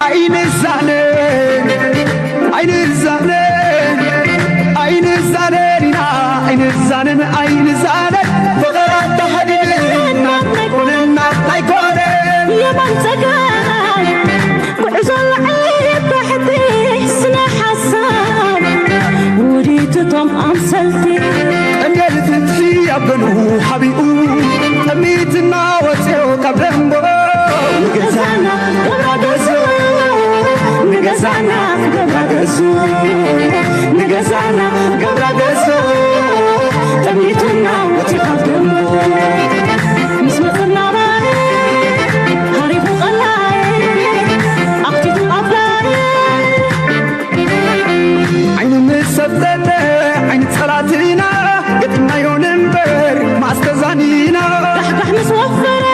ኣይንዛነን ኣይንዛነን ኣይንዛነን ኢና ኣይንዛነን ኣይንዛነን ፍቕራት ተሃዲድና ኣይኮነና ኣይኮነን የማን ጸጋም ጉዕዞ ላዕሊ ታሕቲ ስነ ሓሳብ ውዲትቶም ኣምሰልቲ ቀንዴል ፍትሒ ኣብ ገንኡ ሓቢኡ ጠሚትና ወፅዮ ካብ ደንቦ ንገዛና ገብራ ገዞ ንገዛና ገብራ ገዞ ንገዛና ገብራ ገዞ ጠሚትና ወፅዮ ካብ ደንቦ ምስ መፅና ባይ ሃሪፉ ቀላይ ኣኽቲቱ ኣፍላይ ዓይኒ ምስ ሰብተተ ዓይኒ ጸላትና ገጢምናዮ ንንበር ማስተዛኒና ካሕካሕ ምስ ወፈረ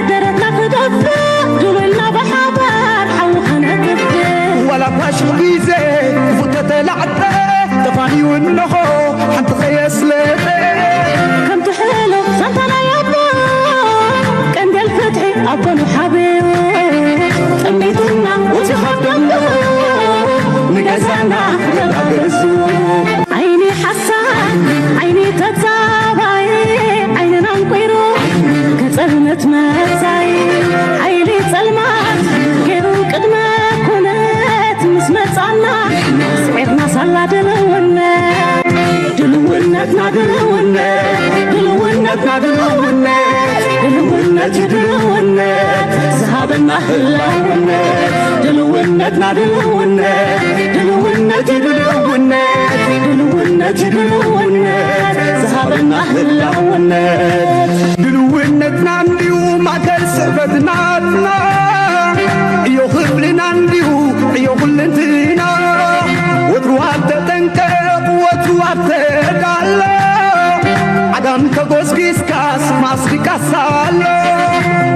ደረትና ክደፍእ ድውልና ብሓባር ሓዊ ከነጥፍእ ዋላ ፋሽኽ ግዜ ክፉእ ተተላዕጠ ተፋንዩ እንሆ ሓንቲ ከየስለጠ ከምቲ ሕሉፍ ዛንታና ያቦ ቀንዴል ፍትሒ ኣብ ጎኑ ሓቢኡ ጠሚትና ወፂኻ ደምኡ ንገዛና ክገባገሱ ዓይኒ ሓሳድ ዓይኒ ተጻባይ ዓይንና እንቁይሩ ከጸልመት መጻይ ሓይሊ ጸልማት ገይሩ ቅድመ ኩነት ምስ መጻና ስዒርና ሳላ ድልውነት ድልውነትና ድልውነት ድልውነትና ድልውነት ድልውነት ድልውነት ዝሃበና ህላውነት ድልውነትና ድልውነት ድልውነት ድልውነት ድልውነት ድልውነት ዝሃበና ህላውነት ድልውነትና እንዲዩ ማእከል ስዕበትናትና እዮ ክብልና እንዲዩ እዮ ኩልንትና ወትሩ ኣብ ተጠንቀቕ ወትሩ ኣብ ተዳሎ ዓጋም ተጎስጊስካስ ማስሪቃስ ኣሎ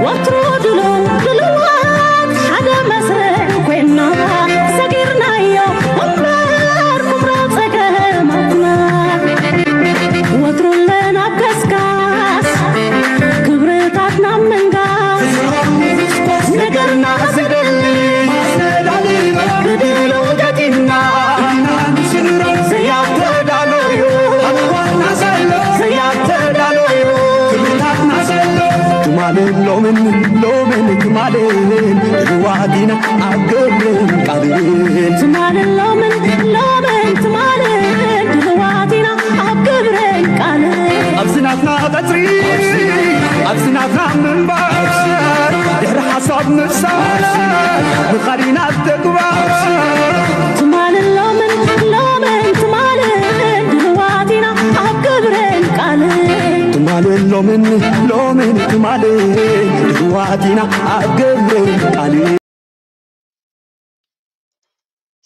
ወትሩ ድሉ ድልዋት ሓደ መስርዕ ኮይና ሰጊርናዮ እምበር ኩብሮ ጸገማትና ወትሩ ኣለና ኣብ ከስካስ ክብርታትና ምንጋስ ነገርና ዝደሊ ብድሎ ገጢምና ዘያተዳሎዩ ኣዋና ዘሎ ዘያተዳሎዩ ክብርታትና ዘሎ ትማልን ሎምን ሎምን ትማልን ድልዋት ኢና ኣብ ግብርን ቃልን ትማልን ሎምን ሎምን ትማልን ድልዋት ኢና ኣብ ግብርን ቃልን ኣብዚ ናትና ቀጽሪ ኣብዚ ናትና ምንባር ድሕሪ ሓሳብ ምፍሳር ምኻድ ኢና ኣብ ተግባር ትማልን ሎምን ሎምን ትማልን ድልዋት ኢና ኣብ ግብርን ቃልን ትማልን ሎምን ሎምን ትማልን ድልዋት ኢና ኣብ ግብርን ቃልን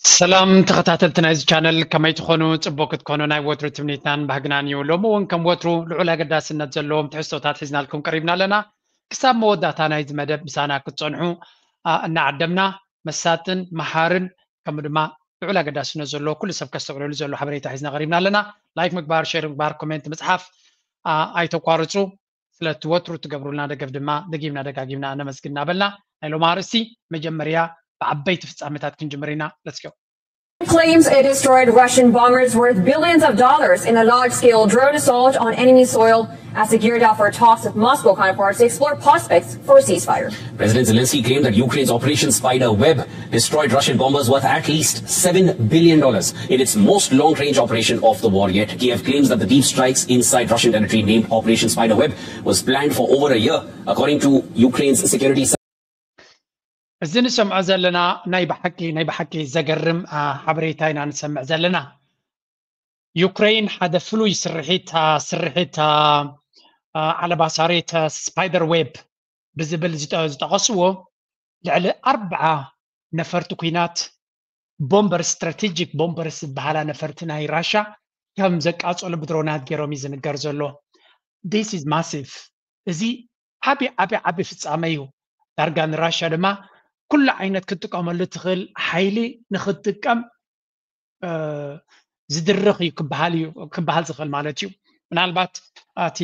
ሰላም ተኸታተልቲ ናይዚ ቻነል ከመይ ትኾኑ? ጽቡቅ ክትኮኑ ናይ ወትሩ ትምኒትናን ባህግናን እዩ። ሎሚ እውን ከም ወትሩ ልዑል ኣገዳስነት ዘለዎም ትሕዝቶታት ሒዝናልኩም ቀሪብና ኣለና። ክሳብ መወዳእታ ናይዚ መደብ ምሳና ክትጸንሑ ኣ፣ እናዓደምና መሳጥን መሃርን ከምኡ ድማ ልዑል ኣገዳስነት ዘለዎ ኩሉ ሰብ ከስተውዕለሉ ዘሎ ሓበሬታ ሒዝና ቀሪብና ኣለና። ላይክ ምግባር፣ ሼር ምግባር፣ ኮሜንት ምጽሓፍ ኣ፣ ኣይተቋርጹ። ስለቲ ወትሩ ትገብሩልና ደገፍ ድማ ደጊምና ደጋጊምና ነመስግን እናበልና ናይ ሎም ኣርእስቲ መጀመርያ ብዓበይቲ ፍጻሜታት ክንጅምር ኢና። Let's go. Claims it destroyed Russian bombers worth billions of dollars in a large-scale drone assault on enemy soil as they geared up for talks with Moscow counterparts to explore prospects for a ceasefire. President Zelensky claimed that Ukraine's Operation Spider Web destroyed Russian bombers worth at least seven billion dollars in its most long-range operation of the war yet. Kiev claims that the deep strikes inside Russian territory named Operation Spider Web was planned for over a year, according to Ukraine's security service. እዚ ንሰምዖ ዘለና ናይ ብሓቂ ናይ ብሓቂ ዘገርም ሓበሬታ ኢና ንሰምዕ ዘለና። ዩክሬን ሓደ ፍሉይ ስርሒት ስርሒት ዓለባ ሳሬት ስፓይደር ዌብ ብዝብል ዝጠ- ዝጠቐስዎ ልዕሊ ኣርብዓ ነፈርቲ ኩናት ቦምበርስ ስትራቴጂክ ቦምበርስ ዝበሃላ ነፈርቲ ናይ ራሻ ከም ዘቃጸሉ ብድሮናት ገይሮም እዩ ዝንገር ዘሎ። This is massive። እዚ ዓቢ ዓቢ ዓቢ ፍጻመ እዩ። ዳርጋ ንራሻ ድማ ኩሉ ዓይነት ክትጥቀመሉ ትኽእል ሓይሊ ንክትጥቀም ዝድርኽ እዩ ክበሃል እዩ ክበሃል ዝኽእል ማለት እዩ። ምናልባት እቲ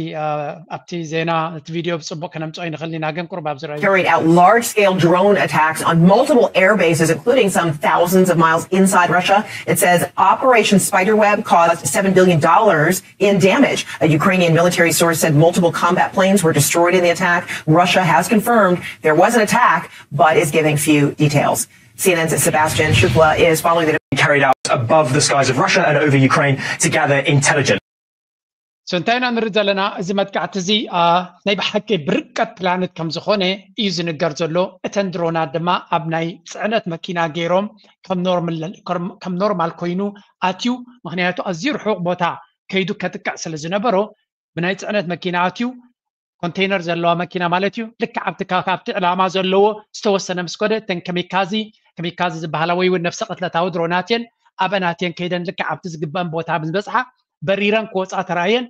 ኣብቲ ዜና እቲ ቪድዮ ብፅቡቅ ከነምፅኦ ይንኽእል ኢና፣ ግን ቁርብ ኣብዚ ራይ carried out large scale drone attacks on multiple air bases, including some thousands of miles inside Russia. It says Operation Spiderweb caused seven billion dollars in damage. A Ukrainian military source said multiple combat planes were destroyed in the attack. Russia has confirmed there was an attack, but is giving few details. C N N's Sebastian Shukla is following the carried out above the skies of Russia and over Ukraine to gather intelligence. So እንታይ ኢና ንርኢ ዘለና? እዚ መጥቃዕቲ እዚ ናይ ብሓቂ ብርቀት ፕላነት ከም ዝኾነ እዩ ዝንገር ዘሎ። እተን ድሮናት ድማ ኣብ ናይ ፅዕነት መኪና ገይሮም ከም ኖርማል ኮይኑ ኣትዩ። ምክንያቱ ኣዝዩ ርሑቕ ቦታ ከይዱ ከጥቅዕ ስለ ዝነበሮ ብናይ ፅዕነት መኪና ኣትዩ ኮንቴይነር ዘለዋ መኪና ማለት እዩ። ልክዕ ኣብቲ ካብቲ ዕላማ ዘለዎ ዝተወሰነ ምስ ኮደ እተን ከሚካዚ ከሚካዚ ዝበሃላ ወይ እውን ነፍሰ ቅትለታዊ ድሮናት እየን ኣበን ኣትየን ከይደን ልክዕ ኣብቲ ዝግበአን ቦታ ምስ በፅሓ በሪረን ክወፃ ተራእየን።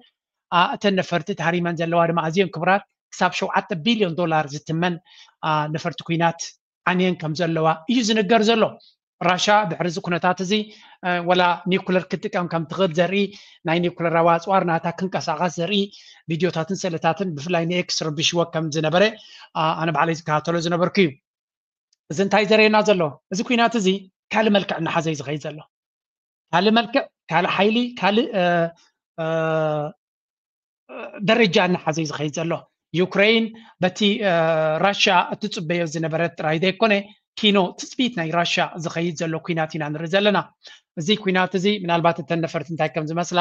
እተን ነፈርቲ ተሃሪመን ዘለዋ ድማ ኣዝየን ክቡራት ክሳብ ሸውዓተ ቢልዮን ዶላር ዝትመን ነፈርቲ ኩናት ዓንየን ከም ዘለዋ እዩ ዝንገር ዘሎ። ራሻ ድሕሪ እዚ ኩነታት እዚ ወላ ኒኩለር ክትጥቀም ከም ትኽእል ዘርኢ ናይ ኒኩለራዊ ኣፅዋር ናታ ክንቀሳቐስ ዘርኢ ቪድዮታትን ስእልታትን ብፍላይ ንኤክስ ረቢሽዎ ከም ዝነበረ ኣነ ባዕለይ ዝከታተሎ ዝነበርኩ እዩ። እዚ እንታይ ዘርእየና ዘሎ? እዚ ኩናት እዚ ካልእ መልክዕ እናሓዘ እዩ ዝኸይድ ዘሎ። ካልእ መልክዕ፣ ካልእ ሓይሊ፣ ካልእ ደረጃ እናሓዘ እዩ ዝኸይድ ዘሎ። ዩክሬን በቲ ራሽያ እትፅበዮ ዝነበረት ጥራይ ዘይኮነ ኪኖ ትፅቢት ናይ ራሽያ ዝኸይድ ዘሎ ኩናት ኢና ንርኢ ዘለና። እዚ ኩናት እዚ ምናልባት እተን ነፈርቲ እንታይ ከም ዝመስላ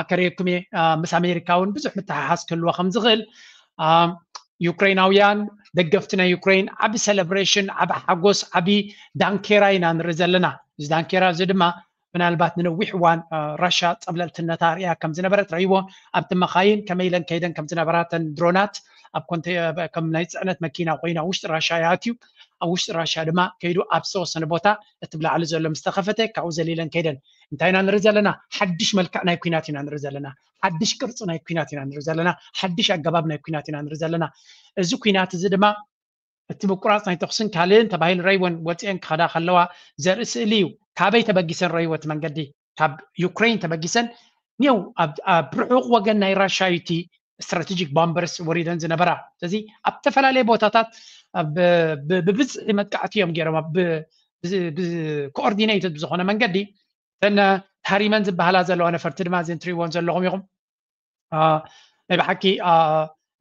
ኣከርእየኩም እየ። ምስ ኣሜሪካ እውን ብዙሕ ምትሓሓዝ ክህልዎ ከም ዝኽእል ዩክሬናውያን ደገፍቲ ናይ ዩክሬን ዓቢ ሴሌብሬሽን፣ ዓቢ ሓጎስ፣ ዓቢ ዳንኬራ ኢና ንርኢ ዘለና። እዚ ዳንኬራ እዚ ድማ ምናልባት ንነዊሕ እዋን ራሻ ፀብለልትነታ ሪኣ ከም ዝነበረት ረይዎ ኣብቲ መኻይን ከመይ ኢለን ከይደን ከም ዝነበራ እተን ድሮናት ኣብ ኮንተ ከም ናይ ፅዕነት መኪና ኮይና ውሽጢ ራሻ ይኣትዩ ኣብ ውሽጢ ራሻ ድማ ከይዱ ኣብ ዝተወሰነ ቦታ እቲ ብላዕሊ ዘሎ ምስ ተኸፈተ ካብኡ ዘሊለን ከይደን እንታይ ኢና ንርኢ ዘለና ሓድሽ መልክዕ ናይ ኩናት ኢና ንርኢ ዘለና ሓድሽ ቅርፂ ናይ ኩናት ኢና ንርኢ ዘለና ሓድሽ ኣገባብ ናይ ኩናት ኢና ንርኢ ዘለና እዚ ኩናት እዚ ድማ እቲ ምቁራፅ ናይ ተኩስን ካልእን ተባሂሉ ረይወን ወፂአን ክኸዳ ከለዋ ዘርኢ ስእሊ እዩ። ካበይ ተበጊሰን ረይወ እቲ መንገዲ ካብ ዩክሬን ተበጊሰን ኒው ኣብ ርሑቕ ወገን ናይ ራሻ እዩ እቲ ስትራቴጂክ ቦምበርስ ወሪደን ዝነበራ። ስለዚ ኣብ ዝተፈላለየ ቦታታት ብብዝሒ መጥቃዕቲ እዮም ገይሮም ብኮኦርዲኔትድ ብዝኾነ መንገዲ እተን ተሃሪመን ዝበሃላ ዘለዋ ነፈርቲ ድማ እዘን ትሪእዎን ዘለኹም ኢኹም። ናይ ብሓቂ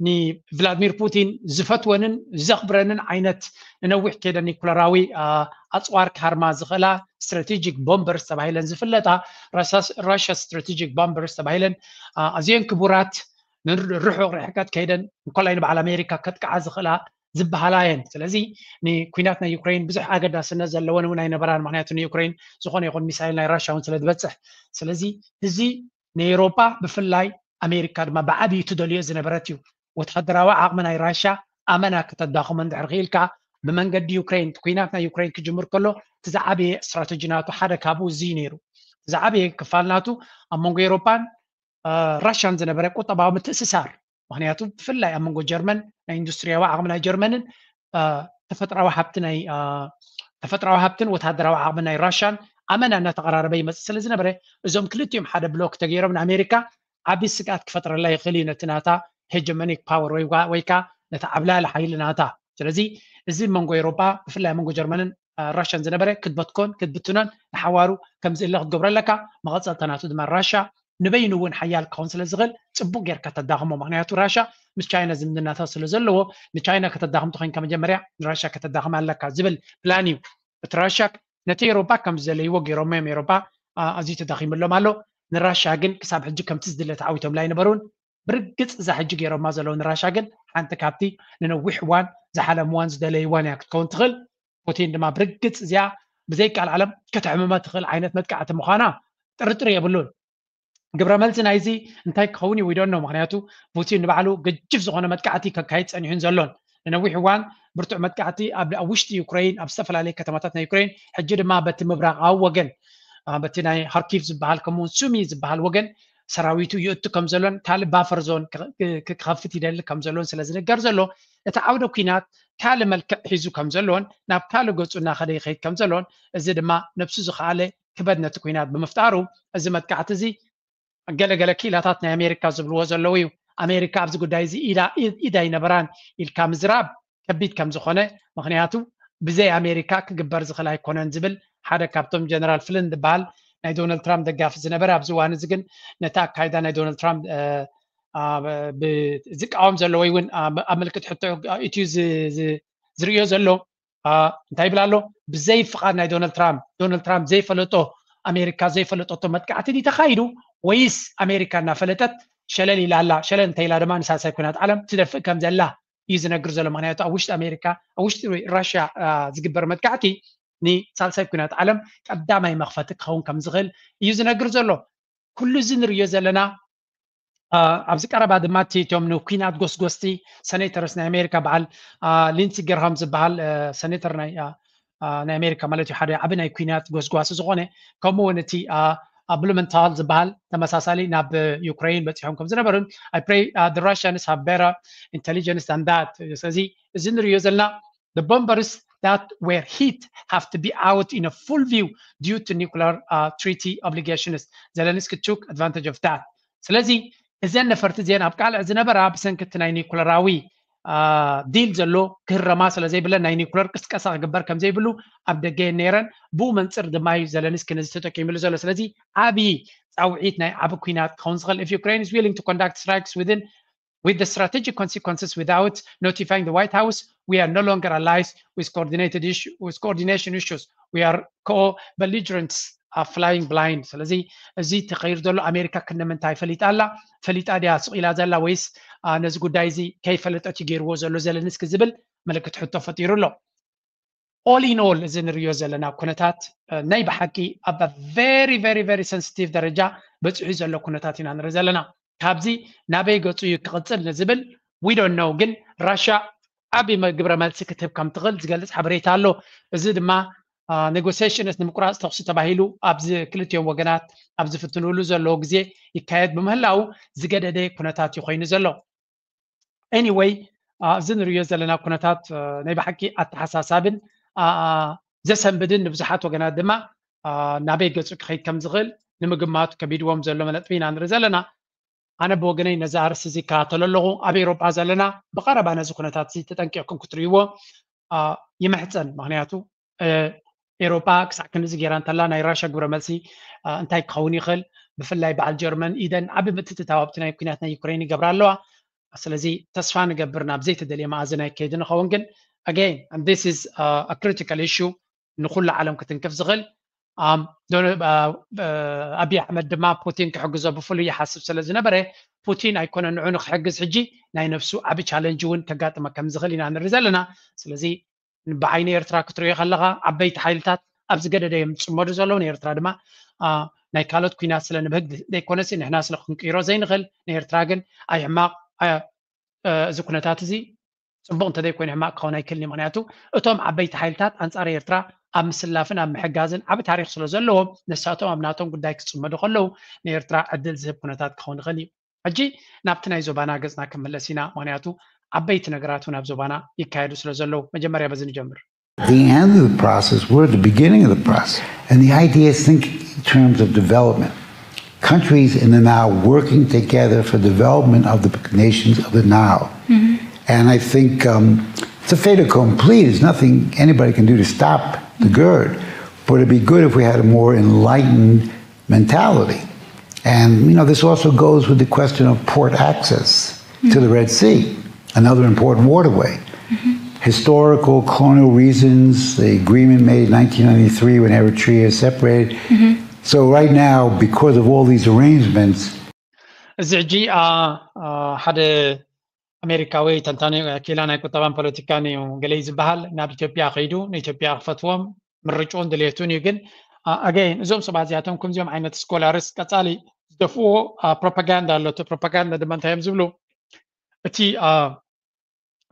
ንቭላድሚር ፑቲን ዝፈትወንን ዘኽብረንን ዓይነት ንነዊሕ ከይደ ኒኩለራዊ ኣፅዋር ክሃርማ ዝኽእላ ስትራቴጂክ ቦምበርስ ተባሂለን ዝፍለጣ ራሽያ ስትራቴጂክ ቦምበርስ ተባሂለን ኣዝየን ክቡራት ንርሑቕ ርሕቀት ከይደን እንኮላይ ንበዓል ኣሜሪካ ከጥቅዓ ዝኽእላ ዝበሃላ እየን። ስለዚ ንኩናት ናይ ዩክሬን ብዙሕ ኣገዳስነት ዘለወን እውን ኣይነበራን። ምክንያቱ ንዩክሬን ዝኾነ ይኹን ሚሳይል ናይ ራሽያ እውን ስለ ዝበፅሕ፣ ስለዚ እዚ ንኤውሮጳ ብፍላይ ኣሜሪካ ድማ ብዓብዩ ትደልዮ ዝነበረት እዩ። ወታደራዊ ዓቕሚ ናይ ራሽያ ኣመና ከተዳኽሞ እንድሕር ክኢልካ ብመንገዲ ዩክሬን ኩናት ናይ ዩክሬን ክጅምር ከሎ እቲ ዝዓበየ ስትራተጂ ናቱ ሓደ ካብኡ እዚ ነይሩ። ዝዓበየ ክፋል ናቱ ኣብ መንጎ ኤውሮጳን ራሽያን ዝነበረ ቁጠባዊ ምትእስሳር ምክንያቱ ብፍላይ ኣብ መንጎ ጀርመን ናይ ኢንዱስትሪያዊ ዓቕሚ ናይ ጀርመንን ተፈጥራዊ ሃብቲ ናይ ተፈጥራዊ ሃብትን ወታደራዊ ዓቕሚ ናይ ራሽያን ኣመና እናተቐራረበ ይመፅእ ስለ ዝነበረ እዞም ክልቲኦም ሓደ ብሎክ ተገይሮም ንኣሜሪካ ዓብዪ ስግኣት ክፈጥረላ ይኽእል እዩ ነቲ ናታ ሄጀሞኒክ ፓወር ወይ ከዓ ነቲ ዓብላሊ ሓይሊ ናታ። ስለዚ እዚ መንጎ ኤውሮጳ ብፍላይ መንጎ ጀርመንን ራሽያን ዝነበረ ክትበትኮን ክትብትኖን ንሓዋሩ ከምዝእለ ክትገብሮ ኣለካ። መቐፀልታ ናቱ ድማ ራሻ ንበይኑ እውን ሓያል ክኸውን ስለ ዝኽእል ፅቡቅ ጌርካ ተዳኽሞ። ምክንያቱ ራሻ ምስ ቻይና ዝምድናታት ስለ ዘለዎ ንቻይና ከተዳኽም ተኮይንካ መጀመርያ ንራሻ ከተዳኽም ኣለካ ዝብል ፕላን እዩ። እቲ ራሻ ነቲ ኤውሮጳ ከም ዝደለይዎ ገይሮሞ እዮም። ኤውሮጳ ኣዝዩ ተዳኺምሎም ኣሎ። ንራሻ ግን ክሳብ ሕጂ ከምቲ ዝድለ ተዓዊቶምላ ኣይነበሩን። ብርግፅ እዛ ሕጂ ገይሮማ ዘለዉ ንራሻ ግን ሓንቲ ካብቲ ንነዊሕ እዋን ዝሓለምዋን ዝደለይዋን እያ ክትከውን ትኽእል። ፑቲን ድማ ብርግፅ እዚኣ ብዘይ ቃል ዓለም ከተሕምማ ትኽእል ዓይነት መጥቃዕቲ ምዃና ጥርጥር የብሉን። ግብረ መልሲ ናይዚ እንታይ ክኸውን እዩ ዊዶን ነው። ምክንያቱ ፑቲን ንባዕሉ ገጅፍ ዝኾነ መጥቃዕቲ ከካይድ ፀኒሑን ዘሎን ንነዊሕ እዋን ብርቱዕ መጥቃዕቲ ኣብ ውሽጢ ዩክሬን ኣብ ዝተፈላለዩ ከተማታት ናይ ዩክሬን ሕጂ ድማ በቲ ምብራቃዊ ወገን በቲ ናይ ሃርኪቭ ዝበሃል ከምኡውን ሱሚ ዝበሃል ወገን ሰራዊቱ ይእቱ ከም ዘሎን ካልእ ባፈር ዞን ክኸፍት ይደሊ ከም ዘሎን ስለ ዝንገር ዘሎ እቲ ዓውደ ኩናት ካልእ መልክዕ ሒዙ ከም ዘሎን ናብ ካልእ ገፁ እናኸደ ይኸይድ ከም ዘሎን እዚ ድማ ነብሱ ዝኸኣለ ክበድ ነቲ ኩናት ብምፍጣሩ እዚ መጥቃዕቲ እዚ ገለገለ ክኢላታት ናይ ኣሜሪካ ዝብልዎ ዘለዉ እዩ። ኣሜሪካ ኣብዚ ጉዳይ እዚ ኢዳ ኣይነበራን ኢልካ ምዝራብ ከቢድ ከም ዝኾነ፣ ምክንያቱ ብዘይ ኣሜሪካ ክግበር ዝኽእል ኣይኮነን ዝብል ሓደ ካብቶም ጀነራል ፍልን ዝበሃል ናይ ዶናልድ ትራምፕ ደጋፊ ዝነበረ፣ ኣብዚ እዋን እዚ ግን ነቲ ኣካይዳ ናይ ዶናልድ ትራምፕ ዝቃወም ዘሎ ወይ እውን ኣብ ምልክት ሕቶ ኢትዩ ዝርእዮ ዘሎ እንታይ ይብል ኣሎ? ብዘይ ፍቓድ ናይ ዶናልድ ትራምፕ፣ ዶናልድ ትራምፕ ዘይፈለጦ፣ ኣሜሪካ ዘይፈለጠቶ መጥቃዕቲ ድዩ ተኻይዱ ወይስ ኣሜሪካ እናፈለጠት ሸለል ኢላ ኣላ? ሸለል እንተ ኢላ ድማ ንሳልሳይ ኩናት ዓለም ትደፍእ ከም ዘላ እዩ ዝነግር ዘሎ። ምክንያቱ ኣብ ውሽጢ ኣሜሪካ፣ ኣብ ውሽጢ ራሽያ ዝግበር መጥቃዕቲ ንሳልሳይ ኩናት ዓለም ቀዳማይ መኽፈቲ ክኸውን ከም ዝኽእል እዩ ዝነግር ዘሎ። ኩሉ እዚ ንርእዮ ዘለና ኣብዚ ቀረባ ድማ እቶም ንኩናት ጎስጎስቲ ሰኔተርስ ናይ ኣሜሪካ በዓል ሊንሲ ገርሃም ዝበሃል ሰኔተር ናይ ኣሜሪካ ማለት እዩ፣ ሓደ ዓቢ ናይ ኩናት ጎስጓሲ ዝኾነ፣ ከምኡ እውን እቲ ብሉመንታል ዝበሃል ተመሳሳሊ ናብ ዩክሬን በፂሖም ከም ዝነበሩን I pray the Russians have better intelligence than that። ስለዚ እዚ ንርእዮ ዘለና the bombers that were hit have to be out in a full view due to nuclear uh, treaty obligations. Zelensky took advantage of that. ስለዚ እዘን ነፈርቲ እዚአን ኣብ ቃልዕ ዝነበራ ብሰንኪ እቲ ናይ ኒኩለራዊ ዲል ዘሎ ክህረማ ስለ ዘይብለን ናይ ኒኩለር ቅስቀሳ ክግበር ከም ዘይብሉ ኣብ ደገ እየን ነይረን። ብኡ መንፅር ድማ እዩ ዘለንስኪ ነዚ ተጠቂምሉ ዘሎ። ስለዚ ዓብዪ ፃውዒት ናይ ዓቢ ኩናት ክኸውን ዝኽእል if Ukraine is willing to conduct strikes within with the strategic consequences without notifying the White House, we are no longer allies with coordinated issue, with coordination issues. We are co-belligerents are flying blind. ስለዚ እዚ ተኸይር ዘሎ ኣሜሪካ ክንምንታይ ፈሊጣ ኣላ? ፈሊጣ ድያ ስቕ ኢላ ዘላ ወይስ ነዚ ጉዳይ እዚ ከይፈለጠት ገይርዎ ዘሎ ዘለንስኪ ዝብል ምልክት ሕቶ ፈጢሩ ኣሎ። All in all እዚ ንሪኦ ዘለና ኩነታት ናይ ብሓቂ ኣብ very very very sensitive ደረጃ በፂሑ ዘሎ ኩነታት ኢና ንርኢ ዘለና። ካብዚ ናበይ ገፁ እዩ ክቕፅል ንዝብል we don't know። ግን ራሻ ዓቢ ግብረ መልሲ ክትህብ ከም ትኽእል ዝገልፅ ሓበሬታ ኣሎ። እዚ ድማ ኔጎሲሽንስ ንምቁራፅ ተኽሲ ተባሂሉ ኣብዚ ክልቲኦም ወገናት ኣብ ዝፍትንሉ ዘለዉ ግዜ ይካየድ ብምህላው ዝገደደ ኩነታት እዩ ኮይኑ ዘሎ። Anyway እዚ ንሪኦ ዘለና ኩነታት ናይ ብሓቂ ኣተሓሳሳብን ዘሰንብድን ንብዙሓት ወገናት ድማ ናበይ ገፁ ክኸይድ ከም ዝኽእል ንምግማቱ ከቢድዎም ዘሎ መለጥቢ ኢና ንርኢ ዘለና። ኣነ ብወገነይ ነዚ ኣርስ እዚ ይከታተሎ ኣለኹ። ኣብ ኤሮጳ ዘለና ብቐረባ ነዚ ኩነታት እዚ ተጠንቂቕኩም ክትርእይዎ ይምሕፀን። ምክንያቱ ኤሮጳ ክሳዕ ክንዚ ገይራ እንተላ ናይ ራሻ ግብረ መልሲ እንታይ ክኸውን ይኽእል? ብፍላይ በዓል ጀርመን ኢደን ዓቢ ምትእትታው ኣብቲ ናይ ኩናት ናይ ዩክሬን ይገብራ ኣለዋ። ስለዚ ተስፋ ንገብር ናብ ዘይተደልየ መኣዝን ኣይከይድ ንኸውን። ግን again this is critical issue ንኩሉ ዓለም ክትንክፍ ዝኽእል። ኣብዪ ኣሕመድ ድማ ፑቲን ክሕግዞ ብፍሉይ ይሓስብ ስለ ዝነበረ ፑቲን ኣይኮነ ንዑ ንክሕግዝ ሕጂ ናይ ነብሱ ዓቢ ቻለንጅ እውን ከጋጥመ ከም ዝኽእል ኢና ንርኢ ዘለና። ስለዚ ብዓይኒ ኤርትራ ክትሪኦ ከለኻ ዓበይቲ ሓይልታት ኣብ ዝገደደ እዮም ዝፅመዱ ዘለዉ። ንኤርትራ ድማ ናይ ካልኦት ኩናት ስለ ንብህግ ዘይኮነሲ ንሕና ስለ ክንቅይሮ ዘይንኽእል ንኤርትራ ግን ኣይ ሕማቕ እዚ ኩነታት እዚ ፅቡቕ እንተዘይኮይኑ ሕማቕ ክኸውን ኣይክልን እዩ። ምክንያቱ እቶም ዓበይቲ ሓይልታት ኣንፃር ኤርትራ ኣብ ምስላፍን ኣብ ምሕጋዝን ዓቢ ታሪክ ስለ ዘለዎም ንሳቶም ኣብ ናቶም ጉዳይ ክፅመዱ ከለዉ ንኤርትራ ዕድል ዝህብ ኩነታት ክኸውን ይኽእል እዩ። ሕጂ ናብቲ ናይ ዞባና ገፅና ክንምለስ ኢና። ምክንያቱ ዓበይቲ ነገራት እውን ኣብ ዞባና ይካየዱ ስለ ዘለዉ መጀመርያ በዚ ንጀምር። The end of the process, we're at the beginning of the process. And the idea is thinking in terms of development. Countries in the Nile working together for development of the nations of the Nile. And I think um, it's a fait accompli. There's nothing anybody can do to stop the GERD. But it'd be good if we had a more enlightened mentality. And you know, this also goes with the question of port access to the Red Sea, another important waterway. Historical, colonial reasons, the agreement made in nineteen ninety-three when Eritrea separated. So right now, because of all these arrangements, እዚ ሕጂ ሓደ ኣሜሪካዊ ተንታኒ ክኢላ ናይ ቁጠባን ፖለቲካን እዩ ገለ ዝበሃል ናብ ኢትዮጵያ ከይዱ ንኢትዮጵያ ክፈትዎም ምርጭኡን ድሌቱን እዩ። ግን ኣገይን እዞም ሰባት እዚኣቶም ከምዚኦም ዓይነት ስኮላርስ ቀፃሊ ዝደፍዎ ፕሮፓጋንዳ ኣሎ። እቲ ፕሮፓጋንዳ ድማ እንታይ እዮም ዝብሉ? እቲ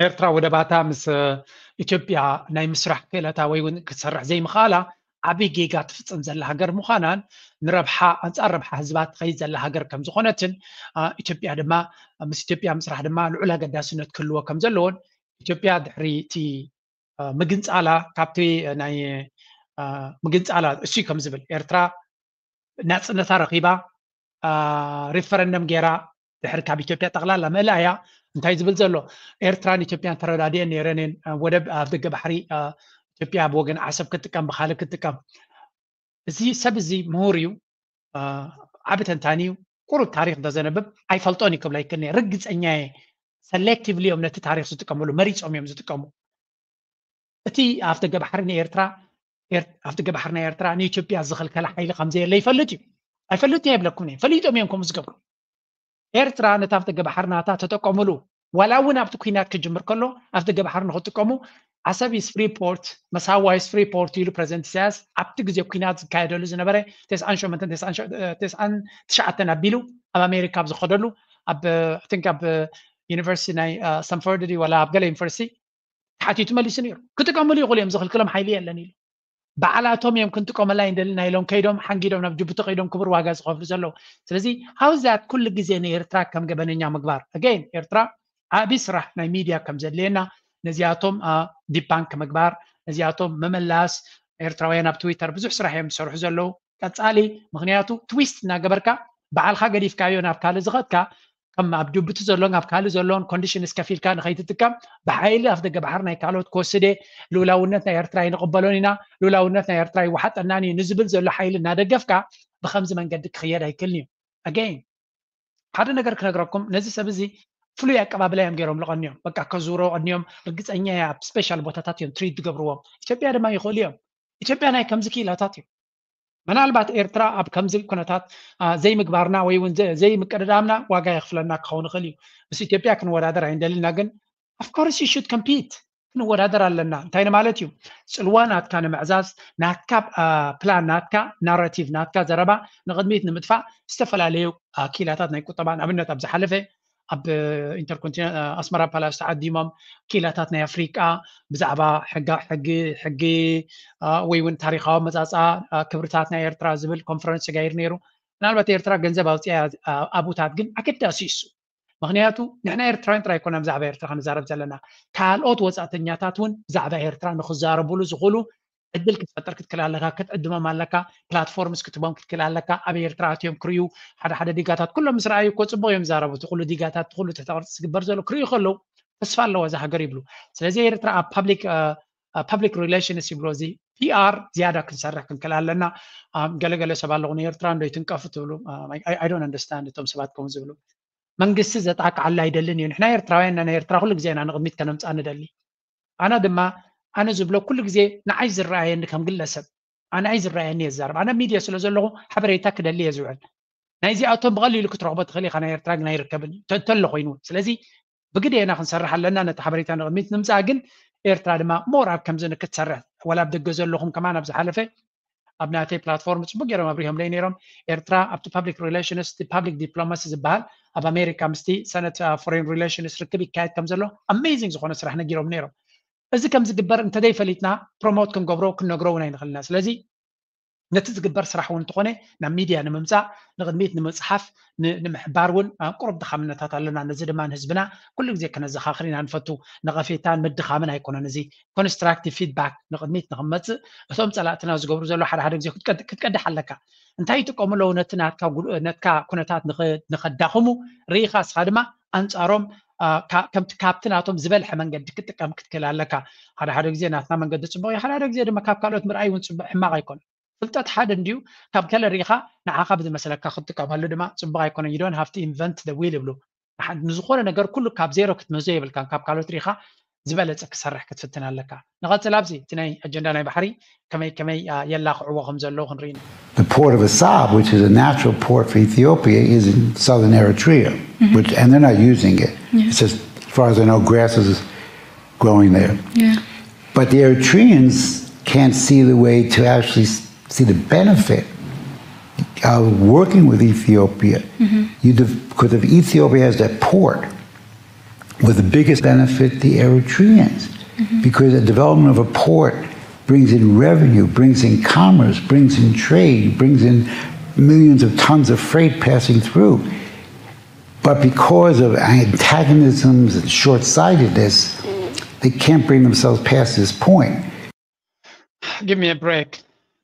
ኤርትራ ወደባታ ምስ ኢትዮጵያ ናይ ምስራሕ ክእለታ ወይ እውን ክትሰርሕ ዘይምኽኣላ ዓብዪ ጌጋ ትፍፅም ዘላ ሃገር ምዃናን ንረብሓ ኣንፃር ረብሓ ህዝባ ትኸይድ ዘላ ሃገር ከም ዝኾነትን ኢትዮጵያ ድማ ምስ ኢትዮጵያ ምስራሕ ድማ ልዑል ኣገዳስነት ክህልዎ ከም ዘለዎን ኢትዮጵያ ድሕሪ እቲ ምግንፃላ ካብቲ ናይ ምግንፃላ እሱ ከም ዝብል ኤርትራ ናፅነታ ረኺባ ሪፈረንደም ገይራ ድሕሪ ካብ ኢትዮጵያ ጠቕላላ ምእላያ እንታይ ዝብል ዘሎ? ኤርትራን ኢትዮጵያን ተረዳዲአን ነይረን እየን። ወደብ ኣብ ደገ ባሕሪ ኢትዮጵያ ብወገን ዓሰብ ክትጥቀም፣ ብካልእ ክትጥቀም። እዚ ሰብ እዚ ምሁር እዩ፣ ዓቢ ተንታኒ እዩ። ቁሩብ ታሪክ እንተዘነብብ ኣይፈልጦን እዩ ክብላ ይክእል። ርግፀኛ እየ ሰሌክቲቭሊ እዮም ነቲ ታሪክ ዝጥቀምሉ፣ መሪፆም እዮም ዝጥቀሙ። እቲ ኣብ ደገ ባሕሪ ንኤርትራ ኣብ ደገ ባሕሪ ናይ ኤርትራ ንኢትዮጵያ ዝኽልከላ ሓይሊ ከም ዘየለ ይፈልጥ እዩ። ኣይፈልጥን የብለኩም እየ። ፈሊጦም እዮም ከምኡ ዝገብሩ። ኤርትራ ነቲ ኣብ ደገ ባሕሪ ናታ ተጠቀምሉ። ዋላ እውን ኣብቲ ኩናት ክጅምር ከሎ ኣብ ደገ ባሕሪ ንክጥቀሙ ዓሰብ is free port፣ መሳዋ is free port ኢሉ ፕረዚደንት ኢሳያስ ኣብቲ ግዜ ኩናት ዝካየደሉ ዝነበረ ተስዓን ሸሞንተን ተስዓን ትሽዓተን ኣቢሉ ኣብ ኣሜሪካ ኣብ ዝኸደሉ ኣብ think ኣብ ዩኒቨርሲቲ ናይ ስታንፎርድ ድዩ ዋላ ኣብ ገለ ዩኒቨርሲቲ ተሓቲቱ መሊሱ ነይሩ። ክጥቀምሉ ይኽእሉ እዮም፣ ዝኽልክሎም ሓይሊ የለን ኢሉ። ባዕላቶም እዮም ክንጥቀመላ ይንደልና ኢሎም ከይዶም ሓንጊዶም ናብ ጅቡቲ ከይዶም ክቡር ዋጋ ዝኸፍሉ ዘለዉ። ስለዚ ሃውዛት ኩሉ ግዜ ንኤርትራ ከም ገበነኛ ምግባር። ኣገይን ኤርትራ ዓቢ ስራሕ ናይ ሚድያ ከም ዘድልየና ነዚኣቶም ዲባንክ ምግባር፣ ነዚኣቶም ምምላስ። ኤርትራውያን ኣብ ትዊተር ብዙሕ ስራሕ እዮም ዝሰርሑ ዘለዉ። ቀጻሊ ምክንያቱ ትዊስት እናገበርካ ባዕልካ ገዲፍካዮ ናብ ካልእ ዝኸድካ ከም ኣብ ጅቡቲ ዘሎን ኣብ ካልእ ዘሎን ኮንዲሽን እስከፊልካ ንኸይትጥቀም ብሓይሊ ኣፍ ደገ ባሕር ናይ ካልኦት ክወስድ እየ፣ ልኡላውነት ናይ ኤርትራ ኣይንቕበሎን ኢና፣ ልኡላውነት ናይ ኤርትራ ይወሓጠናን እዩ ንዝብል ዘሎ ሓይሊ እናደገፍካ ብኸምዚ መንገዲ ክኽየድ ኣይክእልን እዩ። ኣገይን ሓደ ነገር ክነግረኩም፣ ነዚ ሰብ እዚ ፍሉይ ኣቀባብላ እዮም ገይሮም ልቐንዮም። በቃ ከዙሮ ቀንዮም፣ ርግፀኛ እየ ኣብ ስፔሻል ቦታታት እዮም ትሪት ዝገብርዎም። ኢትዮጵያ ድማ ይኽእሉ እዮም። ኢትዮጵያ ናይ ከምዚ ክኢላታት እዩ። ምናልባት ኤርትራ ኣብ ከምዚ ኩነታት ዘይምግባርና ወይ እውን ዘይምቅድዳምና ዋጋ የኽፍለና ክኸውን ይኽእል እዩ። ምስ ኢትዮጵያ ክንወዳደር ኣይንደልና፣ ግን of course you should compete፣ ክንወዳደር ኣለና። እንታይ ንማለት እዩ? ፅልዋ ናትካ ንምዕዛዝ ናትካ ፕላን ናትካ ናራቲቭ ናትካ ዘረባ ንቕድሚት ንምጥፋእ ዝተፈላለዩ ክኢላታት ናይ ቁጠባ ንኣብነት ኣብ ዝሓለፈ ኣብ ኢንተርኮንቲነ ኣስመራ ፓላስ ተዓዲሞም ክኢላታት ናይ ኣፍሪቃ ብዛዕባ ሕጊ ሕጊ ወይ እውን ታሪካዊ መጻጻ ክብርታት ናይ ኤርትራ ዝብል ኮንፈረንስ ተጋይሩ ነይሩ። ምናልባት ኤርትራ ገንዘብ ኣውፅያ ኣብኡታት ግን ኣገዳሲ እሱ። ምክንያቱ ንሕና ኤርትራውያን ጥራይ ኮና ብዛዕባ ኤርትራ ክንዛረብ ዘለና፣ ካልኦት ወፃእተኛታት እውን ብዛዕባ ኤርትራ ንክዛረቡሉ ዝኽእሉ ዕድል ክትፈጥር ክትክእል ኣለካ፣ ክትዕድሞም ኣለካ፣ ፕላትፎርምስ ክትቦም ክትክእል ኣለካ። ኣብ ኤርትራ ኣትዮም ክርእዩ ሓደ ሓደ ዲጋታት ኩሎም ምስ ረኣዩ እኮ ፅቡቅ እዮም ዝዛረቡ። እቲ ኩሉ ዲጋታት እቲ ኩሉ ትሕተ ቅርፂ ዝግበር ዘሎ ክርእዩ ከለዉ ተስፋ ኣለዋ እዛ ሃገር ይብሉ። ስለዚ ኤርትራ ኣብ ፓብሊክ ፓብሊክ ሪሌሽንስ ይብሎ እዚ ፒኣር ዝያዳ ክንሰርሕ ክንክእል ኣለና። ገለገለ ሰብ ኣለኹ ንኤርትራ እንዶ ይትንቀፉ ትብሉ። I don't understand እቶም ሰባት ከምኡ ዝብሉ። መንግስቲ ዘጣቅዓላ ኣይደልን እዩ። ንሕና ኤርትራውያን ናይ ኤርትራ ኩሉ ግዜ ኢና ንቕድሚት ከነምፃ ንደሊ። ኣነ ድማ ኣነ ዝብሎ ኩሉ ግዜ ንዓይ ዝረኣየኒ ከም ግለሰብ ኣነ ኣይ ዝረኣየኒ እየ ዝዛረብ። ኣነ ሚድያ ስለ ዘለኹ ሓበሬታ ክደሊ እየ ዝውዕል። ናይዚኣቶም ብቐሊሉ ክትረኽቦ ትኽእል ኢኻ፣ ናይ ኤርትራ ግን ኣይርከብን እዩ ተሎ ኮይኑ። ስለዚ ብግዴና ክንሰርሕ ኣለና ነቲ ሓበሬታ ንቕድሚት ንምፃእ። ግን ኤርትራ ድማ ሞር ኣብ ከምዚ ንክትሰርሕ ወላ ኣብ ደገ ዘለኹም ከማን ኣብ ዝሓለፈ ኣብ ናተይ ፕላትፎርም ፅቡቅ ገይሮም ኣብሪሆምለይ ነይሮም። ኤርትራ ኣብቲ ፓብሊክ ሪሌሽንስ ፓብሊክ ዲፕሎማሲ ዝበሃል ኣብ ኣሜሪካ ምስቲ ሰነት ፎሬን ሪሌሽንስ ርክብ ይካየድ ከም ዘሎ ኣሜዚንግ ዝኾነ ስራሕ ነጊሮም ነይሮም። እዚ ከም ዝግበር እንተደይፈሊጥና ፕሮሞት ክንገብሮ ክንነግሮ እውን ኣይንኽእልና። ስለዚ ነቲ ዝግበር ስራሕ እውን እንተኾነ ናብ ሚድያ ንምምፃእ ንቕድሚት ንምፅሓፍ ንምሕባር እውን ቁሩብ ድኻምነታት ኣለና። ነዚ ድማ ንህዝብና ኩሉ ግዜ ከነዘኻኽር ኢና ንፈቱ። ነቐፌታን ምድኻምን ኣይኮነን። እዚ ኮንስትራክቲቭ ፊድባክ ንቕድሚት ንኽመፅእ እቶም ፀላእትና ዝገብሩ ዘሎ ሓደ ሓደ ግዜ ክትቀድሕ ኣለካ። እንታይ ይጥቀሙ ኣለዉ ነቲ ናትካ ኩነታት ንኸዳኽሙ ርኢኻ እስኻ ድማ ኣንፃሮም ካብቲ ናቶም ዝበልሐ መንገዲ ክትጥቀም ክትክእል ኣለካ። ሓደ ሓደ ግዜ ናትና መንገዲ ፅቡቅ እዩ፣ ሓደ ሓደ ግዜ ድማ ካብ ካልኦት ምርኣይ እውን ፅቡቅ ሕማቅ ኣይኮነን። ፍልጠት ሓደ እንድዩ ካብ ገለ ርኢኻ ንዓኻ ብዝመስለካ ክትጥቀመሉ ድማ ፅቡቅ ኣይኮነን። You don't have to invent the wheel ይብሉ። ንዝኾነ ነገር ኩሉ ካብ ዜሮ ክትምህዞ የብልካን። ካብ ካልኦት ርኢኻ ዝበለፀ ክሰርሕ ክትፍትን ኣለካ። ንቐፅል ኣብዚ እቲ ናይ ኣጀንዳ ናይ ባሕሪ ከመይ ከመይ የላኽዕዎ ከም ዘለዉ ክንርኢ ኢና። The port of Assab, which is a natural port for Ethiopia, is in southern Eritrea, which, and they're not using it. It's just, as far as I know, grass is growing there. Yeah. But the Eritreans can't see the way to actually see the benefit of working with Ethiopia. Mm-hmm. You, because if Ethiopia has that port, with the biggest benefit the Eritreans, mm-hmm. because the development of a port brings in revenue, brings in commerce, brings in trade, brings in millions of tons of freight passing through. But because of antagonisms and short-sightedness, they can't bring themselves past this point. Give me a break.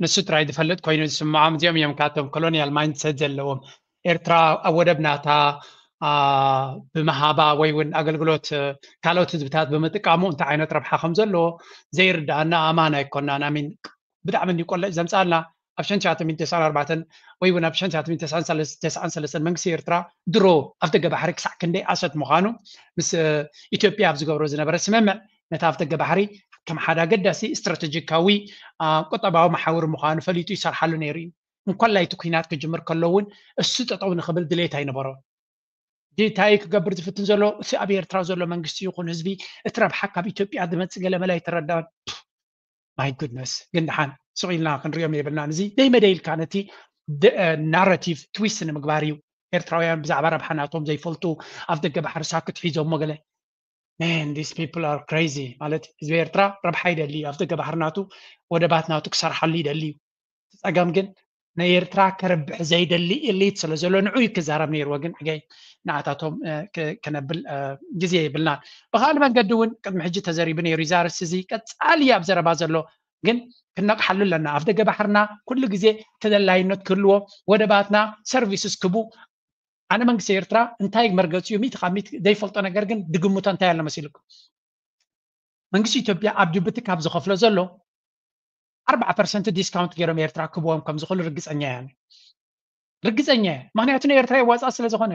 ንሱ ጥራይ ዝፈልጥ ኮይኑ ዝስምዖም እዚኦም እዮም ካቶም ኮሎኒያል ማይንድሰት ዘለዎም። ኤርትራ ኣብ ወደብ ናታ ብመሃባ ወይ እውን ኣገልግሎት ካልኦት ህዝብታት ብምጥቃሙ እንታይ ዓይነት ረብሓ ከም ዘለዎ ዘይርዳኣና ኣማን ኣይኮናን። ኣሚን ብጣዕሚ እንዲቆለጭ ዘምፃልና ኣብ ሸንሻተ ሚእቲ ተስዓን ኣርባዕተን ወይ እውን ኣብ ሸንሻተ ሚእቲ ተስዓን ሰለስተን መንግስቲ ኤርትራ ድሮ ኣብ ደገ ባሕሪ ክሳዕ ክንደይ ኣሰት ምዃኑ ምስ ኢትዮጵያ ኣብ ዝገብሮ ዝነበረ ስምምዕ ነቲ ኣብ ደገ ባሕሪ ከም ሓደ ኣገዳሲ ስትራተጂካዊ ቁጠባዊ መሓውር ምዃኑ ፈሊጡ ይሰርሓሉ ነይሩ እዩ። እንኳን ላይቲ ኩናት ክጅምር ከሎ እውን እሱ ጠጠው ንክብል ድሌት ኣይነበሮን። እንታይ ክገብር ዝፍትን ዘሎ እቲ ኣብ ኤርትራ ዘሎ መንግስቲ ይኹን ህዝቢ እቲ ረብሓ ካብ ኢትዮጵያ ዝመፅእ ገለመለ ኣይተረዳን። ማይ ጉድነስ ግን ደሓን ስቕ ኢልና ክንሪኦም የብልናን። እዚ ደይ መደይ ኢልካ ነቲ ናራቲቭ ትዊስት ንምግባር እዩ። ኤርትራውያን ብዛዕባ ረብሓ ናቶም ዘይፈልጡ ኣብ ደገ ባሕሪ ሳክት ሒዞሞ ገለ man these people are crazy ማለት ህዝቢ ኤርትራ ረብሓ ይደሊ እዩ። ኣብ ደገ ባሕሪ ናቱ ወደባት ናቱ ክሰርሓሉ ይደሊ እዩ። እቲ ፀገም ግን ናይ ኤርትራ ከርብሕ ዘይደሊ ኤሊት ስለ ዘሎ ንዑ ክዛረብ ነይርዎ። ግን ኣገይ ንኣታቶም ከነብል ግዜ የብልናን። ብካልእ መንገዲ እውን ቅድሚ ሕጂ ተዘሪቡ ነይሩ ይዛርስ እዚ ቀፃሊ ኣብ ዘረባ ዘሎ ግን ክነቕሓሉ ኣለና። ኣብ ደገ ባሕርና ኩሉ ግዜ ተደላይነት ክህልዎ ወደባትና ሰርቪስስ ክቡ ኣነ መንግስቲ ኤርትራ እንታይ መርገፂ እዩ ሚእቲ ካብ ሚእቲ ዘይፈልጦ ነገር ግን ድግምቶ እንታይ ኣሎ መሲልኩም? መንግስቲ ኢትዮጵያ ኣብ ጅቡቲ ካብ ዝኸፍሎ ዘሎ ኣርባዓ ፐርሰንት ዲስካውንት ገይሮም ኤርትራ ክብዎም ከም ዝኽእሉ ርግፀኛ እያ። ርግፀኛ እየ። ምክንያቱ ንኤርትራ የዋፅኣ ስለ ዝኾነ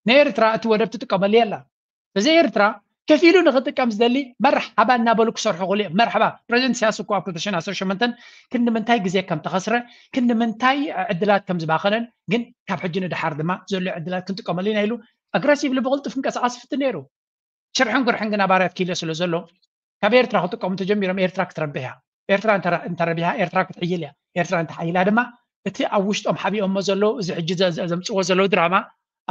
ንኤርትራ እቲ ወደብ ትጥቀመሉ የላ። እዚ ኤርትራ ከፊሉ ንክጥቀም ዝደሊ መርሓባ እናበሉ ክሰርሑ ክእሉ እዮም። መርሓባ ፕሬዚደንት ኢሳያስ እኮ ኣብ ክልተ ሽሕን ዓሰርተ ሸሞንተን ክንዲ ምንታይ ግዜ ከም ተኸስረ ክንዲ ምንታይ ዕድላት ከም ዝባኸነን ግን ካብ ሕጂ ንድሓር ድማ ዘሎ ዕድላት ክንጥቀመሉ ኢና ኢሉ ኣግረሲቭሊ ብቕልጡፍ ክንቀሳቐስ ይፍትን ነይሩ። ሽርሕን ጉርሕን ግን ኣባርያት ኪለ ስለ ዘሎ ካብ ኤርትራ ክጥቀሙ ተጀሚሮም ኤርትራ ክትረብሕ እያ። ኤርትራ እንተረቢሓ ኤርትራ ክትሕይል እያ። ኤርትራ እንተሓይላ ድማ እቲ ኣብ ውሽጦም ሓቢኦሞ ዘለዉ እዚ ሕጂ ዘምፅዎ ዘለዉ ድራማ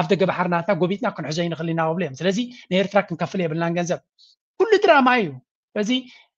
ኣብ ደገ ባሕርናትና ጎቢጥና ክንሕዞ ይንኽእል ኢና ክብሉ እዮም። ስለዚ ንኤርትራ ክንከፍል የብልናን ገንዘብ። ኩሉ ድራማ እዩ። ስለዚ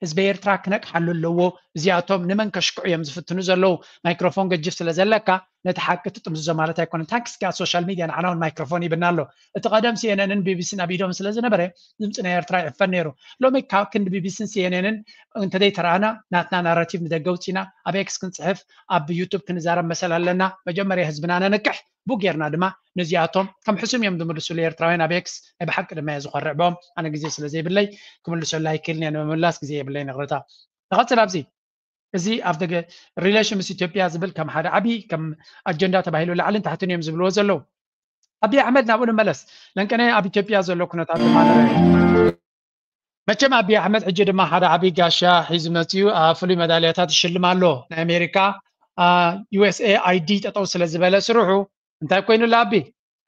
ህዝቢ ኤርትራ ክነቅሓሉ ኣለዎ። እዚኣቶም ንመን ከሽክዑ እዮም ዝፍትኑ ዘለዉ? ማይክሮፎን ገጅፍ ስለ ዘለካ ነቲ ሓቂ ትጥምዝዞ ማለት ኣይኮነን። ታንክስ ጋድ ሶሻል ሚድያ ንዓና እውን ማይክሮፎን ይብና ኣሎ። እቲ ቀደም ሲኤንኤንን ቢቢሲን ኣብ ኢዶም ስለ ዝነበረ ድምፂ ናይ ኤርትራ ይዕፈን ነይሩ። ሎሚ ካብ ክንዲ ቢቢሲን ሲኤንኤንን እንተዘይተረኣና ናትና ናራቲቭ ንደገ ውፂና ኣብ ኤክስ ክንፅሕፍ ኣብ ዩቱብ ክንዛረብ መሰል ኣለና። መጀመርያ ህዝብና ነንቅሕ ቡ ጌርና ድማ ነዚኣቶም ከም ሕሱም እዮም ዝምልሱሉ ኤርትራውያን ኣብ ኤክስ ናይ ብሓቂ ድማ እየ ዝኮርዕ ብኦም ኣነ ግዜ ስለ ዘይብለይ ክምልሰሉ ኣይክእልን እየ ንምምላስ ግዜ የብለይ ነቕርታ ንቐፅል ኣብዚ እዚ ኣብ ደገ relation ምስ ኢትዮጵያ ዝብል ከም ሓደ ዓብዪ ከም ኣጀንዳ ተባሂሉ ላዕልን ታሕትን እዮም ዝብልዎ ዘለዉ። ኣቢ ኣሕመድ ናብኡ ንመለስ። ለንቀነ ኣብ ኢትዮጵያ ዘሎ ኩነታት ድማ ንርኢ። መቸም ኣቢ ኣሕመድ ሕጂ ድማ ሓደ ዓብዪ ጋሻ ሒዙ መፅኡ ኣብ ፍሉይ መዳልያታት ይሽልም ኣሎ። ናይ ኣሜሪካ USA ID ጠጠው ስለ ዝበለ ስርሑ እንታይ ኮይኑላ ኣቢ?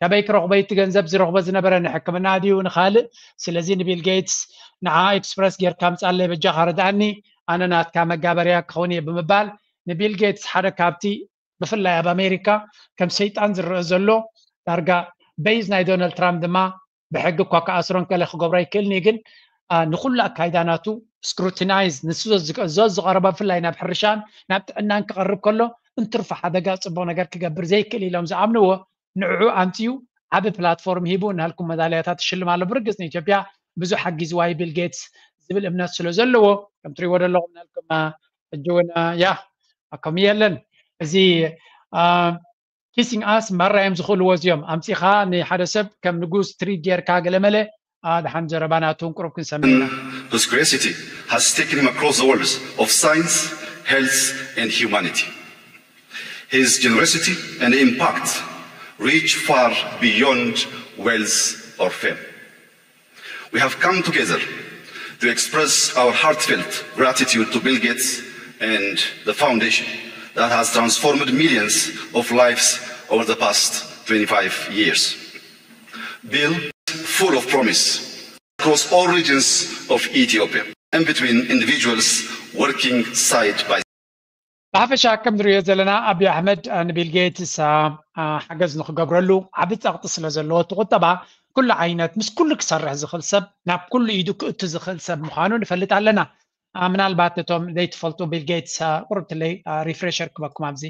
ከበይ ክረኽቦ እቲ ገንዘብ ዝረኽቦ ዝነበረ ንሕክምና ድዩ ንኻልእ? ስለዚ ንቢል ጌትስ ንዓ ኤክስፕረስ ጌርካ ምጻለይ በጃኻ ርድኣኒ ኣነ ናትካ መጋበርያ ክኸውን እየ ብምባል ንቢል ጌትስ ሓደ ካብቲ ብፍላይ ኣብ ኣሜሪካ ከም ሰይጣን ዝረአ ዘሎ ዳርጋ በይዝ ናይ ዶናልድ ትራምፕ ድማ ብሕጊ እኳ ክኣስሮ እንከለ ክገብሮ ኣይክእልን እዩ ግን ንኩሉ ኣካይዳ ናቱ ስክሩቲናይዝ ንሱ ዘዝቀረበ ብፍላይ ናብ ሕርሻን ናብ ጥዕናን ክቐርብ ከሎ እንትርፎ ሓደጋ ፅቡቅ ነገር ክገብር ዘይክእል ኢሎም ዝኣምንዎ ንዕዑ ኣምፅኡ ዓቢ ፕላትፎርም ሂቡ ናልኩም መዳልያታት ትሽልም ኣሎ። ብርግፅ ንኢትዮጵያ ብዙሕ ሓጊዝዋ እዩ ቢል ጌትስ ዝብል እምነት ስለ ዘለዎ ከም ትሪእዎ ዘለኹም ናልኩም ሕጂ እውን ያ ከምኡ የለን እዚ ኪሲንግ ኣስ ማራ እዮም ዝኽእልዎ እዚኦም ኣምፂኻ ንሓደ ሰብ ከም ንጉስ ትሪት ጌርካ ገለመለ ደሓን ዘረባ ናትውን ቁሩብ ክንሰምዕ ኢና። Whose curiosity has taken him across the worlds of science, health and humanity. His generosity and impact reach far beyond wealth or fame. We have come together to express our heartfelt gratitude to Bill Gates and the foundation that has transformed millions of lives over the past twenty-five years. Bill, full of promise, across all regions of Ethiopia and between individuals working side by ብሓፈሻ ከም ንሪኦ ዘለና ኣቢ ኣሕመድ ንቢል ጌትስ ሓገዝ ንክገብረሉ ዓቢ ፀቕጢ ስለ ዘለዎ እቲ ቁጠባ ኩሉ ዓይነት ምስ ኩሉ ክሰርሕ ዝኽእል ሰብ ናብ ኩሉ ኢዱ ክእቱ ዝኽእል ሰብ ምዃኑ ንፈልጥ ኣለና። ምናልባት እቶም ዘይትፈልጡ ቢል ጌትስ ቁርብትለይ ሪፍሬሸር ክበኩም ኣብዚ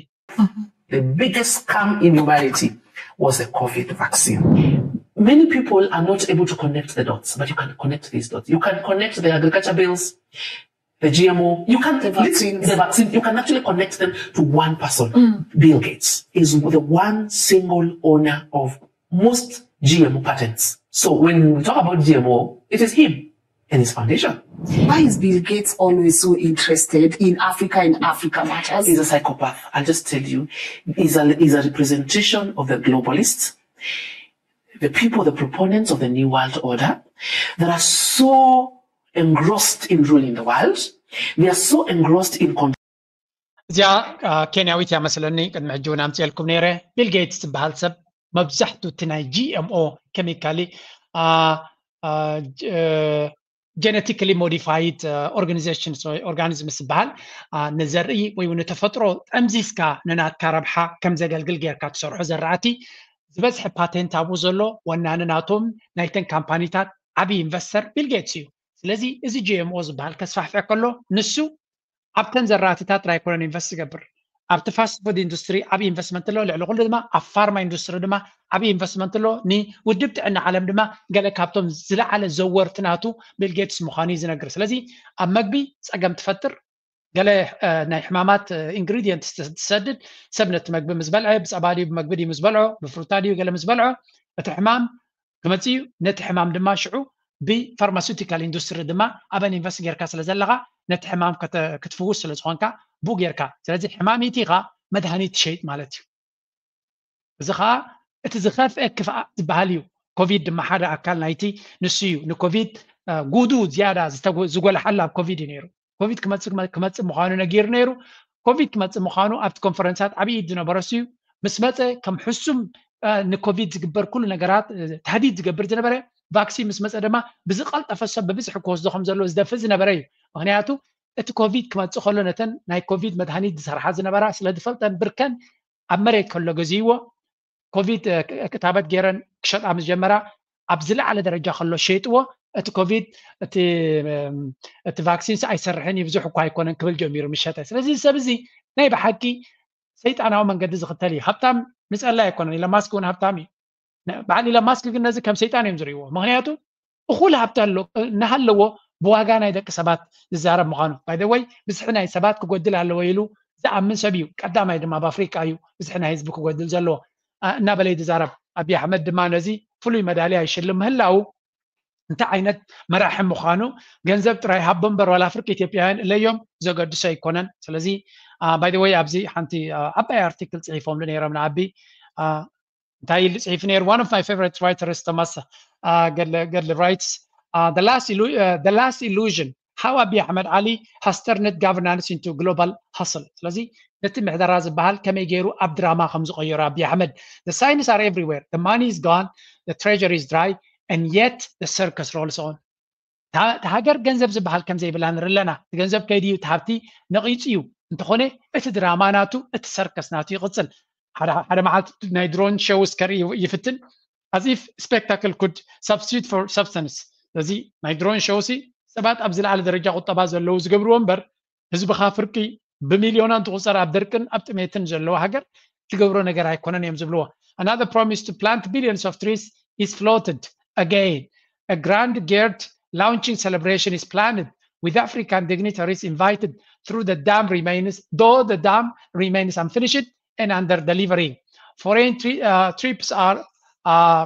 The biggest scam in humanity was the COVID vaccine. Many people are not able to connect the dots, but you can connect these dots. You can connect the agriculture bills, the G M O, you can The vaccines. the vaccine, you can actually connect them to one person. Bill Gates is the one single owner of most G M O patents. So when we talk about G M O, it is him and his foundation. Why is Bill Gates always so interested in Africa and Africa matters? He's a psychopath. I'll just tell you, he's a, he's a representation of the globalists, the people, the proponents of the New World Order that are so engrossed in ruling the world. They are so engrossed in con- እዚኣ ኬንያዊት እያ መስለኒ። ቅድሚ ሕጂ እውን ኣምፅኤልኩም ነይረ። ቢል ጌትስ ዝበሃል ሰብ መብዛሕቱ እቲ ናይ ጂ ኤም ኦ ኬሚካሊ ጀነቲካሊ ሞዲፋይድ ኦርጋኒዜሽንስ ወይ ኦርጋኒዝምስ ዝበሃል ንዘርኢ ወይ እውን ንተፈጥሮ ጠምዚዝካ ንናትካ ረብሓ ከም ዘገልግል ጌርካ ትሰርሖ ዘራእቲ ዝበዝሐ ፓቴንት ኣብኡ ዘሎ ወናኒ ናቶም ናይተን ካምፓኒታት ዓብዪ ኢንቨስተር ቢል ጌትስ እዩ። ስለዚ እዚ ጂ ኤም ኦ ዝበሃል ከስፋሕፍሕ ከሎ ንሱ ኣብተን ዘራእትታት ጥራይ ኣይኮነን ኢንቨስት ዝገብር። ኣብቲ ፋስት ፉድ ኢንዱስትሪ ዓብዪ ኢንቨስትመንት ኣሎ። ልዕሊ ኩሉ ድማ ኣብ ፋርማ ኢንዱስትሪ ድማ ዓብዪ ኢንቨስትመንት ኣሎ። ንውድብ ጥዕና ዓለም ድማ ገለ ካብቶም ዝለዓለ ዘወርቲ ናቱ ቢል ጌትስ ምዃኑ እዩ ዝነግር። ስለዚ ኣብ መግቢ ፀገም ትፈጥር፣ ገለ ናይ ሕማማት ኢንግሪዲየንት ትሰድድ፣ ሰብ ነቲ መግቢ ምስ በልዐ ብፀባ ድዩ ብመግቢ ድዩ ምስ በልዖ ብፍሩታ ድዩ ገለ ምስ በልዖ እቲ ሕማም ክመፅእ እዩ። ነቲ ሕማም ድማ ሽዑ ብፋርማሲውቲካል ኢንዱስትሪ ድማ ኣበን ኢንቨስት ጌርካ ስለ ዘለኻ ነቲ ሕማም ክትፍውስ ስለ ዝኾንካ ብኡ ጌርካ። ስለዚ ሕማም ኢቲኻ መድሃኒት ትሸይጥ ማለት እዩ። እዚ ከዓ እቲ ዝኸፍአ ክፍኣ ዝበሃል እዩ። ኮቪድ ድማ ሓደ ኣካል ናይቲ ንሱ እዩ። ንኮቪድ ጉዱ ዝያዳ ዝጎልሓሉ ኣብ ኮቪድ እዩ ነይሩ። ኮቪድ ክመፅእ ምዃኑ ነጊሩ ነይሩ። ኮቪድ ክመፅእ ምዃኑ ኣብቲ ኮንፈረንሳት ዓብዪ ኢድ ዝነበረሱ እዩ። ምስ መፀ ከም ሕሱም ንኮቪድ ዝግበር ኩሉ ነገራት ታህዲድ ዝገብር ዝነበረ ቫክሲን ምስ መፀ ድማ ብዝቐልጠፈ ሰብ ብብዝሒ ክወስዶ ከም ዘለዎ ዝደፍእ ዝነበረ እዩ። ምክንያቱ እቲ ኮቪድ ክመፅእ ከሎ ነተን ናይ ኮቪድ መድሃኒት ዝሰርሓ ዝነበራ ስለ ዝፈልጠን ብርከን ኣብ መሬት ከሎ ገዚእዎ ኮቪድ ክታበት ገይረን ክሸጣ ምስ ጀመራ ኣብ ዝለዓለ ደረጃ ከሎ ሸይጥዎ እቲ ኮቪድ እቲ ቫክሲንስ ኣይሰርሕን እዩ ብዙሕ እኳ ኣይኮነን ክብል ጀሚሩ ምሸተ። ስለዚ ሰብ እዚ ናይ ብሓቂ ሰይጣናዊ መንገዲ ዝኽተል እዩ። ሃብታም ንፀላ ኣይኮነን። ኢሎን ማስክ እውን ሃብታም እዩ። በዓል ኢሎን ማስክ ግን ነዚ ከም ሰይጣን እዮም ዝርእይዎ። ምክንያቱ እኹል ሃብቲ እናሃለዎ ብዋጋ ናይ ደቂ ሰባት ዝዛረብ ምዃኑ ባይደወይ ብዝሒ ናይ ሰባት ክጎድል ኣለዎ ኢሉ ዝኣምን ሰብ እዩ። ቀዳማይ ድማ ኣብ ኣፍሪቃ እዩ ብዝሒ ናይ ህዝቢ ክጎድል ዘለዎ እናበለ ዝዛረብ። ኣብይ ኣሕመድ ድማ ነዚ ፍሉይ መዳልያ ይሽልም ምህላው እንታይ ዓይነት መራሒ ምዃኑ ገንዘብ ጥራይ ሃቦ እምበር ዋላ ፍርቂ ኢትዮጵያውያን እለዮም ዘገድሶ ኣይኮነን። ስለዚ ባይደወይ ኣብዚ ሓንቲ ዓባይ ኣርቲክል ፅሒፎምሉ ነይሮም ንኣቢ እንታይ ኢሉ ፅሒፉ ነይሩ? One of my favorite writers, Thomas Gedle writes, the last illusion, how Abiy Ahmed Ali has turned governance into global hustle. ስለዚ ነቲ ምሕደራ ዝበሃል ከመይ ገይሩ ኣብ ድራማ ከም ዝቐየሩ ኣብይ ኣሕመድ። The signs are everywhere. The money is gone, the treasury is dry, and yet the circus rolls on. እታ ሃገር ገንዘብ ዝበሃል ከም ዘይብላ ንርኢ ኣለና። እቲ ገንዘብ ከይዱ እዩ፣ እቲ ሃብቲ ነቒፁ እዩ። እንተኾነ እቲ ድራማ ናቱ፣ እቲ ሰርከስ ናቱ ይቕፅል። ሓደ መዓልቲ ናይ ድሮን ሸውስ ከርኢ ይፍትን፣ as if spectacle could substitute for substance። ስለዚ ናይ ድሮን ሸውሲ ሰባት ኣብ ዝለዓለ ደረጃ ቁጠባ ዘለዉ ዝገብርዎ እምበር ህዝብኻ ፍርቂ ብሚልዮናት ዝቑፀር ኣብ ደርቅን ኣብ ጥሜትን ዘለዎ ሃገር ትገብሮ ነገር ኣይኮነን እዮም ዝብልዎ። Another promise to plant billions of trees is floated again. A grand geared launching celebration is planned with African dignitaries invited through the dam remains, though the dam remains unfinished and under delivery. Foreign tri- uh, trips are uh,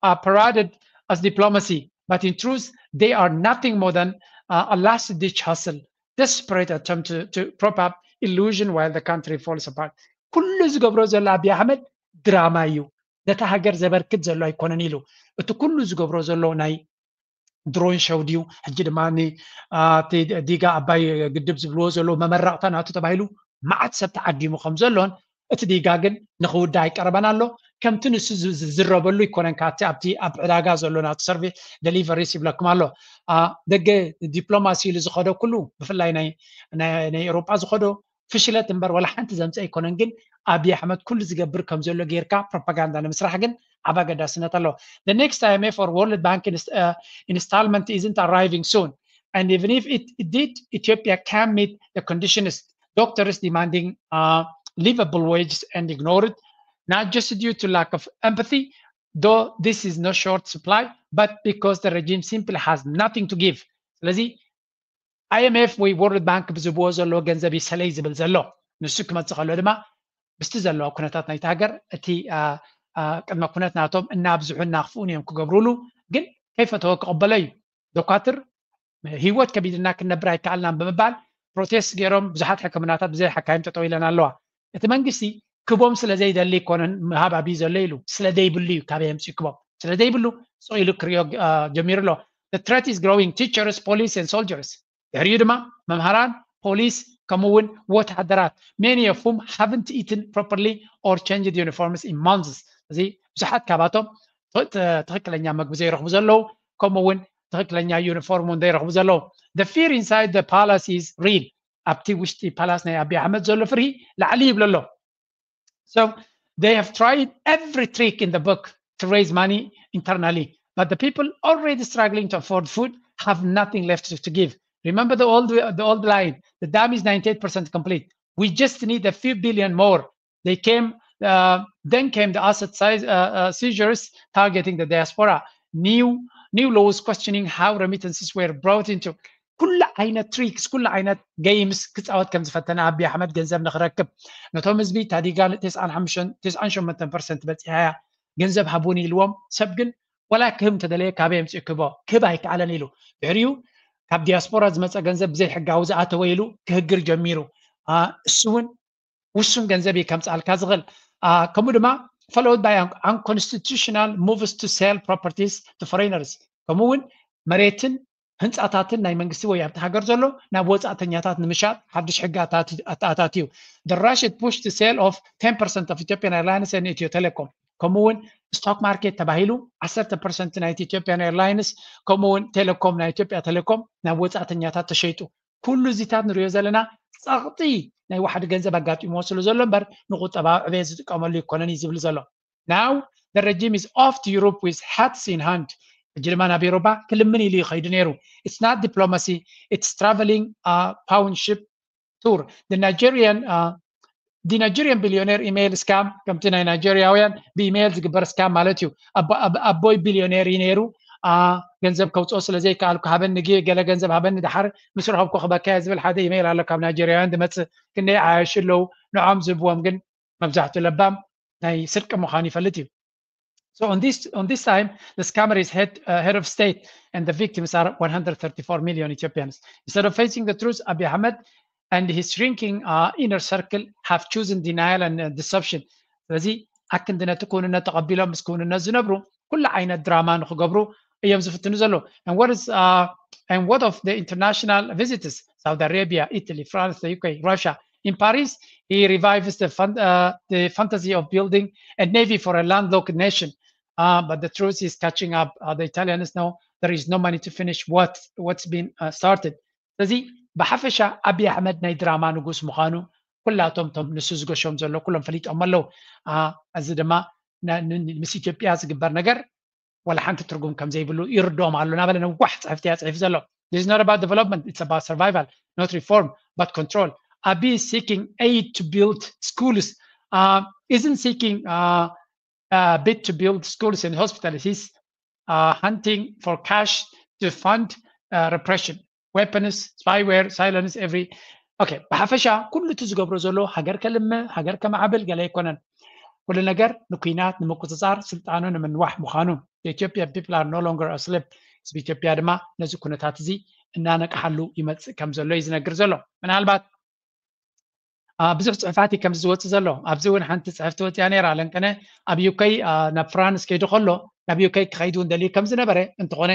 are paraded as diplomacy, but in truth, they are nothing more than uh, a last ditch hustle, desperate attempt to, to prop up illusion while the country falls apart. ኩሉ ዝገብሮ ዘሎ ኣብይ ኣሕመድ ድራማ እዩ። ነታ ሃገር ዘበርክት ዘሎ ኣይኮነን ኢሉ እቲ ኩሉ ዝገብሮ ዘሎ ናይ ድሮን ሸው ድዩ? ሕጂ ድማ እቲ ዲጋ ኣባይ ግድብ ዝብልዎ ዘለዉ መመረቕታ ናቱ ተባሂሉ መዓት ሰብ ተዓዲሙ ከም ዘሎን እቲ ዲጋ ግን ንክውዳ ኣይቀረበን ኣሎ። ከምቲ ንሱ ዝዝረበሉ ይኮነን ካብቲ ኣብቲ ኣብ ዕዳጋ ዘሎ ናቱ ሰርቪስ ደሊቨሪስ ይብለኩም ኣሎ። ደገ ዲፕሎማሲ ኢሉ ዝኸዶ ኩሉ ብፍላይ ናይ ኤውሮጳ ዝኸዶ ፍሽለት እምበር ዋላ ሓንቲ ዘምፅእ ኣይኮነን። ግን ኣብይ ኣሕመድ ኩሉ ዝገብር ከም ዘሎ ጌርካ ፕሮፓጋንዳ ንምስራሕ ግን ዓብ ኣገዳስነት ኣለዎ። The next I M F or World Bank installment isn't arriving soon. And even if it did, Ethiopia can meet the conditions. Doctors demanding livable wages and ignored, not just due to lack of empathy, though this is no short supply, but because the regime simply has nothing to give. ስለዚ I M F ወይ World Bank ብዝብዎ ዘለዎ ገንዘብ ይሰለይ ዝብል ዘሎ። ንሱ ክመፅእ ከሎ ድማ ምስቲ ዘለዎ ኩነታት ናይቲ ሃገር እቲ ቅድመ ኩነት ናቶም እናብዝሑ እናኽፍኡን እዮም ክገብሩሉ። ግን ከይፈተወ ክቕበሎ እዩ። ዶኳትር ህይወት ከቢድና ክንነብር ኣይከኣልናን ብምባል ፕሮቴስት ገይሮም ብዙሓት ሕክምናታት ብዘይ ሓካይም ጠጠው ኢለን ኣለዋ። እቲ መንግስቲ ክቦም ስለ ዘይደሊ ይኮነን ምሃብ ኣብዩ ዘሎ ኢሉ ስለ ዘይብሉ እዩ ካበይ የምፅኡ ክቦም ስለ ዘይብሉ ስቕ ኢሉ ክሪኦ ጀሚሩ ኣሎ። The threat is growing, teachers, police and soldiers። ድሕሪኡ ድማ መምሃራን፣ ፖሊስ ከምኡ እውን ወታደራት many of whom haven't eaten properly or changed uniforms in months። እዚ ብዙሓት ካባቶም ትኽክለኛ መግቢ ዘይረኽቡ ዘለዉ ከምኡ እውን ትኽክለኛ ዩኒፎርም እውን ዘይረኽቡ ዘለዉ። The fear inside the palace is real። ኣብቲ ውሽጢ ፓላስ ናይ ኣቢ ኣሕመድ ዘሎ ፍርሂ ላዕሊ ይብሎ ኣሎ። So they have tried every trick in the book to raise money internally, but the people already struggling to afford food have nothing left to give. Remember the old the old line, the dam is ninety-eight percent complete. We just need a few billion more. They came uh, then came the asset size, uh, uh, seizures targeting the diaspora. New new laws questioning how remittances were brought into. ኩሉ ዓይነት ትሪክስ ኩሉ ዓይነት ገይምስ ክፃወት ከም ዝፈተነ ኣቢ ኣሕመድ ገንዘብ ንክረክብ ነቶም ህዝቢ ታዲጋ ን ተስዓን ሸሞንተን ፐርሰንት በፂሓያ ገንዘብ ሃቡኒ ኢልዎም። ሰብ ግን ወላ ክህብ እንተደለየ ካበይ ኣምፅኡ ክህቦ ክህብ ኣይከኣለን ኢሉ ድሕሪኡ ካብ ዲያስፖራ ዝመፀ ገንዘብ ብዘይሕጋዊ ዝኣተወ ኢሉ ክህግር ጀሚሩ። እሱ እውን ውሱን ገንዘብ እዩ ከምፅኣልካ ዝኽእል። ከምኡ ድማ followed by unconstitutional moves to sell properties to foreigners። ከምኡ እውን መሬትን ህንፃታትን ናይ መንግስቲ ወይ ኣብቲ ሃገር ዘሎ ናብ ወፃእተኛታት ንምሻጥ ሓድሽ ሕጊ ኣተኣታትዩ። The rushed push to sale of ten percent of Ethiopian Airlines and Ethio Telecom ከምኡ እውን ስቶክ ማርኬት ተባሂሉ ዓሰርተ ፐርሰንት ናይ ኢትዮጵያን ኤርላይንስ ከምኡ እውን ቴሌኮም ናይ ኢትዮጵያ ቴሌኮም ናብ ወፃእተኛታት ተሸይጡ። ኩሉ እዚታት ንሪኦ ዘለና ፀቕጢ ናይ ዋሕዲ ገንዘብ ኣጋጢምዎ ስለ ዘሎ እምበር ንቁጠባዊ ዕቤት ዝጥቀመሉ ይኮነን እዩ ዝብል ዘሎ። Now the regime is off to Europe with hats in hand. ሕጂ ድማ ናብ ኤሮፓ ክልምን ኢሉ ይኸይዱ ነይሩ። It's not diplomacy, it's traveling pound ship tour. The Nigerian uh, the Nigerian billionaire email scam ከምቲ ናይ ናይጀርያውያን ብኢሜይል ዝግበር ስካም ማለት እዩ። ኣቦይ ቢልዮኔር እዩ ነይሩ። ገንዘብ ከውፅኦ ስለ ዘይከኣልኩ ሃበኒ ገለ ገንዘብ ሃበኒ፣ ድሓር ምስ ረኸብኩ ክበካየ ዝብል ሓደ ኢሜይል ኣሎ ካብ ናይጀርያውያን ዝመፅእ። ክንደይ ዓያሹ ኣለዉ፣ ንዖም ዝህብዎም ግን መብዛሕትኡ ለባም ናይ ስርቂ ምዃኑ ይፈልጥ እዩ። So on this on this time, the scammer is head uh, head of state, and the victims are one hundred thirty-four million Ethiopians. Instead of facing the truth, Abiy Ahmed and his shrinking uh, inner circle have chosen denial and uh, deception. ስለዚ ኣክንዲ ነቲ ክውንነት ተቐቢሎም ምስ ክውንነት ዝነብሩ ኩሉ ዓይነት ድራማ ንክገብሩ እዮም ዝፍትኑ ዘለዉ። And what is uh, and what of the international visitors? Saudi Arabia, Italy, France, the U K, Russia. In Paris, he revives the, fun, uh, the fantasy of building a navy for a landlocked nation. Uh, but the truth is catching up. Uh, the Italians know there is no money to finish what, what's been uh, started. ስለዚ ብሓፈሻ ኣቢ ኣሕመድ ናይ ድራማ ንጉስ ምዃኑ ኩላቶም ቶም ንሱ ዝገሾም ዘሎ ኩሎም ፈሊጦም ኣለዉ። እዚ ድማ ምስ ኢትዮጵያ ዝግበር ነገር ዋላ ሓንቲ ትርጉም ከም ዘይብሉ ይርድኦም ኣሎ እናበለ ነዋሕ ፅሕፍቲ እያ ፅሒፉ ዘሎ። This is not about development, it's about survival, not reform, but control. Abiy is seeking aid to build schools, uh, isn't seeking uh, uh, bid to build schools and hospitals. He's uh, hunting for cash to fund uh, repression, weapons, spyware, silence, every okay. ብሓፈሻ ኩሉ እቲ ዝገብሮ ዘሎ ሃገር ከልምዕ፣ ሃገር ከማዕብል ገለ ኣይኮነን። ኩሉ ነገር ንኩናት ንምቁፅፃር ስልጣኑ ንምንዋሕ ምዃኑ። The Ethiopian people are no longer asleep። ህዝቢ ኢትዮጵያ ድማ ነዚ ኩነታት እዚ እናነቅሓሉ ይመፅእ ከም ዘሎ እዩ ዝነግር ዘሎ። ምናልባት ብዙሕ ፅሑፋት እዩ ከምዚ ዝወፅእ ዘሎ። ኣብዚ እውን ሓንቲ ፅሕፍቲ ወፂኣ ነይራ። ለንቀነ ኣብ ዩከይ ናብ ፍራንስ ከይዱ ከሎ ናብ ዩከይ ክኸይዱ እንደልዩ ከም ዝነበረ፣ እንተኾነ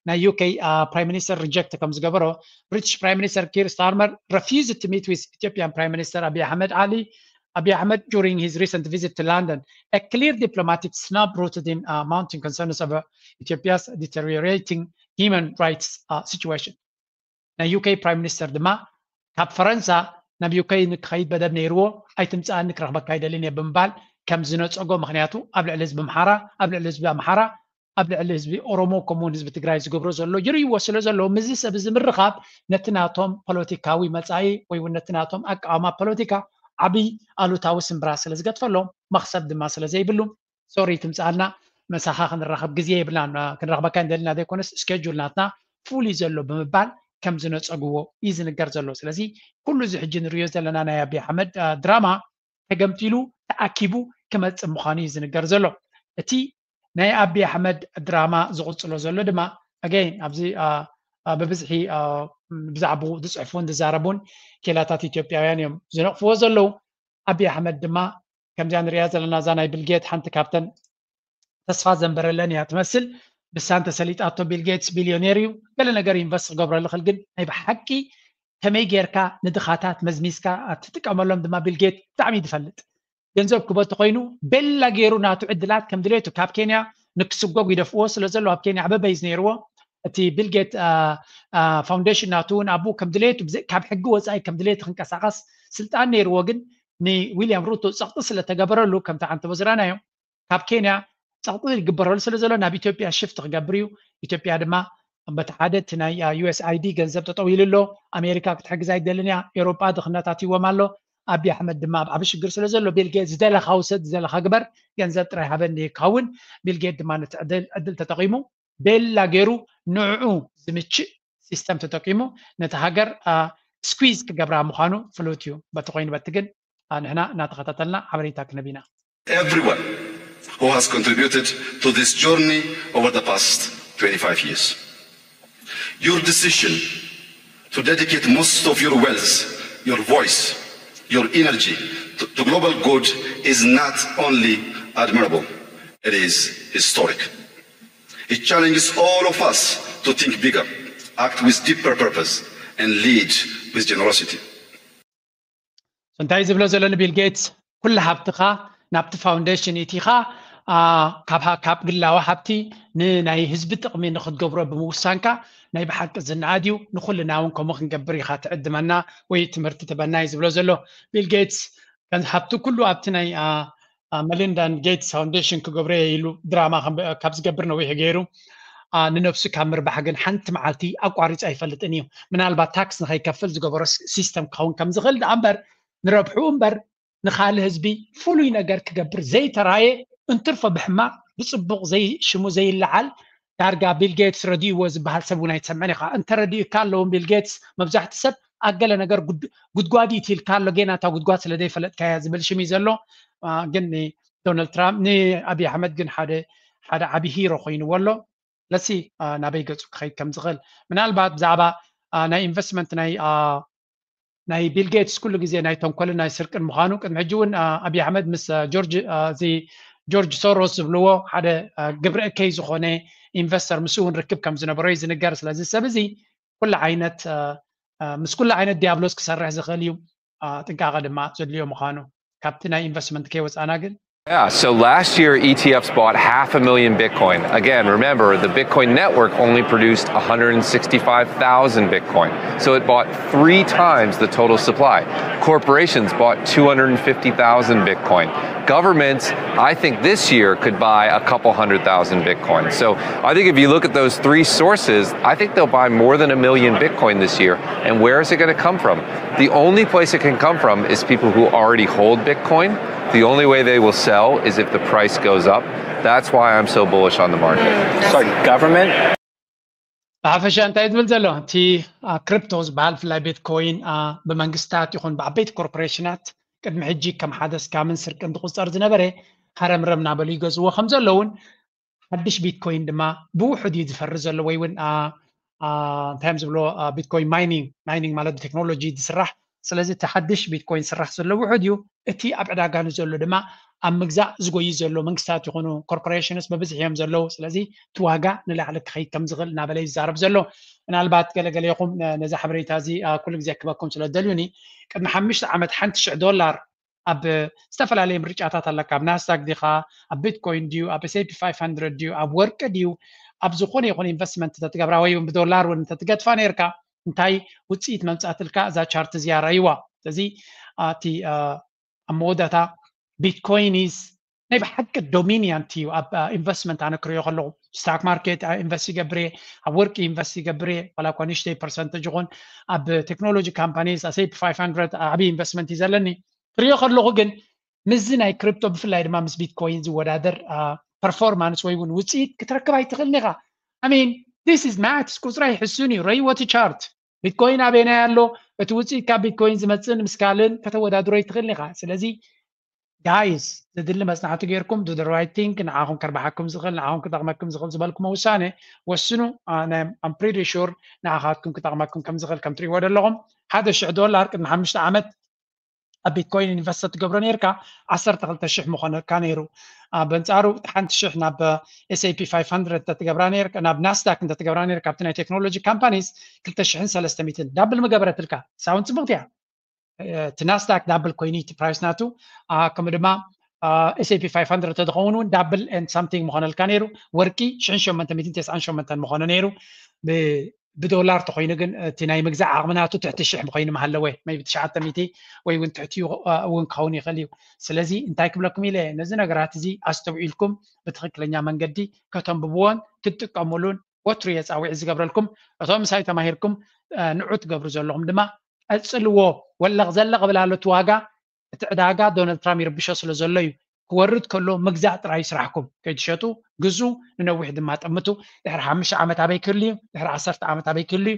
ናይ ዩከይ ፕራይም ሚኒስተር ሪጀክት ከም ዝገበሮ፣ ብሪቲሽ ፕራይም ሚኒስተር ኪር ስታርመር refused to meet with Ethiopian Prime Minister Abiy Ahmed Ali Abiy Ahmed during his recent visit to London, a clear diplomatic snub rooted in uh, mounting concerns over Ethiopia's deteriorating human rights uh, situation. ናይ ዩኬ ፕራይም ሚኒስተር ድማ ካብ ፈረንሳ ናብ ዩኬ ንክኸይድ መደብ ነይርዎ፣ ኣይትምፅኣኒ ክረኽበካ ኣይደልን እየ ብምባል ከም ዝነፀጎ፣ ምክንያቱ ኣብ ልዕሊ ህዝቢ ኣምሓራ ኣብ ልዕሊ ህዝቢ ኣምሓራ ኣብ ልዕሊ ህዝቢ ኦሮሞ ከምኡውን ህዝቢ ትግራይ ዝገብሮ ዘሎ ይርእይዎ ስለ ዘለዉ ምስዚ ሰብ እዚ ምርኻብ ነቲ ናቶም ፖለቲካዊ መፃኢ ወይ እውን ነቲ ናቶም ኣቃውማ ፖለቲካ ዓብይ ኣሉታዊ ስምብራ ስለ ዝገጥፈሎም መኽሰብ ድማ ስለ ዘይብሉ ሶሪ ትምፅኣልና መሳኻ ክንራኸብ ግዜ የብልናን ክንረኽበካ እንደልና ዘይኮነስ ስኬጁል ናትና ፉል እዩ ዘሎ ብምባል ከም ዝነፀግዎ እዩ ዝንገር ዘሎ። ስለዚ ኩሉ እዚ ሕጂ ንሪኦ ዘለና ናይ ኣብይ ኣሕመድ ድራማ ተገምጢሉ ተኣኪቡ ክመፅእ ምዃኑ እዩ ዝንገር ዘሎ። እቲ ናይ ኣብይ ኣሕመድ ድራማ ዝቕፅሎ ዘሎ ድማ ኣገይን ኣብዚ ብብዝሒ ብዛዕባኡ ዝፅሕፉን ዝዛረቡን ኬላታት ኢትዮጵያውያን እዮም ዝነቕፍዎ ዘለዉ። ኣብይ ኣሕመድ ድማ ከምዚኣ ንሪኣ ዘለና እዛ ናይ ቢልጌት ሓንቲ ካብተን ተስፋ ዘንበረለን እያ ትመስል። ብሳን ተሰሊጣቶ ቢልጌትስ ቢልዮኔር እዩ። ገለ ነገር ኢንቨስት ክገብረሉ ክእል ግን ናይ ብሓቂ ከመይ ጌርካ ንድኻታት መዝሚዝካ ትጥቀመሎም ድማ ቢልጌት ብጣዕሚ እዩ ዝፈልጥ። ገንዘብ ክበቲ ኮይኑ ቤላ ገይሩ ናቱ ዕድላት ከም ድሌቱ ካብ ኬንያ ንክስጎግ ይደፍዎ ስለ ዘሎ ኣብ ኬንያ ዓበበይ ዝነይርዎ እቲ ቢልጌት ፋውንዴሽን ናቱ እውን ኣብኡ ከም ድሌቱ ካብ ሕጊ ወፃኢ ከም ድሌቱ ክንቀሳቀስ ስልጣን ነይርዎ ግን ንዊልያም ሩቶ ፀቕጢ ስለተገበረሉ ከምቲ ሓንቲ በዝራናዮ ካብ ኬንያ ፀቕጢ ይግበረሉ ስለ ዘሎ ናብ ኢትዮጵያ ሽፍት ክገብር እዩ። ኢትዮጵያ ድማ በቲ ሓደ እቲ ናይ ዩኤስኣይዲ ገንዘብ ጠጠው ኢሉ ኣሎ። ኣሜሪካ ክትሕግዝ ኣይደልን እያ። ኤውሮጳ ድኽነት ኣትይዎም ኣሎ። ኣብይ ኣሕመድ ድማ ኣብ ዓቢ ሽግር ስለ ዘሎ ቢልጌት ዝደለኻ ውሰድ ዝደለኻ ግበር ገንዘብ ጥራይ ሃበኒ ይካውን። ቢልጌት ድማ ነቲ ዕድል ዕድል ተጠቒሙ ቤላ ገይሩ ንዕኡ ዝምችእ ሲስተም ተጠቂሙ ነቲ ሃገር ስኩዝ ክገብራ ምዃኑ ፍሉጥ እዩ። በቲ ኮይኑ በቲ ግን ንሕና እናተኸታተልና ሓበሬታ ክንህብ ኢና። Everyone who has contributed to this journey over the past twenty-five years. Your decision to dedicate most of your wealth, your voice, your energy to, to global good is not only admirable, it is historic. It challenges all of us to think bigger, act with deeper purpose, and lead with generosity. እንታይ ዝብሎ ዘሎ ንቢል ጌትስ ኩሉ ሃብትኻ ናብቲ ፋውንዴሽን ኢቲኻ ካብ ግላዊ ሃብቲ ንናይ ህዝቢ ጥቕሚ ንክትገብሮ ብምውሳንካ ናይ ብሓቂ ዝነኣድ እዩ። ንኩልና እውን ከምኡ ክንገብር ኢኻ ትዕድመና ወይ ትምህርቲ ትበና እዩ ዝብሎ ዘሎ ቢል ጌትስ። ሃብቲ ኩሉ ኣብቲ ናይ መሊንዳን ጌትስ ፋውንዴሽን ክገብሮ ኢሉ ድራማ ካብ ዝገብር ነዊሑ ገይሩ ንነብሱ ካብ ምርባሕ ግን ሓንቲ መዓልቲ ኣቋሪፁ ኣይፈልጥን እዩ። ምናልባት ታክስ ንኸይከፍል ዝገበሮ ሲስተም ክኸውን ከም ዝኽእል ደኣ እምበር ንረብሑ እምበር ንኻልእ ህዝቢ ፍሉይ ነገር ክገብር ዘይተራየ እንትርፎ ብሕማቕ ብፅቡቕ ሽሙ ዘይለዓል ዳርጋ ቢል ጌትስ ረዲእዎ ዝበሃል ሰብ እውን ኣይትሰምዕን ኢኻ። እንተረዲኡ እካ ኣለውን ቢል ጌትስ መብዛሕቲ ሰብ ኣብ ገለ ነገር ጉድጓድ እዩ ትልካ ኣሎ ጌና እታ ጉድጓድ ስለ ዘይፈለጥካያ ዝብል ሽም እዩ ዘሎ። ግን ንዶናልድ ትራምፕ ንኣብይ ኣሕመድ ግን ሓደ ሓደ ዓብዪ ሂሮ ኮይንዎ ኣሎ። ለሲ ናበይ ገፁ ክኸይድ ከም ዝኽእል ምናልባት ብዛዕባ ናይ ኢንቨስትመንት ናይ ናይ ቢል ጌትስ ኩሉ ግዜ ናይ ተንኮልን ናይ ስርቅን ምዃኑ ቅድሚ ሕጂ እውን ኣብይ ኣሕመድ ምስ ጆርጅ እዚ ጆርጅ ሶሮስ ዝብልዎ ሓደ ግብረ እከይ ዝኾነ ኢንቨስተር ምስ እውን ርክብ ከም ዝነበሮ እዩ ዝንገር። ስለዚ ሰብ እዚ ኩሉ ዓይነት ምስ ኩሉ ዓይነት ዲያብሎስ ክሰርሕ ዝኽእል እዩ። ጥንቃቐ ድማ ዘድልዮ ምዃኑ ካብቲ ናይ ኢንቨስትመንት ከይወፃና ግን Yeah, so last year E T Fs bought half a million Bitcoin. Again, remember, the Bitcoin network only produced one hundred sixty-five thousand Bitcoin. So it bought three times the total supply. Corporations bought two hundred fifty thousand Bitcoin. Governments, I think this year could buy a couple hundred thousand Bitcoin. So I think if you look at those three sources, I think they'll buy more than a million Bitcoin this year. And where is it going to come from? The only place it can come from is people who already hold Bitcoin. The only way they will sell is if the price goes up. That's why I'm so bullish on the market. So government ብሓፈሻ እንታይ ዝብል ዘሎ እቲ ክሪፕቶ ዝበሃል ብፍላይ ቤትኮይን ብመንግስታት ይኹን ብዓበይቲ ኮርፖሬሽናት ቅድሚ ሕጂ ከም ሓደ ስካምን ስርቅን ዝቁፀር ዝነበረ ሃረምረም እናበሉ ይገዝዎ ከም ዘለውን ሓድሽ ቢትኮይን ድማ ብውሑድ እዩ ዝፈሪ ዘሎ ወይ እውን እንታይ እዮም ዝብሎ ቢትኮይን ማይኒንግ ማይኒንግ ማለት ብቴክኖሎጂ ዝስራሕ። ስለዚ እቲ ሓድሽ ቢትኮይን ዝስራሕ ዘሎ ውሑድ እዩ። እቲ ኣብ ዕዳጋ ንዘሎ ድማ ኣብ ምግዛእ ዝጎዩ ዘሎ መንግስታት ይኹኑ ኮርፖሬሽንስ ብብዝሒ እዮም ዘለዉ። ስለዚ እቲ ዋጋ ንላዕሊ ክኸይድ ከም ዝኽእል እናበለ ይዛረብ ዘሎ። ምናልባት ገለገለ ይኹም ነዚ ሓበሬታ እዚ ኩሉ ግዜ ክበኩም ስለ ደልዩኒ ቅድሚ ሓሙሽተ ዓመት ሓንቲ ሽሕ ዶላር ኣብ ዝተፈላለየ ምርጫታት ኣለካ። ኣብ ናስዳክ ዲኻ፣ ኣብ ቢትኮይን ድዩ፣ ኣብ S&P five hundred ድዩ፣ ኣብ ወርቂ ድዩ፣ ኣብ ዝኾነ ይኹን ኢንቨስትመንት እንተትገብራ ወይ እውን ብዶላር እውን እንተትገድፋ ነርካ እንታይ ውፅኢት መምፃትልካ እዛ ቻርት እዚኣ ረእይዋ። ስለዚ እቲ ኣብ መወዳእታ ቢትኮይን ኢዝ ናይ ብሓቂ ዶሚኒያንት እዩ ኣብ ኢንቨስትመንት ኣነ ክሪኦ ከለኹ ስታክ ማርኬት ኢንቨስት ይገብር እየ፣ ኣብ ወርቂ ኢንቨስት ይገብር እየ፣ ዋላ እኳ ንእሽተይ ፐርሰንተጅ ይኹን ኣብ ቴክኖሎጂ ካምፓኒስ S&P five hundred ዓብዪ ኢንቨስትመንት እዩ ዘለኒ። ክሪኦ ከለኹ ግን ምስዚ ናይ ክሪፕቶ ብፍላይ ድማ ምስ ቢትኮይን ዝወዳደር ፐርፎርማንስ ወይ እውን ውፅኢት ክትረክብ ኣይትኽእልን ኢኻ። I mean this is maths ቁፅሪ ኣይሕሱን እዩ። ረይዎ እቲ ቻርት ቢትኮይን ኣበይናይ ኣሎ? እቲ ውፅኢት ካብ ቢትኮይን ዝመፅእን ምስ ካልእን ከተወዳድሮ ይትኽእል ኢኻ። ስለዚ ጋይስ፣ ዘድሊ መፅናዕቲ ጌርኩም do the right thing። ንዓኹም ከርባሓኩም ዝኽእል፣ ንዓኹም ክጠቕመኩም ዝኽእል ዝበልኩሞ ውሳነ ወስኑ። I'm pretty sure ንዓኻትኩም ክጠቕመኩም ከም ዝኽእል ከም ትሪእዎ ዘለኹም ሓደ ሽሕ ዶላር ቅድሚ ሓሙሽተ ዓመት ኣብ ቢትኮይን ኢንቨስት ትገብሮ ነርካ ዓሰርተ ክልተ ሽሕ ምኾነካ ነይሩ። በንጻሩ ሓንቲ ሽሕ ናብ S&P five hundred እንተትገብራ ነርካ፣ ናብ ናስዳክ እንተትገብራ ነርካ፣ ካብቲ ናይ ቴክኖሎጂ ካምፓኒስ ክልተ ሽሕን ሰለስተ ሚእትን ዳብል ምገበረትልካ። ሳውን ጽቡቕቲ እያ። እቲ ናስዳክ ዳብል ኮይኑ እቲ ፕራይስ ናቱ፣ ከምኡ ድማ S&P five hundred ተዝኸውን እውን ዳብል and something ምኾነልካ ነይሩ። ወርቂ ሽሕን ሸሞንተ ሚእትን ተስዓን ሸሞንተን ምኾነ ነይሩ። ብዶላር ተኮይኑ ግን እቲ ናይ ምግዛእ ዓቕሚ ናቱ ትሕቲ ሽሕ ምኮይኑ ምሃለወ፣ maybe ትሽዓተ ሚእቲ ወይ እውን ትሕቲኡ እውን ክኸውን ይኽእል እዩ። ስለዚ እንታይ ክብለኩም ኢለ፣ ነዚ ነገራት እዚ ኣስተውዒልኩም ብትኽክለኛ መንገዲ ከተንብብዎን ክትጥቀሙሉን ወትሩ የፃዊዕ ዝገብረልኩም። እቶም ምሳይ ተማሂርኩም ንዑ ትገብሩ ዘለኹም ድማ ቀፅልዎ። ወለቕ ዘለቕ ብል ኣሎ እቲ ዋጋ። እቲ ዕዳጋ ዶናልድ ትራምፕ ይርብሾ ስለ ዘሎ እዩ። ክወርድ ከሎ ምግዛእ ጥራይ ስራሕኩም። ከይትሸጡ ግዙ፣ ንነዊሕ ድማ ጠምቱ። ድሕሪ ሓሙሽተ ዓመት ኣበይ ክህሉ እዩ? ድሕሪ ዓሰርተ ዓመት ኣበይ ክህሉ እዩ?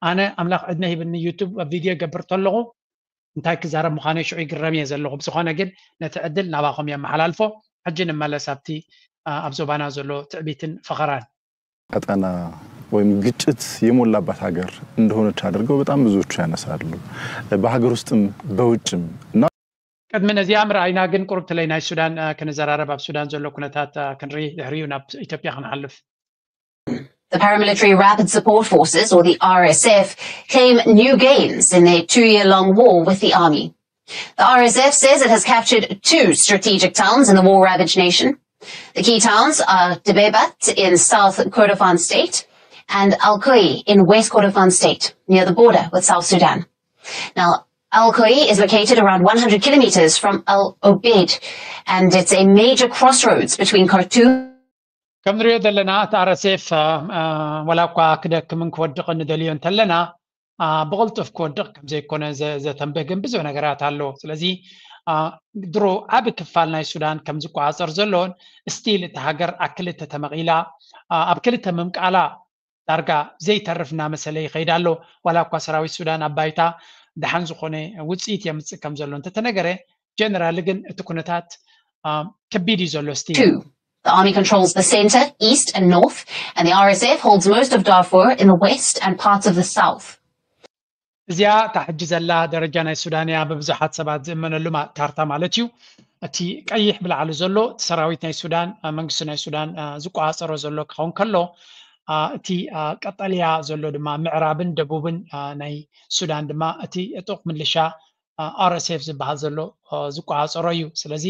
ኣነ ኣምላኽ ዕድመ ሂብኒ ዩቱብ ቪድዮ ይገብር ተለኹ እንታይ ክዛረብ ምዃነይ ሽዑ ይግረም እየ ዘለኹ። ብዝኾነ ግን ነቲ ዕድል ናባኹም የመሓላልፎ። ሕጂ ንመለስ ኣብቲ ኣብ ዞባና ዘሎ ትዕቢትን ፈኸራን። ቀጠና ወይም ግጭት የሞላባት ሀገር እንደሆነች አድርገው በጣም ብዙዎቹ ያነሳሉ። በሀገር ውስጥም በውጭም እና ቅድሚ ነዚኣ ምርኣይና ግን ቁሩብ ትለይ ናይ ሱዳን ክንዘራረብ ኣብ ሱዳን ዘሎ ኩነታት ክንርኢ ድሕሪኡ ናብ ኢትዮጵያ ክንሓልፍ። The Paramilitary Rapid Support Forces, or the R S F, claim new gains in their two year long war with the army. The R S F says it has captured two strategic towns in the war ravaged nation. The key towns are Debebat in south Kordofan state and Al Koi in west Kordofan state, near the border with South Sudan. Now, Al Koi is located around one hundred kilometers from Al Obeid, and it's a major crossroads between Khartoum ከም ንሪኦ ዘለና እቲ R S F ወላ እኳ ክደክምን ክወድቕን ንደልዮ እንተለና ብቕልጡፍ ክወድቕ ከም ዘይኮነ ዘተንብህ ግን ብዙሕ ነገራት ኣሎ። ስለዚ ድሮ ዓቢ ክፋል ናይ ሱዳን ከም ዝቆፃፀር ዘሎን ስቲል እቲ ሃገር ኣብ ክልተ ተመቒላ ኣብ ክልተ ምምቃላ ዳርጋ ዘይተርፍ እናመሰለ ይኸይድ ኣሎ። ዋላ እኳ ሰራዊት ሱዳን ኣብ ባይታ ደሓን ዝኾነ ውፅኢት የምፅእ ከም ዘሎ እንተተነገረ ጀነራሊ ግን እቲ ኩነታት ከቢድ እዩ ዘሎ ስቲል። The army controls the center, east, and north, and the R S F holds most of Darfur in the west and parts of the south. እዚኣ እታ ሕጂ ዘላ ደረጃ ናይ ሱዳን እያ ብብዙሓት ሰባት ዝእመነሉ ካርታ ማለት እዩ። እቲ ቀይሕ ብላዕሊ ዘሎ እቲ ሰራዊት ናይ ሱዳን መንግስቲ ናይ ሱዳን ዝቆፃፀሮ ዘሎ ክኸውን ከሎ እቲ ቀጠልያ ዘሎ ድማ ምዕራብን ደቡብን ናይ ሱዳን ድማ እቲ ዕጡቕ ምልሻ R S F ዝበሃል ዘሎ ዝቆፃፀሮ እዩ። ስለዚ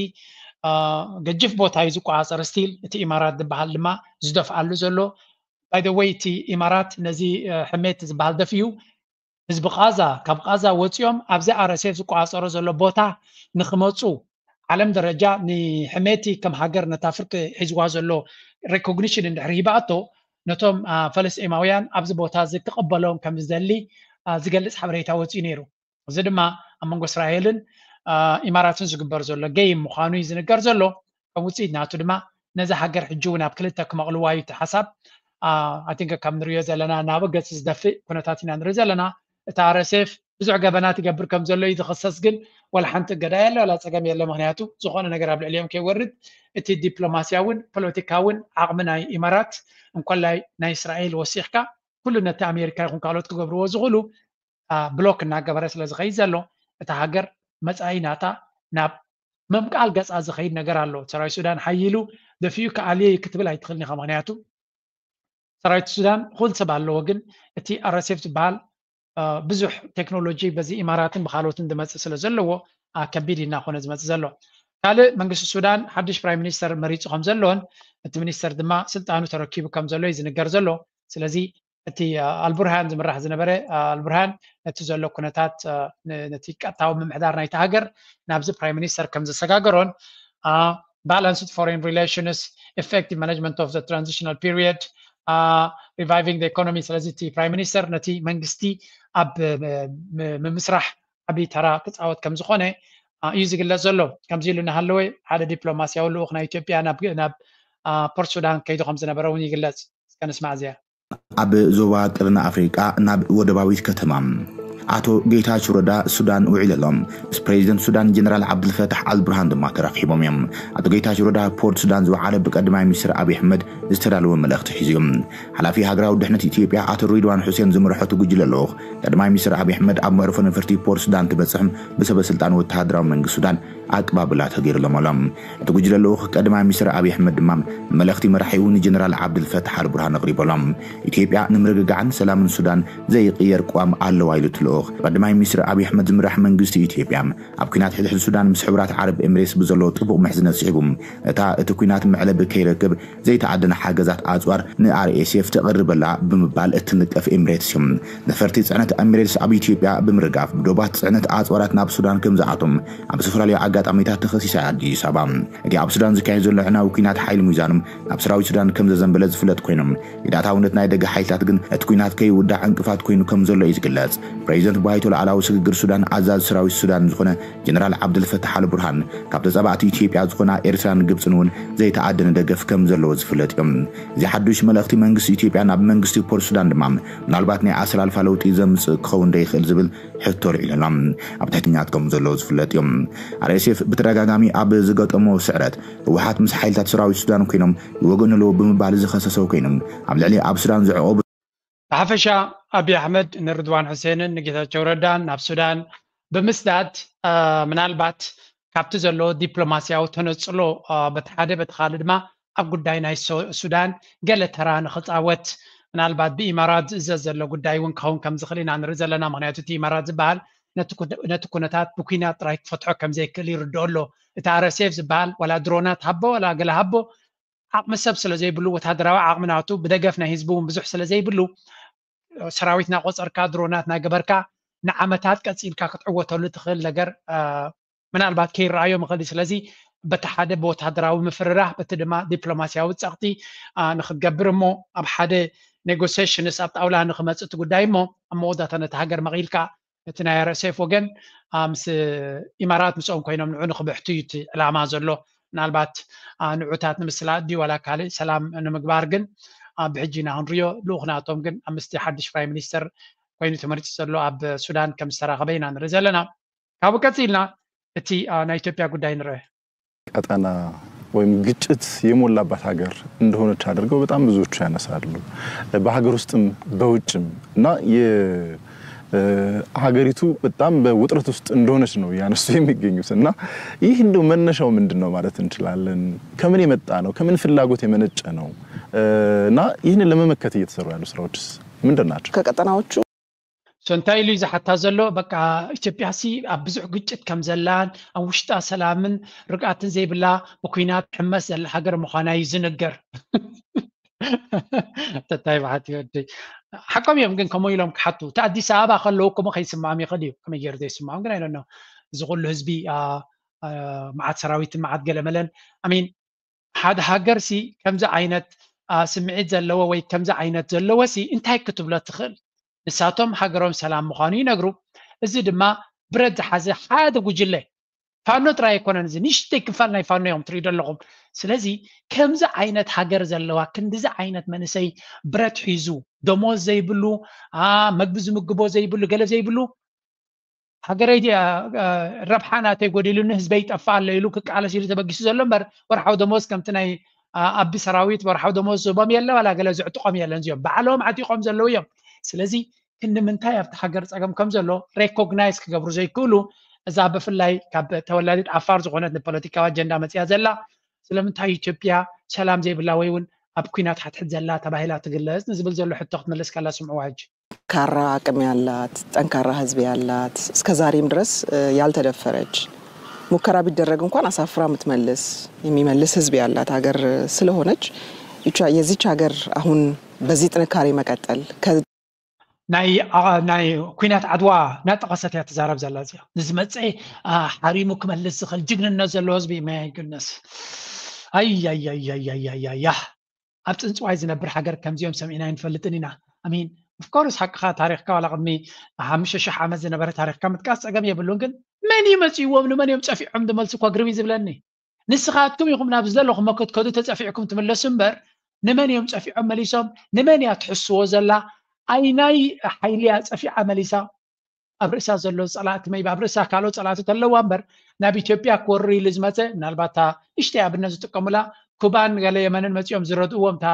ገጅፍ ቦታ እዩ ዝቆፃፀር ስቲል። እቲ ኢማራት ዝበሃል ድማ ዝደፍኣሉ ዘሎ። By the way እቲ ኢማራት ነዚ ሕሜት ዝበሃል ደፍኡ ህዝቢ ቃዛ ካብ ቃዛ ወፂኦም ኣብዚ R S F ዝቆፃፀሮ ዘሎ ቦታ ንክመፁ ዓለም ደረጃ ንሕሜቲ ከም ሃገር ነታ ፍርቂ ሒዝዋ ዘሎ ሬኮግኒሽን እንድሕር ሂባኣቶ ነቶም ፈለስጢማውያን ኣብዚ ቦታ እዚ ክቕበሎም ከም ዝደሊ ዝገልፅ ሓበሬታ ወፂኡ ነይሩ። እዚ ድማ ኣብ መንጎ እስራኤልን ኢማራትን ዝግበር ዘሎ ገይም ምዃኑ እዩ ዝንገር ዘሎ። ከም ውፅኢት ናቱ ድማ ነዛ ሃገር ሕጂ እውን ኣብ ክልተ ክመቕልዋ እዩ እቲ ሓሳብ። ኣቲንከ ካብ ንሪኦ ዘለና ናብ ገፅ ዝደፍእ ኩነታት ኢና ንርኢ ዘለና። እቲ R S F ብዙሕ ገበናት ይገብር ከም ዘሎ እዩ ዝኽሰስ፣ ግን ዋላ ሓንቲ እገዳ የለ፣ ዋላ ፀገም የለ። ምክንያቱ ዝኾነ ነገር ኣብ ልዕሊኦም ከይወርድ እቲ ዲፕሎማስያውን ፖለቲካውን ዓቕሚ ናይ ኢማራት እንኮላይ ናይ እስራኤል ወሲኽካ ኩሉ ነቲ ኣሜሪካ ይኹን ካልኦት ክገብርዎ ዝኽእሉ ብሎክ እናገበረ ስለ ዝኸይድ ዘሎ እታ ሃገር መፃኢ ናታ ናብ ምምቃል ገፃ ዝኸይድ ነገር ኣሎ። ሰራዊት ሱዳን ሓይሉ ደፊኡ ክኣልየ እዩ ክትብል ኣይትኽእልን ኢኻ። ምክንያቱ ሰራዊት ሱዳን እኹል ሰብ ኣለዎ፣ ግን እቲ R S F ዝበሃል ብዙሕ ቴክኖሎጂ በዚ ኢማራትን ብካልኦትን ዝመፅእ ስለ ዘለዎ ከቢድ እናኾነ ዝመፅእ ዘሎ። ካልእ መንግስቲ ሱዳን ሓድሽ ፕራይም ሚኒስተር መሪፁ ከም ዘሎን እቲ ሚኒስተር ድማ ስልጣኑ ተረኪቡ ከም ዘሎ እዩ ዝንገር ዘሎ። ስለዚ እቲ ኣልቡርሃን ዝምራሕ ዝነበረ ኣልቡርሃን ነቲ ዘሎ ኩነታት ነቲ ቀጥታዊ ምምሕዳር ናይቲ ሃገር ናብዚ ፕራይም ሚኒስተር ከም ዘሰጋገሮን balanced foreign relations, effective management of the transitional period, reviving the economy። ስለዚ እቲ ፕራይም ሚኒስተር ነቲ መንግስቲ ኣብ ምምስራሕ ዓብዪ ተራ ክፃወት ከም ዝኾነ እዩ ዝግለፅ ዘሎ። ከምዚ ኢሉ እናሃለወ ሓደ ዲፕሎማስያዊ ልኡኽ ናይ ኢትዮጵያ ናብ ፖርት ሱዳን ከይዱ ከም ዝነበረ እውን ይግለፅ። እስከ ንስማዕ እዚኣ። ኣብ ዞባ ቀርኒ ኣፍሪቃ ናብ ወደባዊት ከተማ ኣቶ ጌታቸው ረዳ ሱዳን ውዒሉ ኣሎ። ምስ ፕሬዚደንት ሱዳን ጀነራል ዓብዱልፈታሕ ኣልቡርሃን ድማ ተራኺቦም እዮም። ኣቶ ጌታቸው ረዳ ፖርት ሱዳን ዝወዓለ ብቀዳማይ ሚኒስትር ኣብይ ኣሕመድ ዝተዳለወ መልእኽቲ ሒዙ እዩ። ሓላፊ ሃገራዊ ድሕነት ኢትዮጵያ ኣቶ ሪድዋን ሑሴን ዝመርሖ እቲ ጉጅለ ልኡኽ ቀዳማይ ሚኒስትር ኣብይ ኣሕመድ ኣብ መዕርፎ ነፈርቲ ፖርት ሱዳን እንትበፅሕም ብሰበ ስልጣን ወተሃደራዊ መንግስቲ ሱዳን ኣቀባብላ ተገይሩሎም ኣሎ። እቲ ጉጅለ ልኡኽ ቀዳማይ ሚኒስትር ኣብይ ኣሕመድ ድማ መልእኽቲ መራሒኡ ንጀነራል ዓብዱልፈታሕ ኣልቡርሃን ኣቕሪቦሎም። ኢትዮጵያ ንምርግጋዕን ሰላምን ሱዳን ዘይቅየር ቅዋም ኣለዋ ኢሉ እቲ ልኡኽ። ቀዳማይ ሚኒስትር ኣብይ ኣሕመድ ዝምራሕ መንግስቲ ኢትዮጵያ ኣብ ኲናት ሕድሕድ ሱዳን ምስ ሕቡራት ዓረብ ኤምሬትስ ብዘለዎ ጥቡቕ ምሕዝነት ስዒቡ፣ እታ እቲ ኲናት መዕለቢ ከይረክብ ዘይተኣደነ ሓገዛት ኣጽዋር ንኣርኤስኤፍ ተቕርበላ ብምባል እትንቀፍ ኤምሬትስ እዩ። ነፈርቲ ጽዕነት ኤምሬትስ ኣብ ኢትዮጵያ ብምርጋፍ ብዶባት ጽዕነት ኣጽዋራት ናብ ሱዳን ከም ዝኣቶም ኣብ ዝተፈላለዩ ኣጋጣሚታት ተኸሲሳ ኣዲስ ኣበባ። እቲ ኣብ ሱዳን ዝካየድ ዘሎ ዕናዊ ኲናት ሓይሊ ሚዛኑ ናብ ሰራዊት ሱዳን ከም ዘዘንበለ ዝፍለጥ ኮይኖም፣ ኢዳታውነት ናይ ደገ ሓይልታት ግን እቲ ኲናት ከይውዳእ ዕንቅፋት ኮይኑ ከም ዘሎ እዩ ዝግለጽ። ፕሬዚደንት ባይቶ ሉዓላዊ ስግግር ሱዳን ኣዛዚ ሰራዊት ሱዳን ዝኾነ ጀነራል ዓብደልፈታሕ ኣልቡርሃን ካብ ተጻባእቲ ኢትዮጵያ ዝኾና ኤርትራን ግብጽን እውን ዘይተኣደነ ደገፍ ከም ዘለዎ ዝፍለጥ እዩ። እዚ ሓዱሽ መልእኽቲ መንግስቲ ኢትዮጵያ ናብ መንግስቲ ፖርት ሱዳን ድማ ምናልባት ናይ ኣሰላልፋ ለውጢ ዘምጽእ ክኸውን ዶ ይኽእል ዝብል ሕቶ ኣልዒሉ ኣሎ። ኣብ ትሕቲ ኲናት ከም ዘሎ ዝፍለጥ እዩ። ኣርኤስኤፍ ብተደጋጋሚ ኣብ ዝገጠሞ ስዕረት ህወሓት ምስ ሓይልታት ሰራዊት ሱዳን ኮይኖም ይወግኡ ኣለዉ ብምባል ዝኸሰሰው ኮይኖም ኣብ ልዕሊ ኣብ ሱዳን ዝዕቆቡ ብሓፈሻ ኣብይ ኣሕመድ ንርድዋን ሕሴንን ንጌታቸው ረዳን ናብ ሱዳን ብምስዳድ ምናልባት ካብቲ ዘሎ ዲፕሎማስያዊ ተነፅሎ በቲ ሓደ በቲ ካልእ ድማ ኣብ ጉዳይ ናይ ሱዳን ገለ ተራ ንክፃወት ምናልባት ብኢማራት ዝእዘዝ ዘሎ ጉዳይ እውን ክኸውን ከም ዝኽእል ኢና ንርኢ ዘለና። ምክንያቱ እቲ ኢማራት ዝበሃል ነቲ ኩነታት ብኩናት ጥራይ ክፈትሖ ከም ዘይክእል ይርድኦ ኣሎ። እቲ ኣርኤስኤፍ ዝበሃል ዋላ ድሮናት ሃቦ ዋላ ገለ ሃቦ ዓቕሚ ሰብ ስለ ዘይብሉ ወታደራዊ ዓቕሚ ናቱ ብደገፍ ናይ ህዝቢ እውን ብዙሕ ስለ ዘይብሉ ሰራዊት ናቆፀርካ ድሮናት ናገበርካ ንዓመታት ቀፂልካ ክትዕወተሉ ትኽእል ነገር ምናልባት ከይረኣዮም ይኽእል። ስለዚ በቲ ሓደ ብወታደራዊ ምፍርራህ በቲ ድማ ዲፕሎማስያዊ ፀቕጢ ንክትገብር እሞ ኣብ ሓደ ኔጎሲሽንስ ኣብ ጣውላ ንክመፅእ እቲ ጉዳይ እሞ ኣብ መወዳእታ ነቲ ሃገር መቒልካ እቲ ናይ ኣርኤስኤፍ ወገን ምስ ኢማራት ምስኦም ኮይኖም ንዑ ንክብሕቱ እዩ እቲ ዕላማ ዘሎ። ምናልባት ንዑታት ንምስላጥ ድዩ ዋላ ካልእ ሰላም ንምግባር ግን ብሕጂ ኢና ክንሪኦ። ልኡኽ ናቶም ግን ኣብ ምስቲ ሓድሽ ፕራይም ሚኒስተር ኮይኑ ተመሪፁ ዘሎ ኣብ ሱዳን ከም ዝተራኸበ ኢና ንርኢ ዘለና። ካብኡ ቀፂልና እቲ ናይ ኢትዮጵያ ጉዳይ ንርአ። ቀጠና ወይም ግጭት የሞላባት ሀገር እንደሆነች አድርገው በጣም ብዙዎቹ ያነሳሉ። በሀገር ውስጥም በውጭም እና ሀገሪቱ በጣም በውጥረት ውስጥ እንደሆነች ነው እያነሱ የሚገኙት እና ይህ እንደው መነሻው ምንድን ነው ማለት እንችላለን? ከምን የመጣ ነው? ከምን ፍላጎት የመነጨ ነው? እና ይህንን ለመመከት እየተሰሩ ያሉ ስራዎችስ ምንድን ናቸው? ከቀጠናዎቹ So እንታይ ኢሉ እዩ ዝሓታ ዘሎ? በቃ ኢትዮጵያ ሲ ኣብ ብዙሕ ግጭት ከም ዘላን ኣብ ውሽጣ ሰላምን ርግኣትን ዘይብላ ብኩናት ሕመስ ዘላ ሃገር ምዃና እዩ ዝንገር። ተታይ ብሓቲ ወደይ ሓቆም እዮም ግን ከምኡ ኢሎም ክሓቱ እቲ ኣዲስ ኣበባ ከለዉ እኮ ከይስምዖም ይኽእል እዩ። ከመይ ገይሩ ዘይስምዖም ግን ኣይደኖ እዚ ኩሉ ህዝቢ መዓት ሰራዊትን መዓት ገለመለን ኣሚን ሓደ ሃገር ሲ ከምዚ ዓይነት ስምዒት ዘለዎ ወይ ከምዚ ዓይነት ዘለዎ ሲ እንታይ ክትብሎ ትኽእል? ንሳቶም ሃገሮም ሰላም ምዃኑ ይነግሩ። እዚ ድማ ብረት ዝሓዘ ሓደ ጉጅለ ፋኖ ጥራይ ኣይኮነን። እዚ ንእሽተይ ክፋል ናይ ፋኖ እዮም ትሪኢ ዘለኹም። ስለዚ ከምዚ ዓይነት ሃገር ዘለዋ ክንድዚ ዓይነት መንእሰይ ብረት ሒዙ ደሞዝ ዘይብሉ መግቢ ዝምግቦ ዘይብሉ ገለ ዘይብሉ ሃገረይ ረብሓ ናተይ ጎዲሉኒ ህዝበይ ይጠፍእ ኣሎ ኢሉ ክቃለስ ኢሉ ተበጊሱ ዘሎ እምበር ወርሓዊ ደሞዝ ከምቲ ናይ ኣቢ ሰራዊት ወርሓዊ ደሞዝ ዝህቦም የለ ዋላ ገለ ዝዕጥቆም የለን። እዚኦም ባዕሎም ዓጢቆም ዘለዉ እዮም። ስለዚ ክንዲ ምንታይ ኣብቲ ሃገር ፀገም ከም ዘሎ ሬኮግናይዝ ክገብሩ ዘይክእሉ እዛ ብፍላይ ካብ ተወላዲት ዓፋር ዝኾነት ንፖለቲካዊ ኣጀንዳ መፅያ ዘላ ስለምንታይ ኢትዮጵያ ሰላም ዘይብላ ወይ እውን ኣብ ኲናት ሓትሕት ዘላ ተባሂላ ትግለፅ ንዝብል ዘሎ ሕቶ ክትመልስ ከላ ስምዕዋ ሕጂ። ጠንካራ አቅም ያላት፣ ጠንካራ ህዝብ ያላት፣ እስከ ዛሬም ድረስ ያልተደፈረች፣ ሙከራ ቢደረግ እንኳን አሳፍራ የምትመልስ፣ የሚመልስ ህዝብ ያላት ሀገር ስለሆነች የዚች ሀገር አሁን በዚህ ጥንካሬ መቀጠል ናይ ኩናት ዓድዋ እናጠቐሰት እያ ትዛረብ ዘላ እዚኣ። ንዝመፀ ሓሪሙ ክመልስ ዝኽእል ጅግንነት ዘለዎ ህዝቢ መያይግነስ ኣያያያያያያ ኣብ ፅንፅዋይ ዝነብር ሃገር ከምዚኦም ሰሚዕና ኣይንፈልጥን ኢና። ኣሚን ኦፍኮርስ ሓቅኻ ታሪኽካ ዋላ ቅድሚ ሓሙሽተ ሽሕ ዓመት ዝነበረ ታሪኽካ ምጥቃስ ፀገም የብሉን ግን መን እዩ መፅእዎም ንመን እዮም ፀፊዖም ዝመልሱ እኳ ግርም እዩ ዝብለኒ። ንስኻትኩም ኢኹም ናብ ዝደለኹም መከትከዱ ተፀፊዕኩም ትምለሱ እምበር ንመን እዮም ጸፊዖም መሊሶም? ንመን እያ ትሕስዎ ዘላ? ኣይናይ ሓይሊ እያ ጸፊዓ መሊሳ? ኣብ ርእሳ ዘሎ ጸላእቲ መይቢ ኣብ ርእሳ ካልኦት ጸላእቲ ተለዋ እምበር፣ ናብ ኢትዮጵያ ክወርር ኢሉ ዝመጸ፣ ምናልባት እታ ንእሽተይ ኣብነት ዝጥቀሙላ፣ ኩባን ገለ የመንን መጺኦም ዝረድእዎም፣ እታ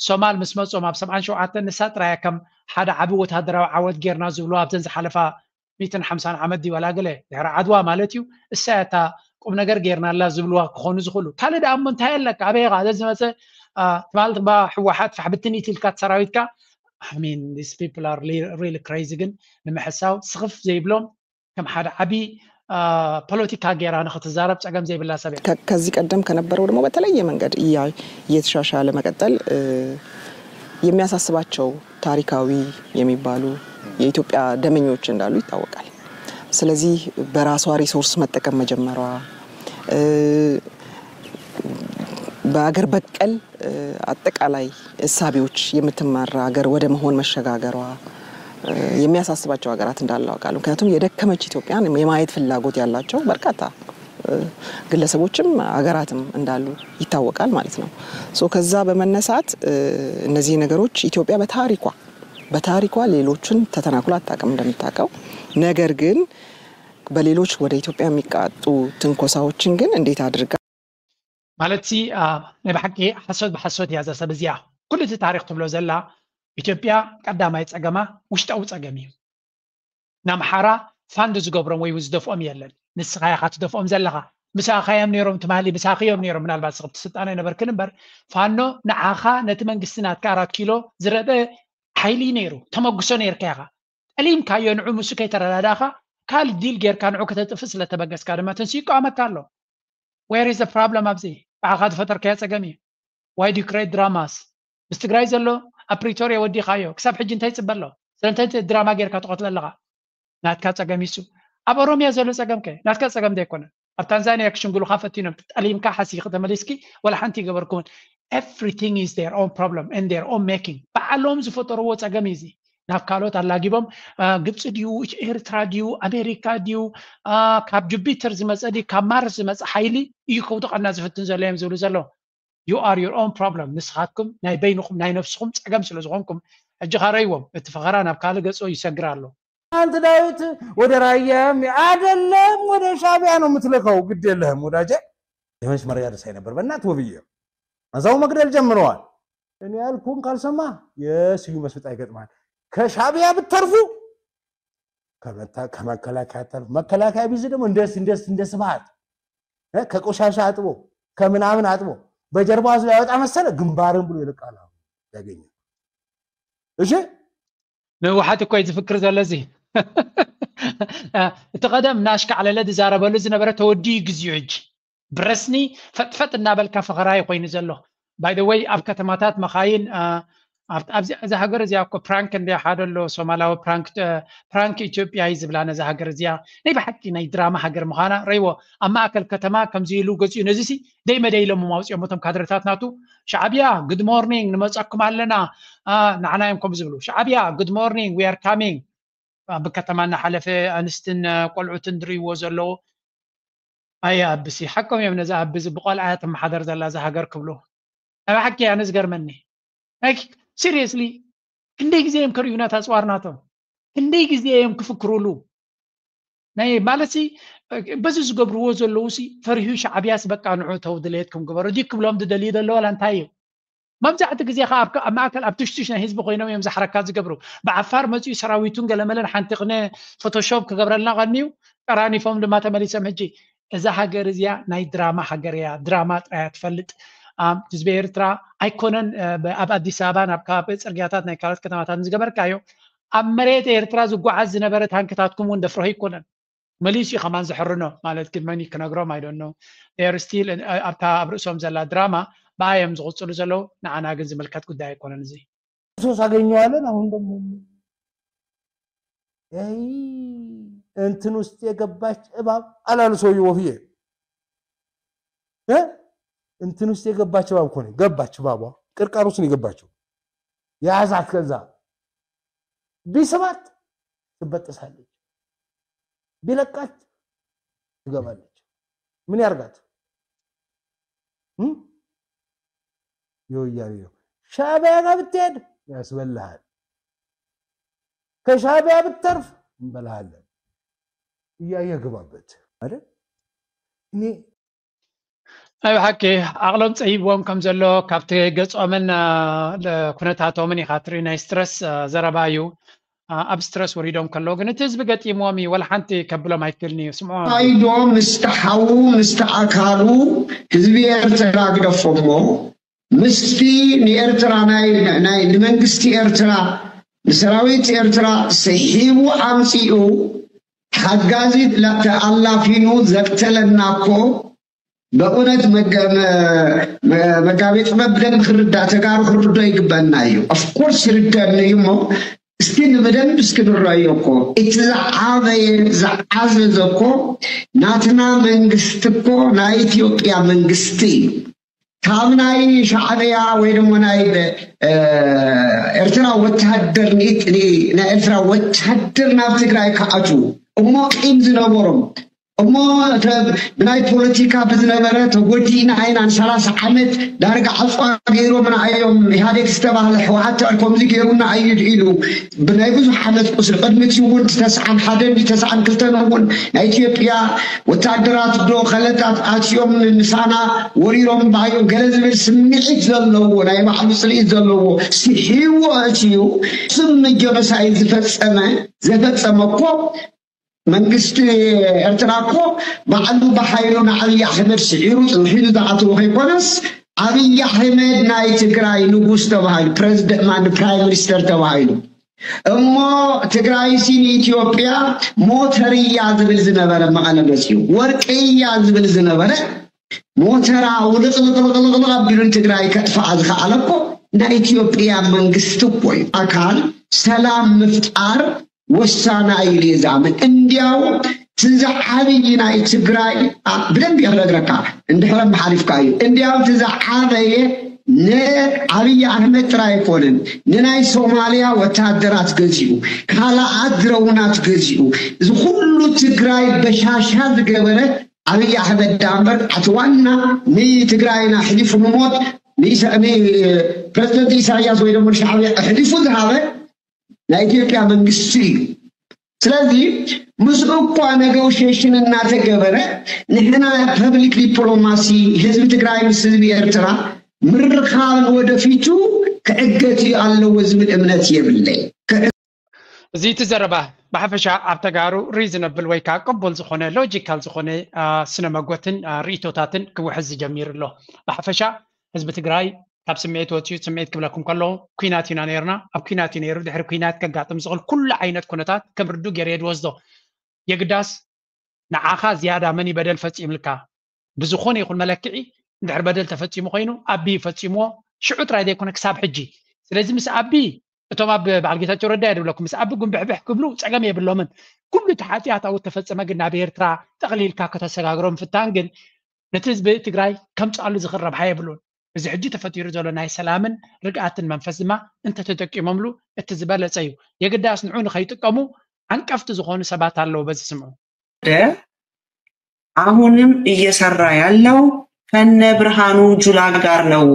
ሶማል ምስ መጾም ኣብ ሰብዓን ሸውዓተን ንሳ ጥራይ እያ ከም ሓደ ዓቢ ወተሃደራዊ ዓወት ጌርና ዝብልዋ ኣብዘን ዝሓለፋ ሚእትን ሓምሳን ዓመት ድዩ ዋላ ገለ ድሕሪ ዓድዋ ማለት እዩ፣ እሳ እያ እታ ቁም ነገር ጌርናላ ዝብልዋ ክኾኑ ዝኽእሉ። ካልእ ደኣ እሞ እንታይ ኣለካ? ኣበይ ኢኻ? ዘዝመጸ፣ አ፣ ትማል ድማ ህወሓት ፋሕ ብትን ኢትልካ እቲ ሰራዊትካ። I mean, these people are really crazy። ግን ንምሕሳው ስኽፍ ዘይብሎም ከም ሓደ ዓቢ፣ አ፣ ፖለቲካ ጌራ ንኽትዛረብ ጸገም ዘይብላ ሰብ እያ። ከ- ከዚህ ቀደም ከነበረው ደግሞ በተለየ መንገድ እያ- እየተሻሻለ መቀጠል እ፣ የሚያሳስባቸው ታሪካዊ የሚባሉ የኢትዮጵያ ደመኞች እንዳሉ ይታወቃል። ስለዚህ በራሷ ሪሶርስ መጠቀም መጀመሯ እ፣ በአገር በቀል እ፣ አጠቃላይ እሳቤዎች የምትመራ ሀገር ወደ መሆን መሸጋገሯ እ፣ የሚያሳስባቸው ሀገራት እንዳሉ አውቃለሁ። ምክንያቱም የደከመች ኢትዮጵያን የማየት ፍላጎት ያላቸው በርካታ እ፣ ግለሰቦችም ሀገራትም እንዳሉ ይታወቃል ማለት ነው። ሶ ከዛ በመነሳት እ፣ እነዚህ ነገሮች ኢትዮጵያ በታሪኳ በታሪኳ ሌሎችን ተተናኩላ አታውቅም እንደምታውቀው። ነገር ግን በሌሎች ወደ ኢትዮጵያ የሚቃጡ ትንኮሳዎችን ግን እንዴት አድርጋ ማለት ሲ፣ አ፣ ናይ ብሓቂ ሓሶት ብሓሶት እያ እዛ ሰብ እዚኣ። ኩሉ እቲ ታሪክ ትብሎ ዘላ ኢትዮጵያ ቀዳማይ ጸገማ ውሽጣዊ ጸገም እዩ። ንኣምሓራ ፋንድ ዝገብሮም ወይ ዝደፍኦም የለን። ንስኻ ኢኻ ትደፍኦም ዘለኻ። ምሳኻ እዮም ነይሮም ትማሊ፣ ምሳኺ እዮም ነይሮም። ምናልባት ስኽብቲ ስልጣን ኣይነበርክን እምበር ፋኖ ንዓኻ ነቲ መንግስቲ ናትካ ኣራት ኪሎ ዝረደ ሓይሊ እዩ ነይሩ። ተመጉሶ ነይርካ ኢኻ። ጠሊምካዮ ንዑ ምስ ከይተረዳዳእካ ካልእ ዲል ጌርካ ንዑ ከተጥፍእ ስለ ተበገስካ ድማ ተንሲኡ ይቃወመካ ኣሎ። Where is the problem ኣብዚ? ባዕኻ ዝፈጠርካዮ ጸገም እዩ። Why do you create dramas? ምስ ትግራይ ዘሎ ኣብ ፕሪቶርያ ወዲኻዮ ክሳብ ሕጂ እንታይ ይጽበ ኣሎ? ስለምንታይ ድራማ ጌርካ ትቐትሎ ኣለኻ? ናትካ ጸገም ይሱ። ኣብ ኦሮምያ ዘሎ ጸገም ከ ናትካ ጸገም ዶ ኣይኮነን? ኣብ ታንዛንያ ክሽንግሉኻ ፈቲኖም ጠሊምካ ሓሲኺ ተመሊስኪ ወላ ሓንቲ ይገበርኩምን። Everything is their own problem and their own making። ባዕሎም ዝፈጠርዎ ጸገም እዩ እዚ። ናብ ካልኦት ኣላጊቦም አ፣ ግብፂ ድዩ ኤርትራ ድዩ ኣሜሪካ ድዩ አ፣ ካብ ጁፒተር ዝመፀ ድዩ ካብ ማርስ ዝመፀ ሓይሊ እዩ ከውድቐና ዝፍትን ዘሎ እዮም ዝብሉ ዘለዉ። You are your own problem። ንስኻትኩም ናይ በይንኹም ናይ ነብስኹም ፀገም ስለ ዝኾንኩም። ሕጂ ኻረይዎም እቲ ፈኸራ ናብ ካልእ ገጾ ይሰግር ኣሎ። አንተ ዳዊት ወደ ራያ የሚ- አይደለም ወደ ሻዕቢያ ነው የምትልከው። ግድ የለህም ወዳጄ። የመች መረጃ ደስ ነበር በእናት ውብዬ እዛው መግደል ጀምረዋል። እኔ ያልኩን ካልሰማ የስዩ መስፍጣ ይገጥማል። ከሻዕቢያ ብትተርፉ ከመታ- ከመከላከያ ተርፉ መከላከያ ቢዚ ደግሞ እንደ እንደ እንደ ስብሃት እ፣ ከቆሻሻ አጥቦ ከምናምን አጥቦ በጀርባ አዝሎ ያወጣ መሰለ ግንባርን ብሎ ይልቃል። አሁን ያገኘ እሺ ንህወሓት እኮ እዩ ዝፍክር ዘሎ እዚ። እቲ ቀደም እናሽካዕለለ ዝዛረበሉ ዝነበረ ተወዲኡ ግዜኡ ሕጂ ብረስኒ ፈጥፈጥ እናበልካ ፈኸራ እዩ ኮይኑ ዘሎ። By the way ኣብ ከተማታት መኻይን አ፣ ኣብ- ኣብዚ- እዛ ሃገር እዚኣ እኮ ፕራንክ እንደ ሓደ ኣሎ ሶማላዊ ፕራንክ አ፣ ፕራንክ ኢትዮጵያ እዩ ዝብላ ነዛ ሃገር እዚኣ ናይ ብሓቂ ናይ ድራማ ሃገር ምዃና ረይዎ። ኣብ ማእከል ከተማ ከምዚ ኢሉ ገፂኡ ነዚ ሲ ደይ መደይ ኢሎም ኣውፅኦም እቶም ካድረታት ናቱ። ሻዕቢያ good morning ንመፀኩም ኣለና። አ፣ ንዓና እዮም ከምኡ ዝብሉ። ሻዕቢያ good morning we are coming። ኣብ ከተማ እናሓለፈ ኣንስትን አ፣ ቆልዑትን ዝርእይዎ ዘለዉ። ኣየ ኣብሲ ሓቆም እዮም ነዚ ኣብ እዚ ብቆልዓ እያ ትመሓደር ዘላ እዛ ሃገር ክብሉ። ናይ ብሓቂ ኣነ ዝገርመኒ ናይ ሲሪየስሊ ክንደይ ግዜ እዮም ከርእዩና ታፅዋር ናቶም ክንደይ ግዜ እዮም ክፍክሩሉ ናይ ማለት ሲ በዚ ዝገብርዎ ዘለዉ ሲ ፈሪሁ ሻዕብያስ በቃ ንዑ ተው ድሌትኩም ግበሩ ድዩ ክብሎም ዝደልዩ ዘሎ ዋላ እንታይ እዩ መብዛሕቲ ግዜ ከዓ ኣብ ኣብ ማእከል ኣብ ትሽትሽ ናይ ህዝቢ ኮይኖም እዮም ዛሕረካ ዝገብሩ ብዓፋር መፅኡ ሰራዊቱን ገለመለን ሓንቲ ክነ ፎቶሾፕ ክገብረልና ቀንዩ ጠራኒፎም ድማ ተመሊሶም ሕጂ እዛ ሃገር እዚኣ ናይ ድራማ ሃገር እያ ድራማ ጥራያ ትፈልጥ ህዝቢ ኤርትራ ኣይኮነን ኣብ ኣዲስ ኣበባን ኣብ ከባቢ ፅርግያታት ናይ ካልኦት ከተማታት ዝገበርካዮ ኣብ መሬት ኤርትራ ዝጓዓዝ ዝነበረ ታንክታትኩም እውን ደፍርሆ ኣይኮነን መሊሱ እዩ ከማን ዝሕርኖ ማለት ግን መን ክነግሮም ኣይደኖ ስቲል ኣብታ ኣብ ርእሶም ዘላ ድራማ ብኣዮም ዝቕፅሉ ዘለዉ ንዓና ግን ዝምልከት ጉዳይ ኣይኮነን እዚ ሶስ አገኘዋለን አሁን ደግሞ ይ እንትን ውስጥ የገባች እባብ አላሉ ሰውዬ ወፍዬ እ እንትን ውስጥ የገባች እባብ እኮ ነው ገባች እባቧ ቅርቃር ውስጥ ነው የገባችው የያዛት ከዛ ቢስባት ትበጠሳለች ቢለቃት ትገባለች ምን ያርጋት የወያኔ ነው ሻዕቢያ ጋር ብትሄድ ያስበልሃል፣ ከሻዕቢያ ብትተርፍ እንበልሃለን። እያየ ግባበት አይደል? እኔ ናይ ብሓቂ ዓቕሎም ፀይብዎም ከም ዘሎ ካብቲ ገፆምን ኩነታቶምን ኢኻ ትርኢ። ናይ ስትረስ ዘረባ እዩ። ኣብ ስትረስ ወሪዶም ከለዉ ግን እቲ ህዝቢ ገጢምዎም እዩ። ወላ ሓንቲ ከብሎም ኣይክእልን እዩ። ስምዖም ፋይዶ ምስቲ ሓዉ ምስቲ ኣካሉ ህዝቢ ኤርትራ ግደፎሞ ምስቲ ንኤርትራ ናይ ናይ ንመንግስቲ ኤርትራ ንሰራዊት ኤርትራ ስሒቡ ኣምፂኡ ሓጋዚ ተኣላፊኑ ዘቅተለና እኮ በእውነት መጋቤ ጥበብ ብደንብ ክርዳእ ተጋሩ ክርዶ ይግበና እዩ። ኦፍኮርስ ይርደኒ እዩ እሞ እስኪ ንብደንብ እስኪ ንረዮ እኮ እቲ ዝዓበየ ዝዓዘዘ እኮ ናትና መንግስቲ እኮ ናይ ኢትዮጵያ መንግስቲ እዩ። ካብ ናይ ሻዕብያ ወይ ደሞ ናይ ኤርትራ ወታደር ናይ ኤርትራ ወታደር ናብ ትግራይ ክኣቱ እሞ ቂም ዝነበሮም እሞ ብናይ ፖለቲካ ብዝነበረ ተጎዲእና ኢና ንሰላሳ ዓመት ዳርጋ ዓፅዋ ገይሮምና እዮም። ኢህኣዴግ ዝተባህለ ህወሓት ከምዚ ገይሩና እዩ ኢሉ ብናይ ብዙሕ ዓመት ቁስሊ ቅድሚ እቲ እውን ተስዓን ሓደን ተስዓን ክልተን እውን ናይ ኢትዮጵያ ወታደራት ዶ ከለታት ኣትዮም ምሳና ወሪሮም ባዮም ገለ ዝብል ስምዒት ዘለዎ ናይ ባዕሉ ፅልኢት ዘለዎ ስሒዎ ኣትዩ ስም ጀኖሳይድ ዝፈፀመ ዘፈፀመ እኮ መንግስቲ ኤርትራ እኮ ባዕሉ ብሓይሉ ንዓብይ ኣሕመድ ስዒሩ ፅንሒሉ ዝኣተወ ከይኮነስ ዓብይ ኣሕመድ ናይ ትግራይ ንጉስ ተባሂሉ ፕሬዚደንት ማን ፕራይም ሚኒስተር ተባሂሉ እሞ ትግራይ ሲ ንኢትዮጵያ ሞተር እያ ዝብል ዝነበረ መቐለ መፅዩ ወርቂ እያ ዝብል ዝነበረ ሞተራ ውልቕልቕልቕልቕ ኣቢሉ ንትግራይ ከጥፍኣ ዝኸኣለ እኮ ናይ ኢትዮጵያ መንግስቲ እኮ እዩ። ኣካል ሰላም ምፍጣር ወሳና ኢሉ እየ ዝኣምን። እንዲያው ትዝዓብይ ናይ ትግራይ ብደንብ እየ ክነግረካ እንድሕረ መሓሊፍካ እዩ። እንዲያው ትዝዓበየ ንዓብይ ኣሕመድ ጥራይ ኣይኮነን ንናይ ሶማሊያ ወታደራት ገዚኡ ካልኣት ድረውናት ገዚኡ እዚ ኩሉ ትግራይ በሻሻ ዝገበረ ኣብይ ኣሕመድ ዳምበር ኣቲ ዋና ንትግራይና ሕሊፉ ንሞት ፕረዚደንት ኢሳያስ ወይ ደሞ ሻዕብያ ሕሊፉ ዝሃበ ናይ ኢትዮጵያ መንግስቲ እዩ። ስለዚ ምስኡ እኳ ነጎሽሽን እናተገበረ ንሕና ፐብሊክ ዲፕሎማሲ ህዝቢ ትግራይ ምስ ህዝቢ ኤርትራ ምርኻብ ወደፊቱ ክዕገት እዩ ኣለዎ ዝብል እምነት የብለይ። እዚ እቲ ዘረባ ብሓፈሻ ኣብ ተጋሩ ሪዝነብል ወይ ከዓ ቅቡል ዝኾነ ሎጂካል ዝኾነ ስነ መጎትን ርእቶታትን ክውሕዝ ዝጀሚር ኣሎ። ብሓፈሻ ህዝቢ ትግራይ ካብ ስምዒት ወፂኡ ስምዒት ክብለኩም ከለዉ ኩናት ኢና ነርና ኣብ ኩናት እዩ ነይሩ ድሕሪ ኩናት ከጋጥም ዝኽእል ኩሉ ዓይነት ኩነታት ከም ርዱ ገይረ ዝወስዶ የግዳስ ንዓኻ ዝያዳ መን በደል ፈፂምልካ ብዝኾነ ይኹን መለክዒ እንድሕር በደል ተፈፂሙ ኮይኑ ኣቢ ፈፂምዎ ሽዑ ጥራይ ዘይኮነ ክሳብ ሕጂ ስለዚ ምስ ኣቢ እቶም ኣብ በዓል ጌታቸው ረዳ እየ ድብለኩም ምስ ኣቢ ጉንብሕብሕ ክብሉ ፀገም የብሎምን ኩሉ እቲ ሓጢኣት ኣብኡ ተፈፀመ ግን ናብ ኤርትራ ጠቕሊልካ ከተሰጋግሮ ምፍታን ግን ነቲ ህዝቢ ትግራይ ከምፅኣሉ ዝኽእል ረብሓ የብሉን እዚ ሕጂ ተፈጢሩ ዘሎ ናይ ሰላምን ርግኣትን መንፈስ ድማ እንተተጠቂሞምሉ እቲ ዝበለፀ እዩ የግዳስ ንዑ ንኸይጥቀሙ ዓንቀፍቲ ዝኾኑ ሰባት ኣለዉ በዚ ስምዑ አሁንም እየሰራ ያለው ከነ ብርሃኑ ጁላ ጋር ነው።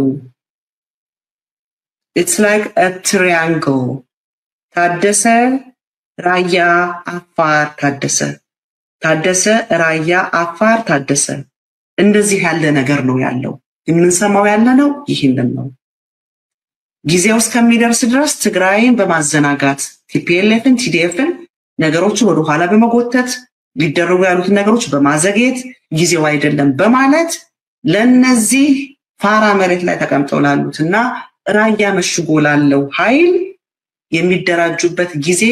It's like a triangle. ታደሰ ራያ አፋር ታደሰ ታደሰ ራያ አፋር ታደሰ እንደዚህ ያለ ነገር ነው ያለው። የምንሰማው ያለ ነው ይህንን ነው። ጊዜው እስከሚደርስ ድረስ ትግራይን በማዘናጋት ቲፒኤልኤፍን ቲዲኤፍን ነገሮችን ወደኋላ በመጎተት ሊደረጉ ያሉትን ነገሮች በማዘግየት ጊዜው አይደለም በማለት ለነዚህ ፋራ መሬት ላይ ተቀምጠው ላሉት እና ራያ መሽጎ ላለው ኃይል የሚደራጁበት ጊዜ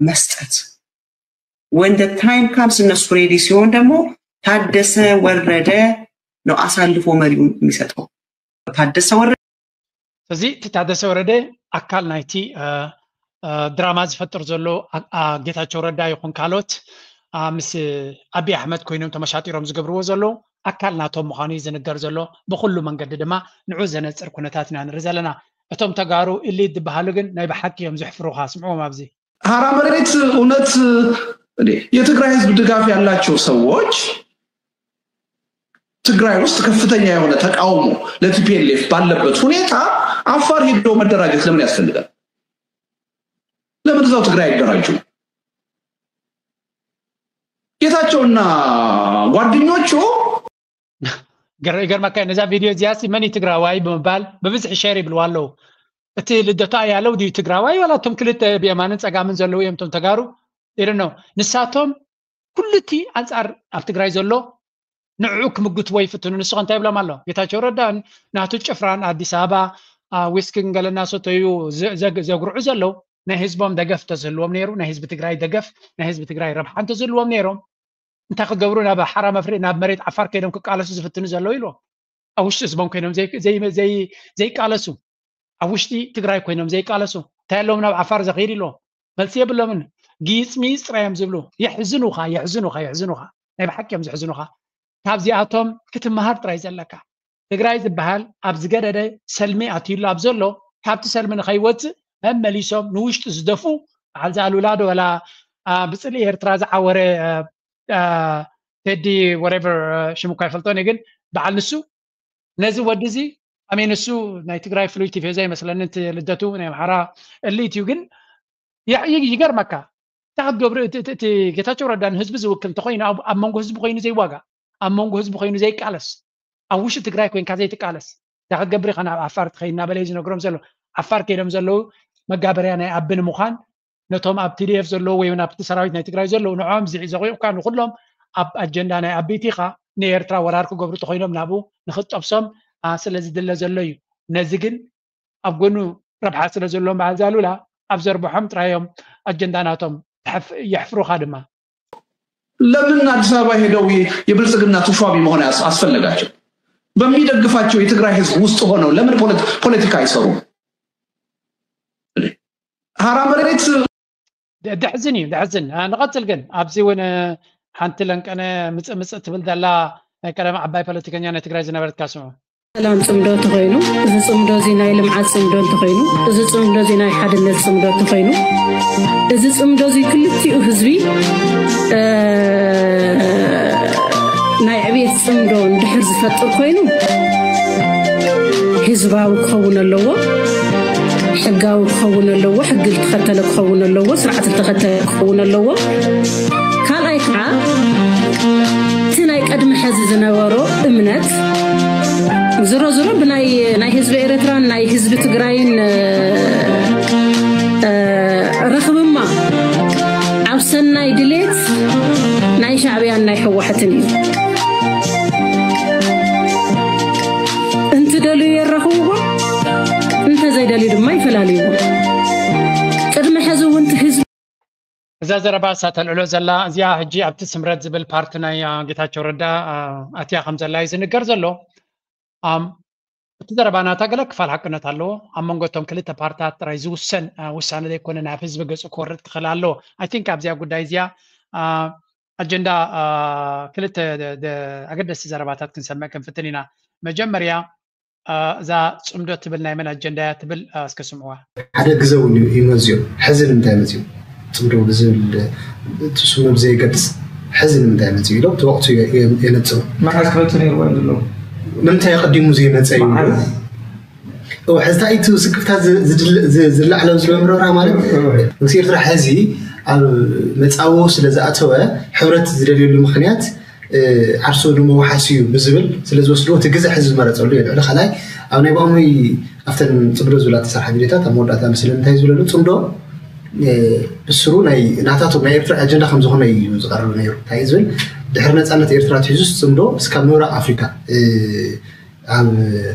መስጠት when the time comes እነሱ ሬዲ ሲሆን ደግሞ ታደሰ ወረደ ነው አሳልፎ መሪውን የሚሰጠው። ታደሰ ወረደ ስለዚ እቲ ታደሰ ወረደ ኣካል ናይቲ ድራማ ዝፈጥር ዘሎ ጌታቸው ረዳ ይኹን ካልኦት ምስ ኣቢ ኣሕመድ ኮይኖም ተመሻጢሮም ዝገብርዎ ዘለዉ ኣካል ናቶም ምዃኑ እዩ ዝንገር ዘሎ። ብኹሉ መንገዲ ድማ ንዑ ዘነፅር ኩነታት ኢና ንርኢ ዘለና። እቶም ተጋሩ ኢሊት ዝበሃሉ ግን ናይ ብሓቂ እዮም ዘሕፍሩኻ። ስምዕዎም ኣብዚ። ሐራ መሬት እውነት የትግራይ ህዝብ ድጋፍ ያላቸው ሰዎች ትግራይ ውስጥ ከፍተኛ የሆነ ተቃውሞ ለቲፒኤልኤፍ ባለበት ሁኔታ አፋር ሄዶ መደራጀት ለምን ያስፈልጋል? ለምን እዛው ትግራይ አይደራጁ? ጌታቸውና ጓደኞቹ ገር- ይገርመካ ነዛ ቪድዮ እዚኣ ሲ መን እዩ ትግራዋይ ብምባል ብብዝሒ ሸር ይብልዋ ኣለዉ። እቲ ልደቱ ኣያለው ድዩ ትግራዋይ ዋላ እቶም ክልተ ብየማንን ፀጋምን ዘለዉ እዮም እቶም ተጋሩ? ኢሉ ነው። ንሳቶም ኩልቲ ኣንፃር ኣብ ትግራይ ዘሎ ንዕኡ ክምግትዎ ይፍትኑ። ንስኸ እንታይ ይብሎም ኣሎ? ጌታቸው ረዳን ናቱ ጭፍራን ኣዲስ ኣበባ ዊስኪን ገለ እናሰተዩ ዘ- ዘግ- ዘጉርዑ ዘለዉ ናይ ህዝቦም ደገፍ ተዝህልዎም ነይሩ፣ ናይ ህዝቢ ትግራይ ደገፍ፣ ናይ ህዝቢ ትግራይ ረብሓ እንተዝህልዎም ነይሮም እንታይ ክገብሩ ናብ ሓራ መፍሪ ናብ መሬት ዓፋር ከይዶም ክቃለሱ ዝፍትኑ ዘለዉ ኢልዎም። ኣብ ውሽጢ ህዝቦም ኮይኖም ዘይ- ዘይ- ዘይ- ዘይቃለሱ፣ ኣብ ውሽጢ ትግራይ ኮይኖም ዘይቃለሱ እንታይ ኣለዎም ናብ ዓፋር ዘኽይድ ኢልዎም? መልሲ የብሎምን። ጊጽ ሚጽ ጥራይ እዮም ዝብሉ። የሕዝኑኻ፣ የሕዝኑኻ፣ የሕዝኑኻ። ናይ ብሓቂ እዮም ዘሕዝኑኻ። ካብዚኣቶም ክትመሃር ጥራይ ዘለካ። ትግራይ ዝበሃል ኣብ ዝገደደ ሰልሚ ኣትዩሉ ኣብ ዘሎ ካብቲ ሰልሚ ንኸይወፅእ መመሊሶም ንውሽጢ ዝደፉ በዓል ዛሉላ ዶ ወላ ብፅሊ ኤርትራ ዝዓወረ ቴዲ ወሬቨር ሽሙ እኳ ይፈልጦን ግን በዓል ንሱ ነዚ ወዲ እዚ ኣሜን እሱ ናይ ትግራይ ፍሉይ ቲፌዛ ይመስለኒ እቲ ልደቱ ናይ ኣምሓራ እሊት እዩ ግን ይገርመካ። እንታይ ክትገብሩ እቲ ጌታቸው ረዳ ንህዝቢ ዝውክል እንተኮይኑ ኣብ መንጎ ህዝቢ ኮይኑ ዘይዋጋ ኣብ መንጎ ህዝቢ ኮይኑ ዘይቃለስ ኣብ ውሽጢ ትግራይ ኮይንካ ዘይትቃለስ እንታይ ክትገብር ኢኻ ናብ ዓፋር ትኸይድ እናበለ እዩ ዝነግሮም ዘሎ። ዓፋር ከይዶም ዘለዉ መጋበርያ ናይ ኣቢ ንምዃን ነቶም ኣብ ቲዲኤፍ ዘለዉ ወይ ኣብቲ ሰራዊት ናይ ትግራይ ዘለዉ ንዕኦም ዘቑቕካ ንኩሎም ኣብ ኣጀንዳ ናይ ኣቢቲ ኢኻ ንኤርትራ ወራር ክገብሩ ተኮይኖም ናብኡ ንክጠብሶም ስለ ዝድለ ዘሎ እዩ። ነዚ ግን ኣብ ጎኑ ረብሓ ስለ ዘለዎም በዓል ዛሉላ ኣብ ዘርብሖም ጥራዮም ኣጀንዳ ናቶም የሕፍሩኻ ድማ። ለምን አዲስ አበባ ሄደው የብልጽግና ተሿሚ መሆን አስፈለጋቸው? በሚደግፋቸው የትግራይ ህዝብ ውስጥ ሆነው ለምን ፖለቲካ አይሰሩም? ሀራ መሬት ደሕዝን እዩ ደሕዝን። ንቐጽል ግን ኣብዚ እውን ሓንቲ ለንቀነ ምጽእ ምጽእ ትብል ዘላ ናይ ቀደም ዓባይ ፖለቲከኛ ናይ ትግራይ ዝነበረት ካስሙ ሰላም ፅምዶ እንተኾይኑ፣ እዚ ፅምዶ እዚ ናይ ልምዓት ፅምዶ እንተኾይኑ፣ እዚ ፅምዶ እዚ ናይ ሓድነት ፅምዶ እንተኾይኑ፣ እዚ ፅምዶ እዚ ክልቲኡ ህዝቢ ናይ ዕብየት ፅምዶ እንድሕር ዝፈጥር ኮይኑ ህዝባዊ ክኸውን ኣለዎ፣ ሕጋዊ ክኸውን ኣለዎ፣ ሕጊ ዝተኸተለ ክኸውን ኣለዎ፣ ስርዓት ዝተኸተለ ክኸውን ኣለዎ። ካልኣይ ከዓ እቲ ናይ ቀድሚ ሕዚ ዝነበሮ እምነት ዝሮ ዝሮ ብናይ ናይ ህዝቢ ኤርትራን ናይ ህዝቢ ትግራይን ረኽብማ ኣብ ሰናይ ድሌት ናይ ሻዕብያን ናይ ህወሓትን እዩ። እንትደልዩ የራኽብዎ፣ እንተዘይደልዩ ድማ ይፈላልይዎ። ቅድሚ ሕዚ እውን ህዝቢ እዛ ዘረባ እሳ ተልዕሎ ዘላ እዚኣ ሕጂ ኣብቲ ስምረት ዝብል ፓርቲ ናይ ጌታቸው ረዳ ኣትያ ከም ዘላ እዩ ዝንገር ዘሎ። እቲ ዘረባ ናታ ገለ ክፋል ሓቅነት ኣለዎ። ኣብ መንጎ እቶም ክልተ ፓርትታት ጥራይ ዝውሰን ውሳነ ዘይኮነ ናብ ህዝቢ ገፁ ክወርድ ክኽእል ኣለዎ። ኣይ ቲንክ ኣብዚኣ ጉዳይ እዚኣ ኣጀንዳ ክልተ ኣገደስቲ ዘረባታት ክንሰምዕ ክንፍትን ኢና። መጀመርያ እዛ ፅምዶ ትብል ናይ መን ኣጀንዳ እያ ትብል እስከ ስምዕዋ። ሓደ ግዘ እውን ይመዝዮም። ሕዚ ንምንታይ መፅዩ ፅምዶ ብዝብል ስሙ ብዘየገድስ ሕዚ ንምንታይ መፅዩ ኢሎም እቲ ወቅቱ የነፅሩ። መዓዝ ክመፅእ ነይርዎ እዮም ዘለዉ? ንምንታይ ኣቀዲሙ ዘይመፀ እዩ? ሕዝታ ኢቱ ስክፍታ ዝላዕለው ዝመምረራ ማለት ምስ ኤርትራ ሕዚ ኣብ መፃዎ ስለ ዝኣተወ ሕብረት ዝደልየሉ ምክንያት ዓርሱ ንመውሓስ እዩ ብዝብል ስለ ዝወስድዎ እቲ ግዘ ሕዚ ዝመረፀሉ እዩ። ልዕሊ ካልኣይ ኣብ ናይ ብኣሞይ ኣብተን ፅምዶ ዝብላ ተሰርሓ ቪድዮታት ኣብ መወዳእታ መስለ እንታይ ዝብለሉ ፅምዶ ብስሩ ናይ ናታቶም ናይ ኤርትራ ኣጀንዳ ከም ዝኾነ እዩ ዝቐርብ ነይሩ። እንታይ ዝብል ድሕሪ ነፃነት ኤርትራ ትሒዙስ ፅምዶ እስካብ ምብራቕ ኣፍሪካ ኣብ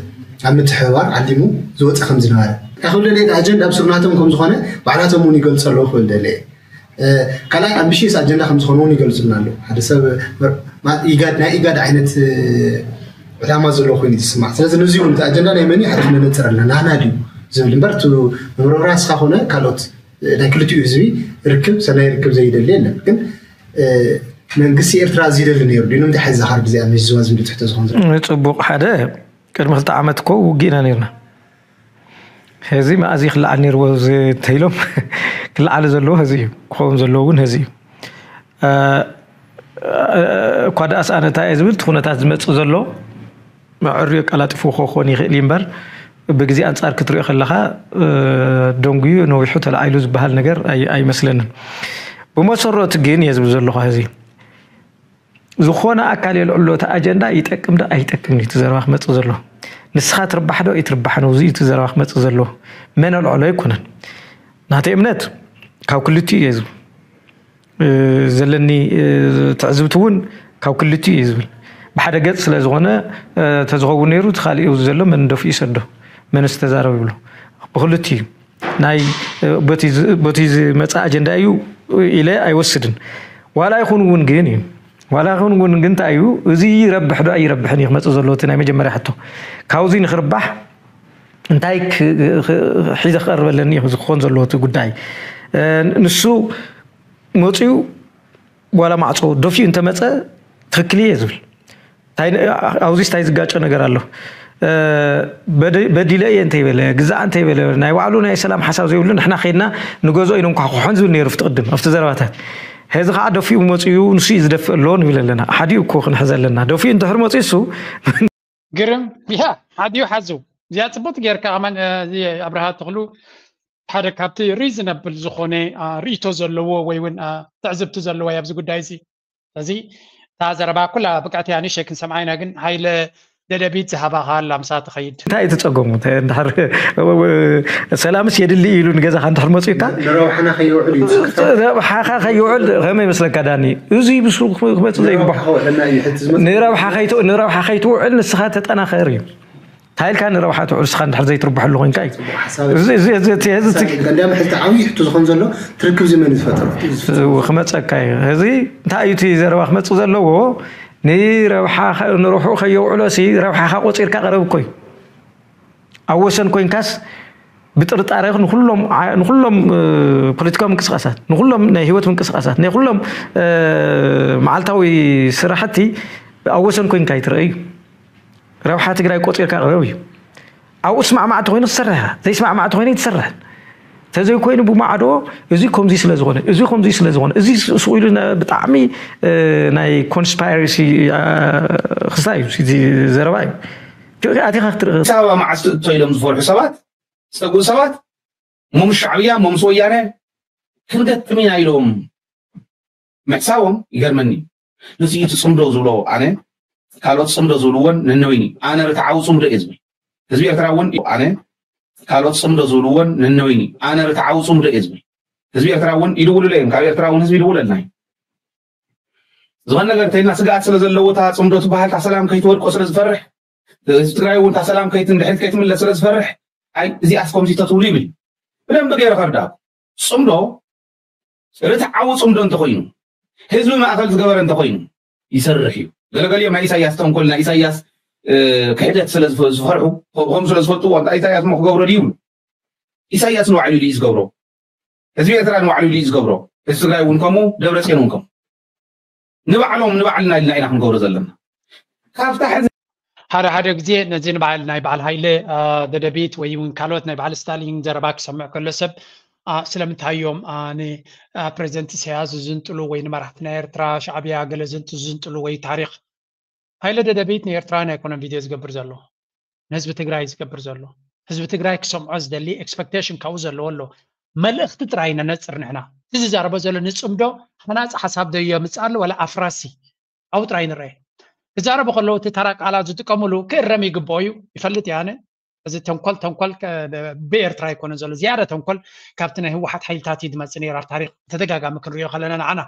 ኣብ ምትሕብባር ዓሊሙ ዝወፀ ከም ዝነበረ ክብል ደለ ኣጀንዳ ብስሩ ናቶም ከም ዝኾነ ባዕላቶም እውን ይገልፁ ኣለዉ ክብል ደለ ካልኣይ ኣምቢሽየስ ኣጀንዳ ከም ዝኾነ እውን ይገልፁልና ኣለዉ። ሓደ ሰብ ኢጋድ ናይ ኢጋድ ዓይነት ዕላማ ዘለዎ ኮይኑ ዝስማዕ። ስለዚ ነዚ እውን እቲ ኣጀንዳ ናይ መን ሓደ ክነነፅር ኣለና ናህና ድዩ ዝብል እምበር እቲ መምረራ ንስኻ ኮነ ካልኦት ናይ ክልቲኡ ህዝቢ ርክብ ሰናይ ርክብ ዘይደሊ የለን። ግን መንግስቲ ኤርትራ እዚ ይደሊ ነይሩ ድዩ ንምንታይ ሕዚ ዛኻር ብዚኣ መዝዋ ዝብል ትሕቶ ዝኾን ዘሎ ፅቡቕ ሓደ ቅድሚ ክልተ ዓመት እኮ ውግእ ኢና ነርና። ሕዚ መኣዚ ክለዓል ነርዎ ተይሎም ክለዓል ዘለዎ ሕዚ እዩ፣ ክኸውን ዘለዎ እውን ሕዚ እዩ። እኳ ደኣስ ኣነ እንታይ እየ ዝብል እቲ ኩነታት ዝመፅእ ዘሎ ብዕርዩ ኣቀላጢፉ ክኾን ይኽእል እዩ እምበር፣ ብግዜ ኣንጻር ክትሪኦ ከለኻ፣ እ፣ ደንጉዩ ነዊሑ ተለዓይሉ ዝበሃል ነገር ኣይ-፣ ኣይመስለንን። ብመሰረቱ ግን እየ ዝብል ዘለኹ፣ ሕዚ ዝኾነ ኣካል የልዕሎ፣ እቲ ኣጀንዳ ይጠቅም ዶ ኣይጠቅምን እዩ እቲ ዘረባ ክመጽእ ዘሎ። ንስኻ ትርባሕ ዶ ኣይትርባሕን፣ እዚ እዩ እቲ ዘረባ ክመጽእ ዘሎ። መን ኣልዕሎ ኣይኮነን። ናተይ እምነት ካብ ክልቲኡ እየ ዝብል። እ፣ ዘለኒ፣ እ፣ ትዕዝብቲ እውን ካብ ክልቲኡ እዩ ዝብል። ብሓደ ገጽ ስለ ዝኾነ፣ እ፣ ተዝኸውን ነይሩ፣ እቲ ካሊኡ ዘሎ መን ደፊኡ ይሰዶ፣ መንስ ተዛረብ ይብሎ። ብክልቲኡ እዩ። ናይ፣ እ፣ በቲ ዝ-፣ በቲ ዝመጽእ ኣጀንዳ እዩ ኢለ ኣይወስድን። ዋላ ይኹን እውን ግን እዩ። ዋላ ይኹን እውን ግን እንታይ እዩ፣ እዚ ይረብሕ ዶ ኣይረብሕን እዩ ክመጽእ ዘለዎ፣ እቲ ናይ መጀመርያ ሕቶ። ካብዚ ንኽርባሕ እንታይ ክ-፣ ክ-፣ ሒዘ ክቐርብ ኣለኒ እዩ ዝኾን ዘለዎ እቲ ጉዳይ። እ፣ ንሱ መጺኡ ዋላ ማዕጾ ደፊኡ እንተመጸ ትኽክል እየ ዝብል። እንታይ ን-፣ ኣብዚስ እንታይ ዝጋጨ ነገር ኣሎ? እ፣ በደ-፣ በዲለ እየ እንተይበለ፣ ግዛዕ እንተይበለ፣ ናይ ባዕሉ ናይ ሰላም ሓሳብ ዘይብሉ፣ ንሕና ከይድና ንገዝኦ ኢሉ እንኳ ክኾን ዝብል ነይሩ ኣብቲ ቅድም፣ ኣብቲ ዘረባታት። ሕዚ ከዓ ደፊኡ መጺኡ ንሱ እዩ ዝደፍእ ኣሎ ንብል ኣለና። ሓዲኡ እኮ ክንሕዝ ኣለና። ደፊኡ እንድሕር መጺኡ እሱ ግርም፣ ያ፣ ሓዲኡ ሓዙ። እዚኣ ጽቡቅ ጌርካ ከማን፣ እ፣ እዚ ኣብርሃ ተኽሉ ሓደ ካብቲ ሪዝነብል ዝኾነ፣ አ፣ ርእይቶ ዘለዎ ወይ እውን፣ አ፣ ትዕዝብቲ ዘለዎ ኣብዚ ጉዳይ እዚ። ስለዚ እታ ዘረባ ኩላ ብቅዕቲ እያ፣ ንእሽተይ ክንሰምዓ ኢና፣ ግን ሃይለ ደደቢት ዝሃባኻ ኣላ ምሳ ትኸይድ። እንታይ እዩ እቲ ጸገሙ? እንተ-፣ እንድሕር ሰላምስ የድሊ ኢሉ ንገዛኻ እንድሕር መጺኡካ? ንረብሓና ከይውዕል እዩ ዝስክታ። ረብሓኻ ከይውዕል ከመይ ይመስለካ ዳኒ? እዚ ብሱ ክመጽእ ዘይግባእ። ንረብሓ ከውዕለና እዩ ሕጂ ዝመጽእ። ንረብሓ ከይት-፣ ንረብሓ ከይትውዕል ንስኻ ተጠናኸር እዩ። እንታይ ኢልካ ንረብሓ ትውዕል ንስኻ እንድሕር ዘይትርብሐሉ ኮይንካ እዩ። ጽቡቅ ሓሳብ። እዚ፣ እዚ፣ እዚ፣ እዚ፣ እዚ፣ ሓሳብ እዩ። እንዲያም ሕዚ ዓብዪ ሕቶ ዝኾን ዘሎ ትርክብ እዚ መን ዝፈጠሮ? እዚ ክመጸካ እዩ። እዚ እንታይ እዩ እቲ ዘረባ ክመጽእ ዘለዎ? ንረብሓ ኸ-፣ ንረብሕኡ ከየውዕሎ ሲ ረብሓኻ ቆጺርካ ቀረብ እኮ እዩ። ኣብ ወሰን ኮይንካስ ብጥርጣረ ንኹሎም ዓ-፣ ንኹሎም፣ እ፣ ፖለቲካዊ ምንቅስቃሳት፣ ንኹሎም ናይ ህይወት ምንቅስቃሳት፣ ናይ ኩሎም፣ እ፣ መዓልታዊ ስራሕቲ ኣብ ወሰን ኮይንካ ይትረአ እዩ። ረብሓ ትግራይ ቆጺርካ ቅረብ እዩ። ኣብኡ ስማዕማዕ እንተኾይኑ ትሰርሕ፣ ዘይስማዕማዕ እንተኾይኑ ኣይትሰርሕን። ተዘይኮይኑ ብማዕዶ እዚ ከምዚ ስለ ዝኾነ፣ እዚ ከምዚ ስለ ዝኾነ፣ እዚ ስ-፣ ስቕ ኢሉ ነ-፣ ብጣዕሚ፣ እ፣ ናይ ኮንስፓይረሲ፣ እ፣ ክስታይ እዩ፣ እዚ ዘረባ እዩ። ኣቲኻ ክትርኢ ኣዲስ ኣበባ መዓስ ትእቶ ኢሎም ዝፈርሑ ሰባት፣ ዝጸግኡ ሰባት፣ እሞ ምስ ሻዕብያ፣ እሞ ምስ ወያነ ክንገጥም ኢና ኢሎም ምሕሳቦም ይገርመኒ። ነዚ እቲ ጽምዶ ዝብሎ ኣነ፣ ካልኦት ጽምዶ ዝብልዎን ነነወይኒ፣ ኣነ ርትዓዊ ጽምዶ እየ ዝብል። ህዝቢ ኤርትራ እውን፣ ኣነ፣ ካልኦት ጽምዶ ዝብልዎን ነነወይኒ፣ ኣነ ርትዓዊ ጽምዶ እየ ዝብል። ህዝቢ ኤርትራ እውን ይድውሉለ እዮም፣ ካብ ኤርትራ እውን ህዝቢ ይድውለልና እዩ። ዝኾነ ነገር እንተኢልና ስግኣት ስለ ዘለዎ፣ እታ ጽምዶ ትበሃል፣ እታ ሰላም ከይትወድቆ ስለ ዝፈርሕ፣ ህዝቢ ትግራይ እውን እታ ሰላም ከይትን ድሕሪት ከይትምለስ ስለ ዝፈርሕ፣ ኣይ፣ እዚኣስ ከምዚ ተትብሉ ይብል። ብደንቢ ገይረ ከርዳእኩ። ጽምዶ ርትዓዊ ጽምዶ እንተኾይኑ፣ ህዝቢ ማእከል ዝገበረ እንተኾይኑ፣ ይሰርሕ እዩ። ገለገሊኦም ናይ ኢሳያስ ተንኮል፣ ናይ ኢሳያስ፣ እ፣ ክሕደት ስለ ዝፈ-፣ ዝፈርሑ፣ ከ-፣ ከምኡ ስለ ዝፈልጥዎ፣ እንታይ ኢሳያስ እሞ ክገብሮ ድዩ ይብሉ። ኢሳያስ ንባዕሉ ኢሉ እዩ ዝገብሮ። ህዝቢ ኤርትራ ንባዕሉ ኢሉ እዩ ዝገብሮ። ህዝቢ ትግራይ እውን ከምኡ፣ ደብረጽዮን እውን ከምኡ። ንባዕሎም፣ ንባዕልና ኢልና ኢና ክንገብሮ ዘለና። ካብታ ሕዚ ሓደ ሓደ ግዜ ነዚ ንበዓል፣ ናይ በዓል ሃይለ፣ አ፣ ደደቢት ወይ እውን ካልኦት ናይ በዓል ስታሊን ዘረባ ክሰምዕ ከሎ ሰብ፣ አ፣ ስለምንታይ እዮም፣ አ፣ ን-፣ አ፣ ፕሬዚደንት ኢሳያስ ዝዝንጥሉ ወይ ንመራሕቲ ናይ ኤርትራ ሻዕብያ ገለ ዝንጥ-፣ ዝዝንጥሉ ወይ ታሪኽ? ሃይለ ደደቢት ንኤርትራውያን ኣይኮነን ቪድዮ ዝገብር ዘሎ፣ ንህዝቢ ትግራይ ዝገብር ዘሎ። ህዝቢ ትግራይ ክሰምዖ ዝደሊ ኤክስፐክቴሽን ካብኡ ዘለዎ ኣሎ። መልእኽቲ ጥራይ ነነጽር ንሕና። እቲ ዝዛረቦ ዘሎ ንጽምዶ ሃናጺ ሓሳብ ዶ የምጽእ ኣሎ ዋላ ኣፍራሲ? ኣብኡ ጥራይ ንርአ። ክዛረቡ ከለዉ እቲ ተራ ቃላት ዝጥቀሙሉ ክእረም ይግብኦ እዩ። ይፈልጥ እየ ኣነ። እዚ ተንኮል፣ ተንኮል ከ-፣ ብኤርትራ ኣይኮነን ዘሎ። ዝያዳ ተንኮል ካብቲ ናይ ህወሓት ሓይልታት እዩ ዝመጽእ ነይሩ ኣብ ታሪኽ ተደጋጋሚ ክንሪኦ ከለና ንዓና።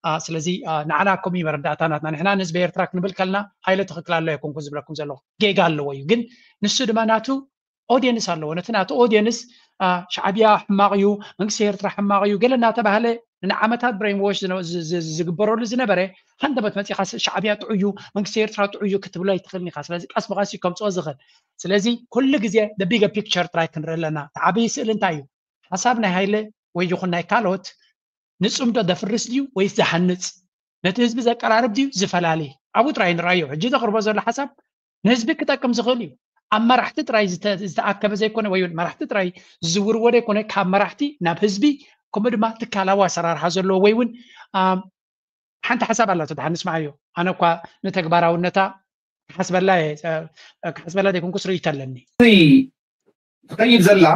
አ፣ ስለዚ፣ አ፣ ንዓና ከምኡ እዩ መረዳእታ ናትና። ንሕና ንህዝቢ ኤርትራ ክንብል ከለና ሃይለ ትኽክል ኣሎ ኣይኮንኩ ዝብለኩም ዘለኹ። ጌጋ ኣለዎ እዩ። ግን ንሱ ድማ ናቱ ኦድየንስ ኣለዎ። ነቲ ናቱ ኦድየንስ፣ አ፣ ሻዕብያ ሕማቕ እዩ፣ መንግስቲ ኤርትራ ሕማቕ እዩ፣ ገለ እናተባህለ ንዓመታት ብሬን ዎሽ ዝነ-፣ ዝ-፣ ዝ-፣ ዝግበረሉ ዝነበረ፣ ሃንደበት መጺኻ ስ-፣ ሻዕብያ ጥዑይ እዩ፣ መንግስቲ ኤርትራ ጥዑይ እዩ ክትብሎ ኣይትኽእልን ኢኻ። ስለዚ ቀስ ብቐስ እዩ ከምጽኦ ዝኽእል። ስለዚ ኩሉ ግዜ the bigger picture ጥራይ ክንርኢ ኣለና። እቲ ዓብዪ ስእሊ እንታይ እዩ? ሓሳብ ናይ ሃይለ ወይ ይኹን ናይ ካልኦት ንጽምዶ ዘፍርስ ድዩ ወይስ ዝሃንጽ? ነቲ ህዝቢ ዘቀራርብ ድዩ ዝፈላሊ? ኣብኡ ጥራይ ንርኣዮ። ሕጂ ዘቕርቦ ዘሎ ሓሳብ ንህዝቢ ክጠቅም ዝኽእል እዩ። ኣብ መራሕቲ ጥራይ ዝተ-፣ ዝተኣከበ ዘይኮነ፣ ወይ እውን መራሕቲ ጥራይ ዝዝውርዎ ዘይኮነ፣ ካብ መራሕቲ ናብ ህዝቢ፣ ከምኡ ድማ ትካላዊ ኣሰራርሓ ዘለዎ፣ ወይ እውን፣ ኣም፣ ሓንቲ ሓሳብ ኣላቶ፣ ደሓን ንስምዓዮ። ኣነ እኳ ንተግባራውነታ ክሓስበላ እየ። ክሓስበላ ዘይኮንኩስ ርእይቶ ኣለኒ። ትኸይድ ዘላ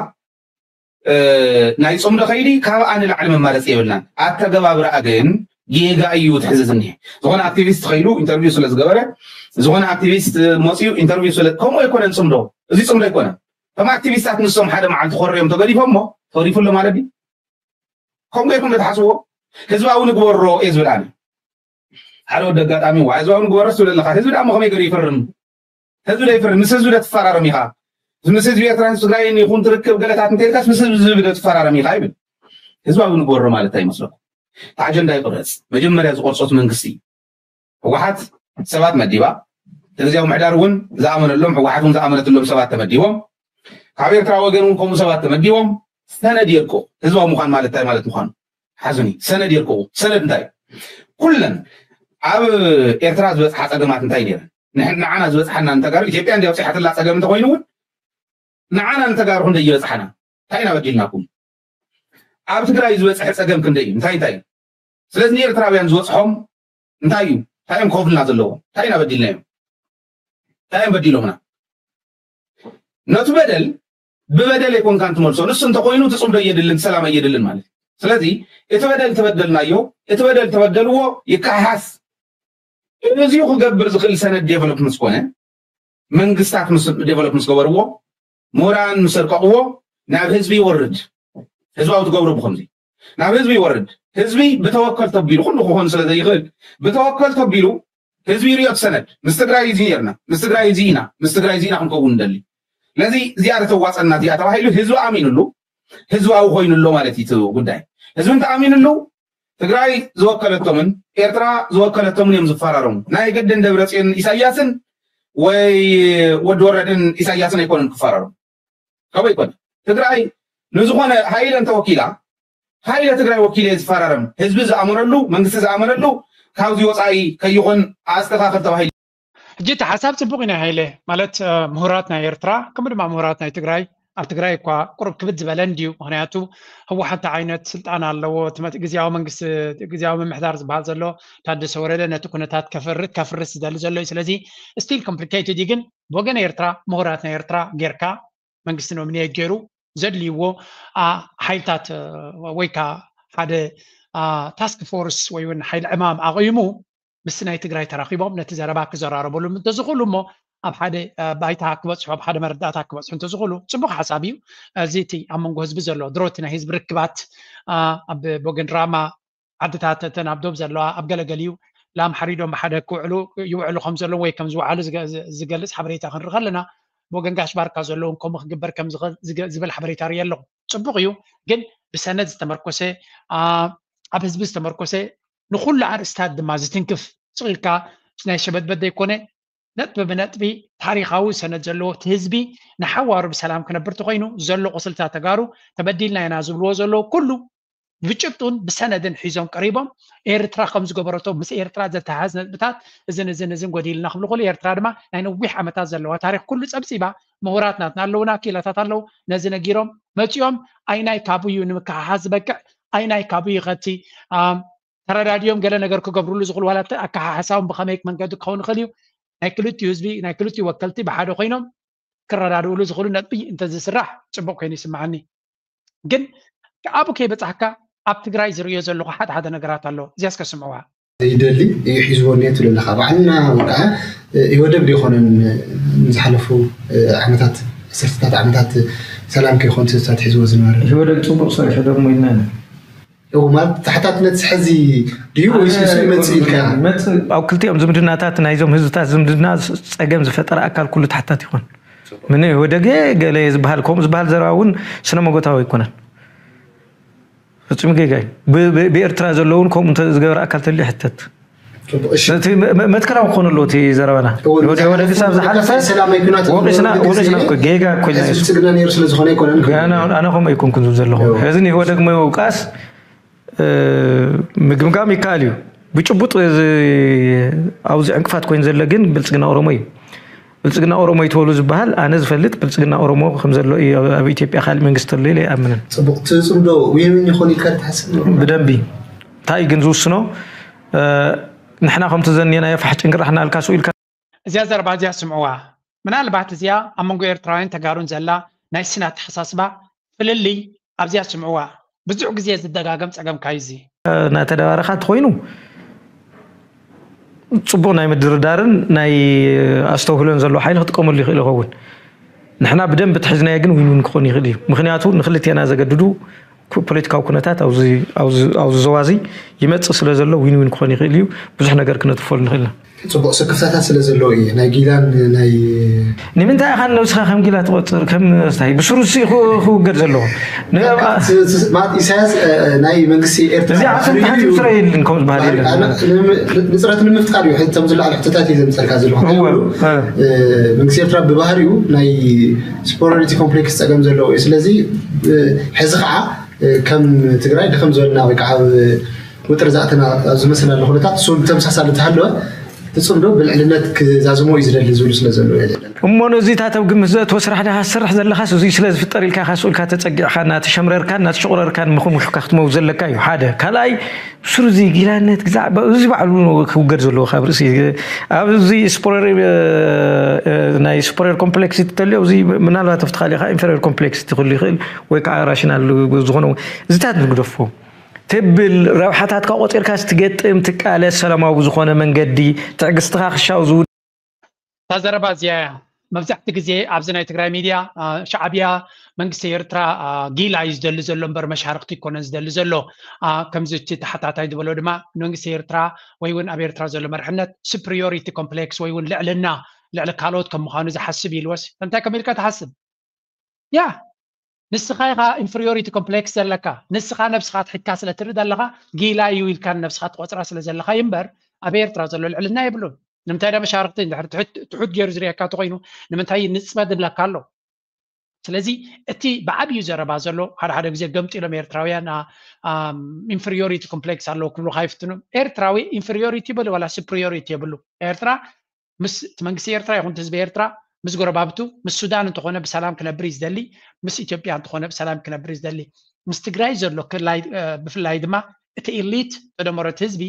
ናይ ፅምዶ ከይዲ ካብኣ ንላዕሊ መማረፂ የብልናን። ኣተገባብርኣ ግን ጌጋ እዩ ትሕዝዝ እኒሄ። ዝኾነ ኣክቲቪስት ከይዱ ኢንተርቪው ስለ ዝገበረ፣ ዝኾነ ኣክቲቪስት መፅኡ ኢንተርቪው ስለ ከምኡ ኣይኮነን ፅምዶ። እዚ ፅምዶ ኣይኮነን። ከም ኣክቲቪስታት ንሶም ሓደ መዓልቲ ኮርዮም ተገዲፎሞ ተሪፉ ኣሎ ማለት ድዩ? ከምኡ ጌርኩም ዶ ትሓስብዎ? ህዝባዊ ንግበሮ እየ ዝብል ኣነ። ሓደ ወዲ ኣጋጣሚ ዋ ህዝባዊ ንግበሮ ትብል ኣለካ። ህዝቢ ደኣ ከመይ ገይሩ ይፍርም? ህዝቢ ዶ ይፍርም? ምስ ህዝቢ ዶ ትፈራረም ኢኻ? ምስ ህዝቢ ኤርትራን ትግራይን ይኹን ትርክብ ገለታት እንተልካስ ምስ ህዝቢ ዶ ትፈራረም ኢኻ ይብል። ህዝባዊ ንግበሮ ማለት እንታይ ይመስለኩም? እቲ ኣጀንዳ ይቕረፅ። መጀመርያ ዝቆርፆት መንግስቲ ህወሓት ሰባት መዲባ፣ እቲ ግዜያዊ ምሕዳር እውን ዝኣመነሎም ህወሓት እውን ዝኣመነትሎም ሰባት ተመዲቦም፣ ካብ ኤርትራ ወገን እውን ከምኡ ሰባት ተመዲቦም ሰነድ የርክኡ። ህዝባዊ ምዃን ማለት እንታይ ማለት ምዃኑ ሓዙኒ። ሰነድ የርክኡ። ሰነድ እንታይ እዩ? ኩለን ኣብ ኤርትራ ዝበፅሓ ፀገማት እንታይ ነይረን? ንዓና ዝበፅሓና ንተጋሩ ኢትዮጵያ እንዲ ኣብፅሓትላ ፀገም እንተኮይኑ እውን ንዓና ንተጋሩ ክንደይ ይበፅሓና? እንታይ ኢና በዲልናኩም? ኣብ ትግራይ ዝበፅሐ ፀገም ክንደይ እዩ? እንታይ እንታይ እዩ? ስለዚ ንኤርትራውያን ዝበፅሖም እንታይ እዩ? እንታይ እዮም ክኸፍሉና ዘለዎም? እንታይ ኢና በዲልናዮም? እንታይ እዮም በዲሎምና? ነቱ በደል ብበደል ኣይኮንካን ትመልሶ። ንሱ እንተኮይኑ እቲ ፅምዶ እየድልን ሰላም እየድልን ማለት እዩ። ስለዚ እቲ በደል ተበደልናዮ፣ እቲ በደል ተበደልዎ ይከሓስ። እዚ ክገብር ዝኽእል ሰነድ ዴቨሎፕ ምስ ኮነ መንግስታት ዴቨሎፕ ምስ ገበርዎ ምሁራን ምስ ኣርቀቕዎ ናብ ህዝቢ ይወርድ። ህዝባዊ ትገብሮ ብከምዚ ናብ ህዝቢ ይወርድ። ህዝቢ ብተወከል ተቢሉ ኩሉ ክኾን ስለ ዘይኽእል ብተወከል ተቢሉ ህዝቢ ይሪኦ ሰነድ ምስ ትግራይ እዚ ርና ምስ ትግራይ እዚ ኢና ምስ ትግራይ እዚ ኢና ክንከውን ንደሊ። ስለዚ እዚኣ ተዋፀና እዚኣ ተባሂሉ ህዝቢ ኣሚኑሉ ህዝባዊ ኮይኑሎ ማለት እዩ ጉዳይ። ህዝቢ እንተኣሚኑሉ ትግራይ ዝወከለቶምን ኤርትራ ዝወከለቶምን እዮም ዝፈራረሙ። ናይ ግድን ደብረፅዮን ኢሳያስን ወይ ወዲ ወረድን ኢሳያስን ኣይኮነን ክፈራረሙ። ካብ ኣይኮነ ትግራይ ንዝኾነ ሃይለ እንተወኪላ ሃይለ ትግራይ ወኪለ ዝፈራረም ህዝቢ ዝኣመነሉ መንግስቲ ዝኣመነሉ ካብዚ ወፃኢ ከይኾን ኣስተኻኽል ተባሂሉ። ሕጂ እቲ ሓሳብ ፅቡቅ ኢና ሃይለ ማለት ምሁራት ናይ ኤርትራ ከምኡ ድማ ምሁራት ናይ ትግራይ ኣብ ትግራይ እኳ ቁሩብ ክብድ ዝበለ እንድዩ። ምክንያቱ ህወሓት እንታይ ዓይነት ስልጣን ኣለዎ? እቲ መት- ግዝያዊ መንግስቲ ግዝያዊ ምምሕዳር ዝበሃል ዘሎ ታደሰ ወረደ ነቲ ኩነታት ከፍርስ ከፍርስ ዝደሊ ዘሎ እዩ። ስለዚ ስቲል ኮምፕሊኬትድ እዩ። ግን ብወገን ኤርትራ ምሁራት ናይ ኤርትራ ጌርካ መንግስቲ ኖሚኔት ገይሩ ዘድልይዎ ሓይልታት ወይ ከዓ ሓደ ታስክ ፎርስ ወይ እውን ሓይሊ ዕማም ኣቂሙ ምስቲ ናይ ትግራይ ተራኺቦም ነቲ ዘረባ ክዘራረበሉ እንተዝኽእሉ እሞ ኣብ ሓደ ባይታ ክበፅሑ ኣብ ሓደ መረዳእታ ክበፅሑ እንተዝኽእሉ ፅቡቅ ሓሳብ እዩ። እዚ እቲ ኣብ መንጎ ህዝቢ ዘሎ ድሮ እቲ ናይ ህዝቢ ርክባት ኣብ ቦገን ራማ ዓድታት እተን ኣብ ዶብ ዘለዋ ኣብ ገለገሊኡ ላም ሓሪዶም ብሓደ ክውዕሉ ይውዕሉ ከም ዘለዉ ወይ ከም ዝውዓሉ ዝገልፅ ሓበሬታ ክንርኢ ከለና ብወገን ጋሽ ባርካ ዘለውን ከምኡ ክግበር ከም ዝብል ሓበሬታ ርኢ ኣለኹ። ፅቡቅ እዩ፣ ግን ብሰነድ ዝተመርኮሰ ኣብ ህዝቢ ዝተመርኮሰ ንኩሉ ኣርእስታት ድማ ዝትንክፍ ስቕ ኢልካ ናይ ሸበድበድ ዘይኮነ ነጥቢ ብነጥቢ ታሪኻዊ ሰነድ ዘለዎ እቲ ህዝቢ ንሓዋሩ ብሰላም ክነብር ተኮይኑ ዘሎ ቁስልታት ተጋሩ ተበዲልና ኢና ዝብልዎ ዘለዉ ኩሉ ብጭብጡን ብሰነድን ሒዞም ቀሪቦም ኤርትራ ከም ዝገበረቶ ምስ ኤርትራ ዘተሓዝ ነጥብታት እዝን እዝን እዝን ጎዲልና ክብሉ ከሉ ኤርትራ ድማ ናይ ነዊሕ ዓመታት ዘለዋ ታሪክ ኩሉ ፀብፂባ ምሁራት ናትና ኣለውና ክኢላታት ኣለዉ ነዚ ነጊሮም መፂኦም ኣይናይ ካቡዩ ንምክሓሓዝ ዝበቅዕ ኣይናይ ካቡዩ ከቲ ተረዳድዮም ገለ ነገር ክገብርሉ ዝኽእሉ ዋላ ኣካሓሕሳውን ብኸመይ መንገዲ ክኸውን ይኽእል እዩ ናይ ክልቲኡ ህዝቢ ናይ ክልቲኡ ወከልቲ ብሓደ ኮይኖም ክረዳድእሉ ዝኽእሉ ነጥቢ እንተዝስራሕ ፅቡቅ ኮይኑ ይስምዓኒ። ግን ኣብኡ ከይበፃሕካ ኣብ ትግራይ ዝርእዮ ዘለኹ ሓደ ሓደ ነገራት ኣሎ። እዚኣ እስከ ስምዕዋ። ዘይደሊ እዩ ሒዝዎ እኒኦ ትብል ኣለኻ። ባዕልና ወድዓ ኢህወደግ ዶ ይኾነን ንዝሓለፉ ዓመታት ዓሰርተታት ዓመታት ሰላም ከይኾን ስታት ሒዝዎ ዝነበረ? ኢህወደግ ፅቡቕ ሰሪሑ ዶ እሞ ኢልና ኢና። እው ማለት ተሓታትነት ሕዚ ድዩ ወይስ ንሱ ይመፅእ ኢልካ? መፅእ ኣብ ክልቲኦም ዝምድናታት ናይዞም ህዝብታት ዝምድና ፀገም ዝፈጠረ ኣካል ኩሉ ተሓታት ይኾን። ምን ወደገ ገለ ዝበሃል ከምኡ ዝበሃል ዘረባ እውን ስነ መጎታዊ ኣይኮነን። ፍጹም ጌጋ እዩ። ብኤርትራ ዘለውን ከምኡ እንተ ዝገበረ ኣካል ተልዩ ሕተት። እቲ መትከላዊ ክኾን ኣለዎ እቲ ዘረባና። ወደ ወደ ክሳብ ዝሓለፈ ወቂስና ወቂስና እኮ ጌጋ እኮ ኢልና እዩ። ብልጽግና ነይሩ ስለ ዝኾነ ኣይኮነን። ኣነ ኣነ ከምኡ ኣይኮንኩን ዝብል ዘለኹ። ሕዚ ንኢህወደግ ምውቃስ ምግምጋም ይከኣል እዩ። ብጭቡጥ ኣብዚ ዕንቅፋት ኮይኑ ዘሎ ግን ብልጽግና ኦሮሞ እዩ። ብልጽግና ኦሮሞ እዩ ተበሉ ዝበሃል ኣነ ዝፈልጥ ብልጽግና ኦሮሞ ከም ዘሎ እዩ። ኣብ ኢትዮጵያ ካልእ መንግስቲ ኣሎ ኢለ ኣይኣምንን። ጽቡቕ ትጽምዶ ዊን ዊን ይኾን ኢልካ ትሓስብ? ብደንቢ እንታይ ግን ዝውስኖ ንሕና ከምቲ ዘኒየናዮ ፋሕ ጭንቅራሕ እናልካ ስኡ ኢልካ እዚኣ ዘረባ እዚኣ ስምዕዋ። ምናልባት እዚኣ ኣብ መንጎ ኤርትራውያን ተጋሩን ዘላ ናይ ስነ ኣተሓሳስባ ፍልልይ ኣብዚኣ ስምዕዋ። ብዙሕ ግዜ ዝደጋገም ጸገም ካዩ እዚ። እናተደባረኻ እንተኾይኑ፣ ጽቡቕ ናይ ምድርዳርን ናይ ኣስተውህሎን ዘለዎ ሓይሊ ክጥቀመሉ ይኽእል ይኸውን። ንሕና ብደንብ ተሒዝናዮ ግን ዊን ዊን ክኾን ይኽእል እዩ። ምኽንያቱ ንክልቴና ዘገድዱ ኩ- ፖለቲካዊ ኩነታት ኣብዚ ኣብዚ- ኣብዚ ዞባ እዚ ይመጽእ ስለ ዘሎ ዊን ዊን ክኾን ይኽእል እዩ። ብዙሕ ነገር ክነትርፈሉ ንኽእል ኢና። ጽቡቕ ስክፍታታት ስለ ዘለዎ እዩ ናይ ጊላን ናይ ንምንታይ ኢኻ ነብስኻ ከም ጊላ ትቆጽር? ከም ስታይ ብስሩ ሲ ክውገድ ዘለዎ ን- ማለት ኢሳያስ ናይ መንግስቲ ኤርትራ እዚ ዓሰብ ተሓቲት ስረ የልን ከም ዝበሃል የለን። ንፅረት ንምፍጣር እዩ። ሕቶም ዝለዓሉ ሕቶታት እዩ ዘምፀልካ ዘለኹ። መንግስቲ ኤርትራ ብባህሪኡ ናይ superiority complex ፀገም ዘለዎ እዩ። ስለዚ ሕዚ ከዓ ከም ትግራይ ድኸም ዝበልና ወይ ከዓ ውጥር ዝኣተና ኣብ ዝመሰለና ኩነታት እሱ ተመሳሳሊ ተሃለወ ትፅምዶ ብልዕልነት ክዛዝሞ እዩ ዝደሊ ዝብሉ ስለ ዘለዉ የለን። እሞ ነዚታት ኣብ ግምት ዘእትወ ስራሕ ዳኻ ትሰርሕ ዘለኻስ እዙይ ስለ ዝፍጠር ኢልካ ኢኻ ስኡልካ ተጸጊዕካ እናተሸምረርካን እናተሸቑረርካን ምኹምኩሕካ ክትመውት ዘለካ እዩ ሓደ። ካልኣይ ብስሩ እዚ ጊላነት ግዛዕ እዚ ባዕሉ ክውገድ ዘለዎ ካብ ርእሲ ኣብዚ ሱፐሪየር ናይ ሱፐሪየር ኮምፕሌክስ ትተልዮ እዚ ምናልባት ኣብቲ ካሊእካ ኢንፌሪየር ኮምፕሌክስ ትኽሉ ይኽእል ወይ ከዓ ራሽናል ዝኾነ እዚታት ንግደፎ ትብል ረብሓታትካ ቆፂርካ ትገጥም ትቃለስ ሰላማዊ ብዝኾነ መንገዲ ትዕግስትኻ ክሻው ዝው እታ ዘረባ እዚኣ እያ። መብዛሕቲ ግዜ ኣብዚ ናይ ትግራይ ሚድያ ሻዕብያ መንግስቲ ኤርትራ ጊላ እዩ ዝደሊ ዘሎ እምበር መሻርክቲ ይኮነን ዝደሊ ዘሎ። ከምዚ እቲ ተሓታታይ ዝበሎ ድማ መንግስቲ ኤርትራ ወይ እውን ኣብ ኤርትራ ዘሎ መርሕነት superiority complex ወይ እውን ልዕልና ልዕሊ ካልኦት ከም ምዃኑ ዝሓስብ ኢልወስ እንታይ ከም ኢልካ ትሓስብ? ያ ንስኻ ኢኻ inferiority complex ዘለካ። ንስኻ ነብስኻ ኣትሒትካ ስለ ትርኢ ዘለኻ ጊላ እዩ ኢልካ ንነብስኻ ትቆፅራ ስለ ዘለኻ እዩ እምበር ኣብ ኤርትራ ዘሎ ልዕልና የብሉን። ንምንታይ ዳ መሻርክቲ እንድሕር ትሑት ገይሩ ዝርእየካ ተኮይኑ ንምንታይ ንፅበ ዝብለካ ኣሎ? ስለዚ እቲ ብዓብዩ ዘረባ ዘሎ ሓደ ሓደ ግዜ ገምጢሎም ኤርትራውያን inferiority complex ኣለዎ ክብሉካ ይፍትኑ። ኤርትራዊ inferiority ይበል ዋላ superiority የብሉ። ኤርትራ ምስ እቲ መንግስቲ ኤርትራ ይኹን ህዝቢ ኤርትራ ምስ ጎረባብቱ ምስ ሱዳን እንተኾነ ብሰላም ክነብር እዩ ዝደሊ፣ ምስ ኢትዮጵያ እንተኾነ ብሰላም ክነብር እዩ ዝደሊ። ምስ ትግራይ ዘሎ ክላይ ብፍላይ ድማ እቲ elite ተደመሮ እቲ ህዝቢ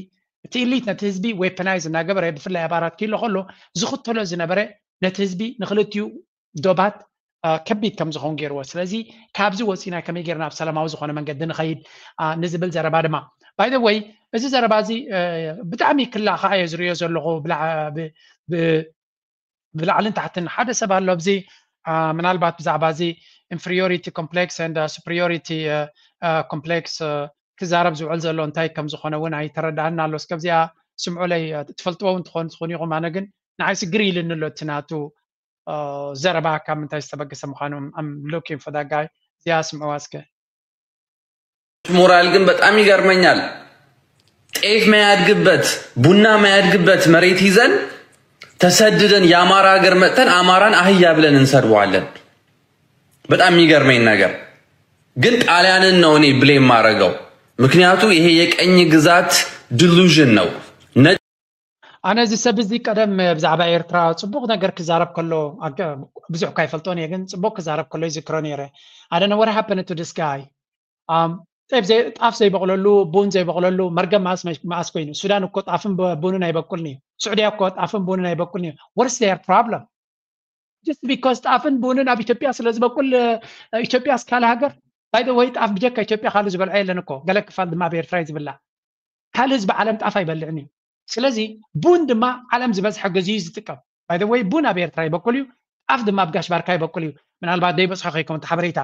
እቲ elite ነቲ ህዝቢ weaponize እናገበረ ብፍላይ ኣብ ኣራት ኪሎ ከሎ ዝኽተሎ ዝነበረ ነቲ ህዝቢ ንክልቲኡ ዶባት ከቢድ ከም ዝኾን ገይርዎ። ስለዚ ካብዚ ወፂና ከመይ ገይርና ኣብ ሰላማዊ ዝኾነ መንገዲ ንኸይድ ንዝብል ዘረባ ድማ by the way እዚ ዘረባ እዚ ብጣዕሚ ክላ ከዓ እየ ዝሪኦ ዘለኹ ብላዕልን ታሕትን ሓደ ሰብ ኣሎ ኣብዚ ምናልባት ብዛዕባ እዚ inferiority complex and superiority complex ክዛረብ ዝውዕል ዘሎ እንታይ ከም ዝኾነ እውን ኣይተረዳእና ኣሎ። እስከ ኣብዚኣ ስምዑለይ ትፈልጥዎ እውን ትኾኑ ትኾኑ ኢኹም። ኣነ ግን ንዓይ ስግር ኢልኒ ኣሎ እቲ ናቱ ዘረባ ካብ ምንታይ ዝተበገሰ ምዃኑ I'm looking for that guy እዚኣ ስምዕዋ እስከ። ሞራል ግን በጣም ይገርመኛል። ጤፍ ማያድግበት ቡና ማያድግበት መሬት ይዘን ተሰድደን የአማራ ሀገር መጥተን አማራን አህያ ብለን እንሰድበዋለን። በጣም የሚገርመኝ ነገር ግን ጣሊያንን ነው እኔ blame ማረገው። ምክንያቱ ይሄ የቀኝ ግዛት delusion ነው። ኣነ እዚ ሰብ እዚ ቀደም ብዛዕባ ኤርትራ ጽቡቕ ነገር ክዛረብ ከሎ ብዙሕ ካይፈልጦን እየ ግን ጽቡቕ ክዛረብ ከሎ ይዝክሮ ነይረ። I don't know what happened to this guy. ጣፍ ዘይበቕለሉ ቡን ዘይበቕለሉ መርገም መኣስ ኮይኑ ሱዳን እኮ ጣፍን ቡንን ኣይበቁልን እዩ። ስዑድያ እኮ ጣፍን ቡንን ኣይበቁልን እዩ። What's their problem? Just because ጣፍን ቡንን ኣብ ኢትዮጵያ ስለ ዝበቁል ኢትዮጵያ እስካለ ሃገር by the way ጣፍ ብጀካ ኢትዮጵያ ካልእ ዝበልዖ የለን እኮ ገለ ክፋል ድማ ኣብ ኤርትራ እዩ ዝብላዕ። ካልእ ህዝቢ ዓለም ጣፍ ኣይበልዕን እዩ። ስለዚ ቡን ድማ ዓለም ዝበዝሐ ገዚኡ ዝጥቀም by the way ቡን ኣብ ኤርትራ ይበቁል እዩ። ጣፍ ድማ ኣብ ጋሽ ባርካ ይበቁል እዩ። ምናልባት ደይበፅሖ ከይከውን እቲ ሓበሬታ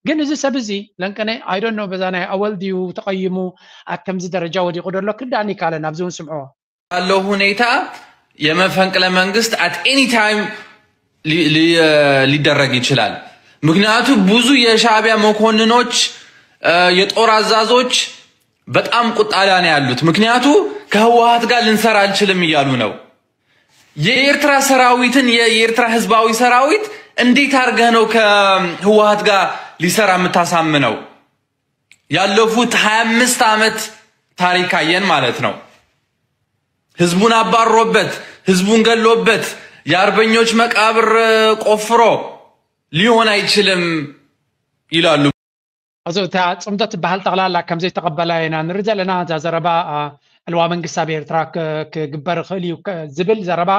ግን እዚ ሰብ እዚ ለንቀነ I don't know በዛ ናይ ኣወል ድዩ ተቐይሙ ኣብ ከምዚ ደረጃ ወዲቑ ደሎ ክርዳእኒ ይካለን ኣብዚ እውን ስምዕዎ ባለው ሁኔታ የመፈንቅለ መንግስት at any time ሊደረግ ይችላል። ምክንያቱ ብዙ የሻዕቢያ መኮንኖች የጦር አዛዞች በጣም ቁጣ ላይ ነው ያሉት። ምክንያቱ ከህወሓት ጋር ልንሰራ አልችልም እያሉ ነው። የኤርትራ ሰራዊትን የኤርትራ ህዝባዊ ሰራዊት እንዴት አድርገህ ነው ከህወሓት ጋር ሊሰራ የምታሳምነው? ያለፉት ሃያ አምስት ዓመት ታሪክ አየን ማለት ነው። ህዝቡን አባሮበት፣ ህዝቡን ገሎበት፣ የአርበኞች መቃብር ቆፍሮ ሊሆን አይችልም ይላሉ። እዚ እታ ፅምዶ ትበሃል ጠቕላላ ከም ዘይተቐበላ ኢና ንርኢ ዘለና። እዛ ዘረባ ዕልዋ መንግስቲ ኣብ ኤርትራ ክግበር ይኽእል እዩ ዝብል ዘረባ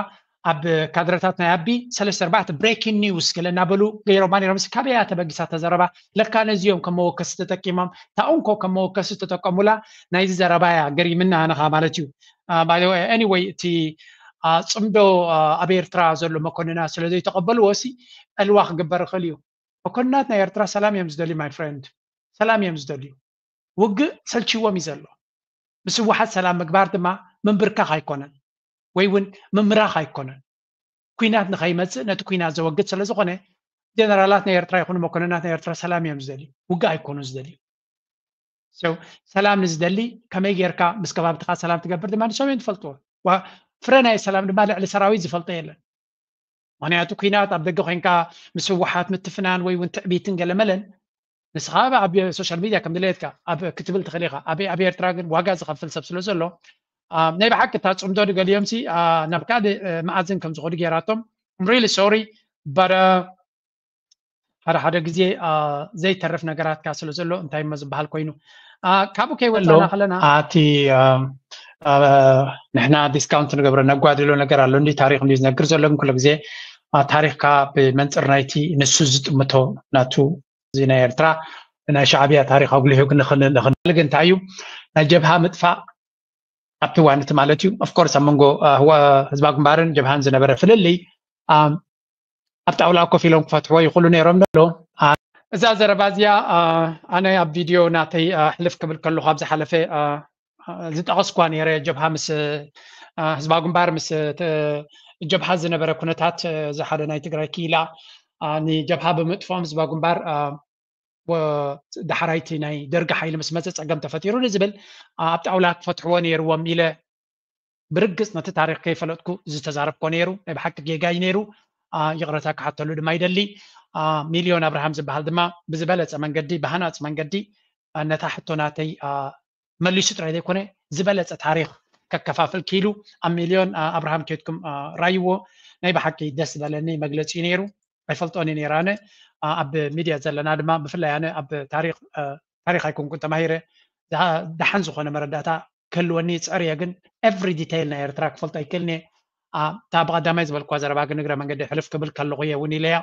ኣብ ካድረታት ናይ ኣቢ ሰለስተ ኣርባዕተ breaking news ገለ እናበሉ ገይሮማ ነይሮም። ካበያ ተበጊሳ ተዘረባ? ለካ ነዚኦም ከም መወከሲ ተጠቂሞም። ታኡንኮ ከም መወከሲ ተጠቀሙላ። ናይዚ ዘረባያ ገሪምና ኣነኻ ማለት እዩ። By the way, anyway፣ እቲ ጽምዶ ኣብ ኤርትራ ዘሎ መኮንናት ስለ ዘይተቐበልዎ ሲ ዕልዋ ክግበር ይኽእል እዩ። መኮንናት ናይ ኤርትራ ሰላም እዮም ዝደልዩ፣ my friend፣ ሰላም እዮም ዝደልዩ። ውግእ ሰልችዎም እዩ ዘሎ። ምስ ህወሓት ሰላም ምግባር ድማ ምንብርካኽ ኣይኮነን፣ ወይ እውን ምምራኽ ኣይኮነን። ኩናት ንኸይመፅእ ነቲ ኩናት ዘወግድ ስለ ዝኾነ፣ ጀነራላት ናይ ኤርትራ ይኹኑ መኮንናት ናይ ኤርትራ ሰላም እዮም ዝደልዩ፣ ውግእ ኣይኮኑን ዝደልዩ። ሰላም ንዝደሊ ከመይ ጌርካ ምስ ከባብትኻ ሰላም ትገብር ድማ ንሶም እዮም ዝፈልጥዎ። ፍረ ናይ ሰላም ድማ ልዕሊ ሰራዊት ዝፈልጦ የለን። ምክንያቱ ኩናት ኣብ ደገ ኮይንካ ምስ ህወሓት ምትፍናን ወይ እውን ትዕቢትን ገለመለን፣ ንስኻ ኣብ social media ከም ድሌትካ ኣብ ክትብል ትኽእል ኢኻ። ኣብ ኤርትራ ግን ዋጋ ዝኸፍል ሰብ ስለ ዘሎ፣ ናይ ብሓቂ እታ ፅምዶ ድገሊዮምሲ ናብ ካልእ መኣዝን ከም ዝኾኑ ገይራቶም። I'm really sorry, but ሓደ ሓደ ግዜ ዘይተርፍ ነገራትካ ስለ ዘሎ እንታይ እሞ ዝበሃል ኮይኑ። ካብኡ ከይወፃና ከለና፣ ኣቲ ንሕና ዲስካውንት ንገብሮ ነጓድሎ ነገር ኣሎ እንዲ ታሪክ እንዲ ዝነግር ዘሎ፣ ግን ኩሉ ግዜ ታሪክካ ብመንፅር ናይቲ ንሱ ዝጥምቶ ናቱ፣ እዚ ናይ ኤርትራ ናይ ሻዕብያ ታሪክ ኣጉሊሁ ክንኽንል ግን እንታይ እዩ ናይ ጀብሃ ምጥፋእ ኣብቲ እዋን እቲ ማለት እዩ። Of course ኣብ መንጎ ህዝባዊ ግንባርን ጀብሃን ዝነበረ ፍልልይ ኣብ ጣውላ ኮፍ ኢሎም ክፈትሕዎ ይኽእሉ ነይሮም ዶ? እዛ ዘረባ እዚኣ ኣነ ኣብ ቪድዮ ናተይ ሕልፍ ክብል ከለኹ ኣብ ዝሓለፈ ዝጠቐስኳ ነይረ። ጀብሃ ምስ ህዝባዊ ግንባር ምስ ጀብሃ ዝነበረ ኩነታት፣ እዚ ሓደ ናይ ትግራይ ክኢላ ንጀብሃ ብምጥፍኦም ህዝባዊ ግንባር ዳሕራይቲ ናይ ደርጊ ሓይሊ ምስ መፀ ፀገም ተፈጢሩ ንዝብል ኣብ ጣውላ ክፈትሕዎ ነይርዎም ኢለ ብርግፅ ነቲ ታሪክ ከይፈለጥኩ ዝተዛረብኮ ነይሩ። ናይ ብሓቂ ጌጋ እዩ ነይሩ። ይቕረታ ክሓተሉ ድማ ይደሊ። ሚልዮን ኣብርሃም ዝበሃል ድማ ብዝበለፀ መንገዲ፣ ብሃናፂ መንገዲ ነታ ሕቶ ናተይ መሊሱ ጥራይ ዘይኮነ ዝበለፀ ታሪክ ከከፋፍል ክኢሉ። ኣብ ሚልዮን ኣብርሃም ኬድኩም ራይዎ። ናይ ብሓቂ ደስ ዝበለኒ መግለፂ እዩ ነይሩ። ኣይፈልጦን እየ ነይረ ኣነ። ኣብ ሚድያ ዘለና ድማ ብፍላይ ኣነ ኣብ ታሪክ ታሪክ ኣይኮንኩን ተማሂረ። ደሓን ዝኾነ መረዳእታ ክህልወኒ ይፅዕር እየ፣ ግን every detail ናይ ኤርትራ ክፈልጦ ኣይክእልን እየ። እታ ብቐዳማይ ዝበልኳ ዘረባ ግን እግረ መንገዲ ሕልፍ ክብል ከለኹ እየ እውን ኢለያ።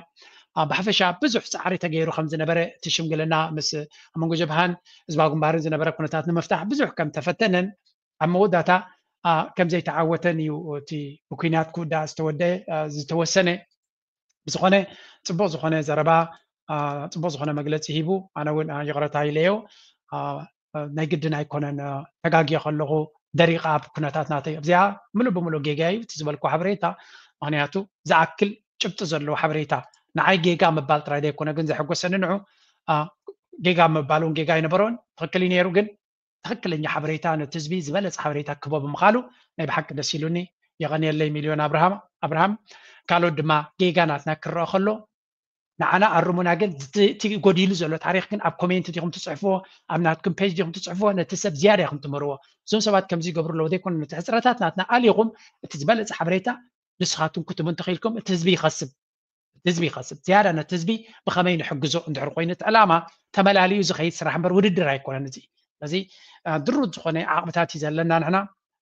ብሓፈሻ ብዙሕ ፃዕሪ ተገይሩ ከም ዝነበረ፣ እቲ ሽምግልና ምስ ኣብ መንጎ ጀብሃን ህዝባዊ ግንባርን ዝነበረ ኩነታት ንምፍታሕ ብዙሕ ከም ተፈተነን ኣብ መወዳእታ ከም ዘይተዓወተን እዩ እቲ ብኩናት ክውዳእ ዝተወደ ዝተወሰነ። ብዝኾነ ፅቡቕ ዝኾነ ዘረባ፣ ፅቡቕ ዝኾነ መግለፂ ሂቡ። ኣነ እውን ይቕረታ ኢለዮ። ናይ ግድን ኣይኮነን ተጋግየ ከለኹ ደሪቐ ኣብ ኩነታት ናተይ። ኣብዚኣ ምሉእ ብምሉእ ጌጋ እዩ እቲ ዝበልኩ ሓበሬታ። ምክንያቱ ዝኣክል ጭብጢ ዘለዎ ሓበሬታ፣ ንዓይ ጌጋ ምባል ጥራይ ዘይኮነ ግን ዘሐጎሰኒ ንዑ ጌጋ ምባል እውን ጌጋ ኣይነበሮን፣ ትኽክል እዩ ነይሩ። ግን ትኽክለኛ ሓበሬታ ነቲ ህዝቢ ዝበለፀ ሓበሬታ ክህቦ ብምኻሉ ናይ ብሓቂ ደስ ኢሉኒ። የቐንየለይ ሚልዮን ኣብርሃም ኣብርሃም። ካልኦት ድማ ጌጋ ናትና ክረአ ከሎ ንዓና ኣርሙና፣ ግን እቲ ጎዲሉ ዘሎ ታሪክ ግን ኣብ ኮሜንት ዲኹም ትፅሕፍዎ፣ ኣብ ናትኩም ፔጅ ዲኹም ትፅሕፍዎ፣ ነቲ ሰብ ዝያዳ ኢኹም ትምህርዎ። እዞም ሰባት ከምዚ ይገብሩ ኣለዉ ዘይኮነ ነቲ ሕፅረታት ናትና ኣሊኹም እቲ ዝበለፀ ሓበሬታ ንስኻትኩም ክትቡ እንተኽኢልኩም እቲ ህዝቢ ይኸስብ። ህዝቢ ይኸስብ ዝያዳ ነቲ ህዝቢ ብኸመይ ንሕግዞ እንድሕር ኮይኑ እቲ ዕላማ ተመላሊኡ ዝኸይድ ስራሕ እምበር ውድድር ኣይኮነን እዚ። ስለዚ ድሩት ዝኾነ ዓቕብታት እዩ ዘለና ንሕና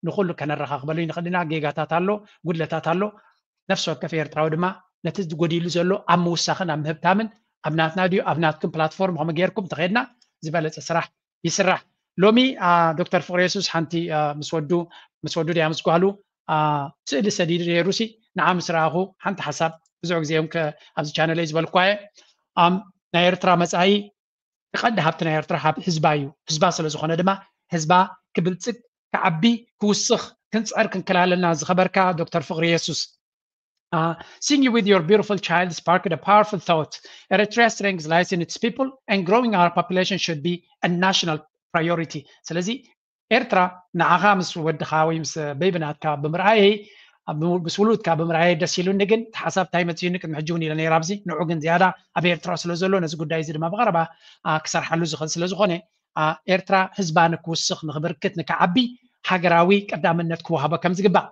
ንኩሉ ከነረኻኽበሉ ይንኽእል ኢና። ጌጋታት ኣሎ፣ ጉድለታት ኣሎ። ነፍሲ ወከፍ ኤርትራዊ ድማ ነቲ ጎዲሉ ዘሎ ኣብ ምውሳኽን ኣብ ምህብታምን ኣብ ናትና ድዩ ኣብ ናትኩም ፕላትፎርም ከመ ጌርኩም እንተኸድና ዝበለፀ ስራሕ ይስራሕ። ሎሚ ዶክተር ፍቅረ የሱስ ሓንቲ ምስ ወዱ ምስ ወዱ ድያ ምስ ጓሉ ስእሊ ሰዲዱ ነይሩ ሲ ንዓ ምስ ረኣኹ ሓንቲ ሓሳብ ብዙሕ ግዜ እዮም ኣብዚ ቻነለይ ዝበልኳ እየ። ናይ ኤርትራ መፃኢ ቀንዲ ሃብቲ ናይ ኤርትራ ህዝባ እዩ። ህዝባ ስለ ዝኾነ ድማ ህዝባ ክብልፅግ ክዓቢ ክውስኽ ክንፅዕር ክንክላለና ዝኸበርካ ዶክተር ፍቅሪ የሱስ። Uh, seeing you with your beautiful child sparked a powerful thought. Eritrea's strength lies in its people, and growing our population should be a national priority. ስለዚ ኤርትራ ንዓኻ ምስ ወድኻ ወይ ምስ በይብናትካ ብምርኣየይ ምስ ውሉድካ ብምርኣየይ ደስ ኢሉኒ። ግን እቲ ሓሳብ እንታይ መፅዩኒ ቅድሚ ሕጂ እውን ኢለ ነይረ ኣብዚ ንዑ ግን ዝያዳ ኣብ ኤርትራ ስለ ዘሎ ነዚ ጉዳይ እዚ ድማ ብቐረባ ክሰርሓሉ ዝኽእል ስለ ዝኾነ ኤርትራ ህዝባ ንክውስኽ ንክብርክት ንክዓቢ ሃገራዊ ቀዳምነት ክወሃቦ ከም ዝግባእ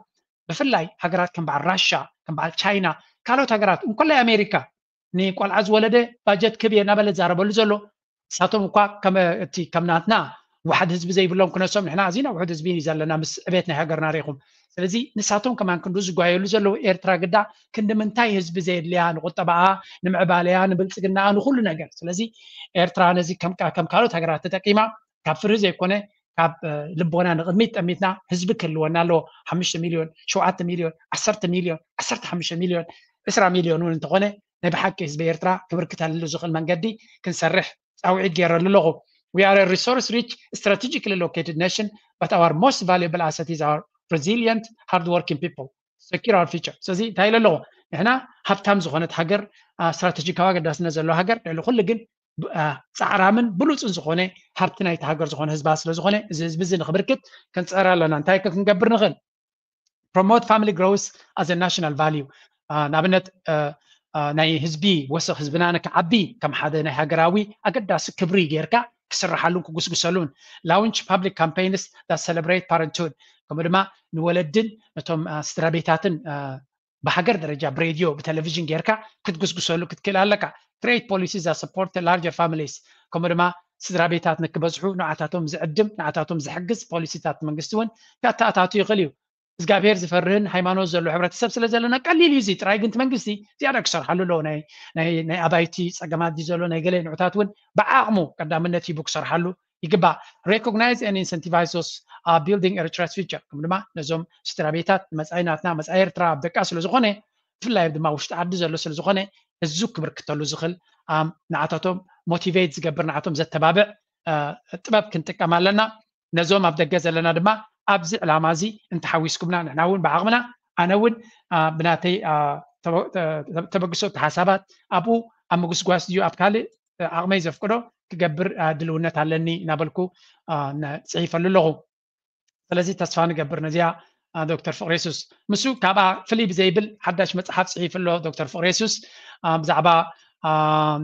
ብፍላይ ሃገራት ከም በዓል ራሻ ከም በዓል ቻይና ካልኦት ሃገራት እንኮላይ ኣሜሪካ ንቆልዓ ዝወለደ ባጀት ክብ እየ እናበለ ዝዛረበሉ ዘሎ። ንሳቶም እኳ ከም እቲ ከም ናትና ዋሕድ ህዝቢ ዘይብሎም ክነሶም ንሕና ኣዚና ውሕድ ህዝቢ እዩ ዘለና ምስ ዕቤት ናይ ሃገርና ርኢኹም። ስለዚ ንሳቶም ከማን ክንዱ ዝጓየሉ ዘለዉ ኤርትራ ግዳ ክንዲ ምንታይ ህዝቢ ዘየድልያ ንቁጠባኣ ንምዕባለያ ንብልፅግናኣ ንኩሉ ነገር። ስለዚ ኤርትራ ነዚ ከም ካልኦት ሃገራት ተጠቂማ ካብ ፍርሂ ዘይኮነ ካብ ልቦና ንቅድሚት ጠሚትና ህዝቢ ክህልወና ኣለዎ። ሓሙሽተ ሚልዮን ሸውዓተ ሚልዮን ዓሰርተ ሚልዮን ዓሰርተ ሓሙሽተ ሚልዮን ዕስራ ሚልዮን እውን እንተኾነ ናይ ብሓቂ ህዝቢ ኤርትራ ክብርክተሉ ዝኽእል መንገዲ ክንሰርሕ ፃውዒት ገይረሉ ኣለኹ። We are a resource rich, strategically located nation, but our most valuable asset is our resilient, hardworking people. Secure our future. ስለዚ እንታይ ኢለ ኣለኹ? ንሕና ሃብታም ዝኾነት ሃገር፣ ስትራቴጂካዊ ኣገዳስነት ዘለዎ ሃገር፣ ልዕሊ ኩሉ ግን ፃዕራምን ብሉፅን ዝኾነ ሃብቲ ናይቲ ሃገር ዝኾነ ህዝባ ስለ ዝኾነ እዚ ህዝቢ እዚ ንክብርክት ክንፅዕር ኣለና። እንታይ ከ ክንገብር ንኽእል? Promote family growth as a national value. ንኣብነት ናይ ህዝቢ ወሰኽ ህዝብና ንክዓቢ ከም ሓደ ናይ ሃገራዊ ኣገዳሲ ክብሪ ጌርካ ክስርሓሉን ክጉስጉሰሉን። Launch public campaigns that celebrate parenthood. ከምኡ ድማ ንወለድን ነቶም ስድራ ቤታትን ብሃገር ደረጃ ብሬድዮ ብቴሌቪዥን ጌርካ ክትጉስጉሰሉ ክትክእል ኣለካ። Create policies that support larger families. ከምኡ ድማ ስድራ ቤታት ንክበዝሑ ንዓታቶም ዝዕድም ንዓታቶም ዝሕግዝ ፖሊሲታት መንግስቲ እውን ከተኣታቱ ይኽእል እዩ። እግዚኣብሔር ዝፈርህን ሃይማኖት ዘሎ ሕብረተሰብ ስለ ዘለና ቀሊል እዩ። እዚ ጥራይ ግን እቲ መንግስቲ ዝያዳ ክሰርሓሉ ኣለዎ። ናይ ኣባይቲ ፀገማት ድዩ ዘሎ ናይ ገለ ንዑታት እውን ብዓቕሙ ቀዳምነት ሂቡ ክሰርሓሉ ይግባእ። Recognize and incentivize those building Eritrea's future። ከም ድማ ነዞም ስድራ ቤታት መፃኢ ናትና መፃኢ ኤርትራ ኣብ ደቃ ስለ ዝኾነ ብፍላይ ድማ ውሽጢ ዓዲ ዘሎ ስለ ዝኾነ እዚ ክብርክተሉ ዝኽእል ንዓታቶም ሞቲቬት ዝገብር ንዓቶም ዘተባብዕ ጥበብ ክንጥቀም ኣለና። ነዞም ኣብ ደገ ዘለና ድማ ኣብዚ ዕላማ እዚ እንተሓዊስኩምና ንሕና እውን ብዓቕምና ኣነ እውን ብናተይ ተበግሶ ሓሳባት ኣብኡ ኣብ ምጉስጓስ ድዩ ኣብ ካልእ ዓቕመይ ዘፍቅዶ ክገብር ድልውነት ኣለኒ እናበልኩ ፅሒፈሉ ኣለኹ። ስለዚ ተስፋ ንገብር ነዚኣ ዶክተር ፍቅሬሱስ ምስ ካብኣ ፍልይ ብዘይብል ሓዳሽ መፅሓፍ ፅሒፉ ኣሎ ዶክተር ፍቅሬሱስ ብዛዕባ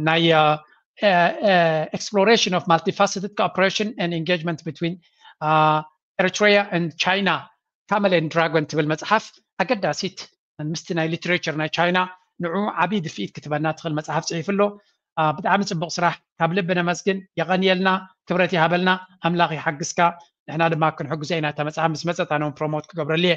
ናይ exploration of multifaceted cooperation and engagement between Eritrea and China, Camel and Dragon ትብል መፅሓፍ ኣገዳሲት ምስቲ ናይ ሊትሬቸር ናይ ቻይና ንዑ ዓብዪ ድፍኢት ክትበና ትኽእል መፅሓፍ ፅሒፉ ኣሎ። ብጣዕሚ ፅቡቕ ስራሕ፣ ካብ ልቢ ነመስግን። የቐንየልና፣ ክብረት ይሃበልና፣ ኣምላኽ ይሓግዝካ። ንሕና ድማ ክንሕግዞ ኢና። እታ መፅሓፍ ምስ መፀት ኣነ እውን ፕሮሞት ክገብረሉ እየ።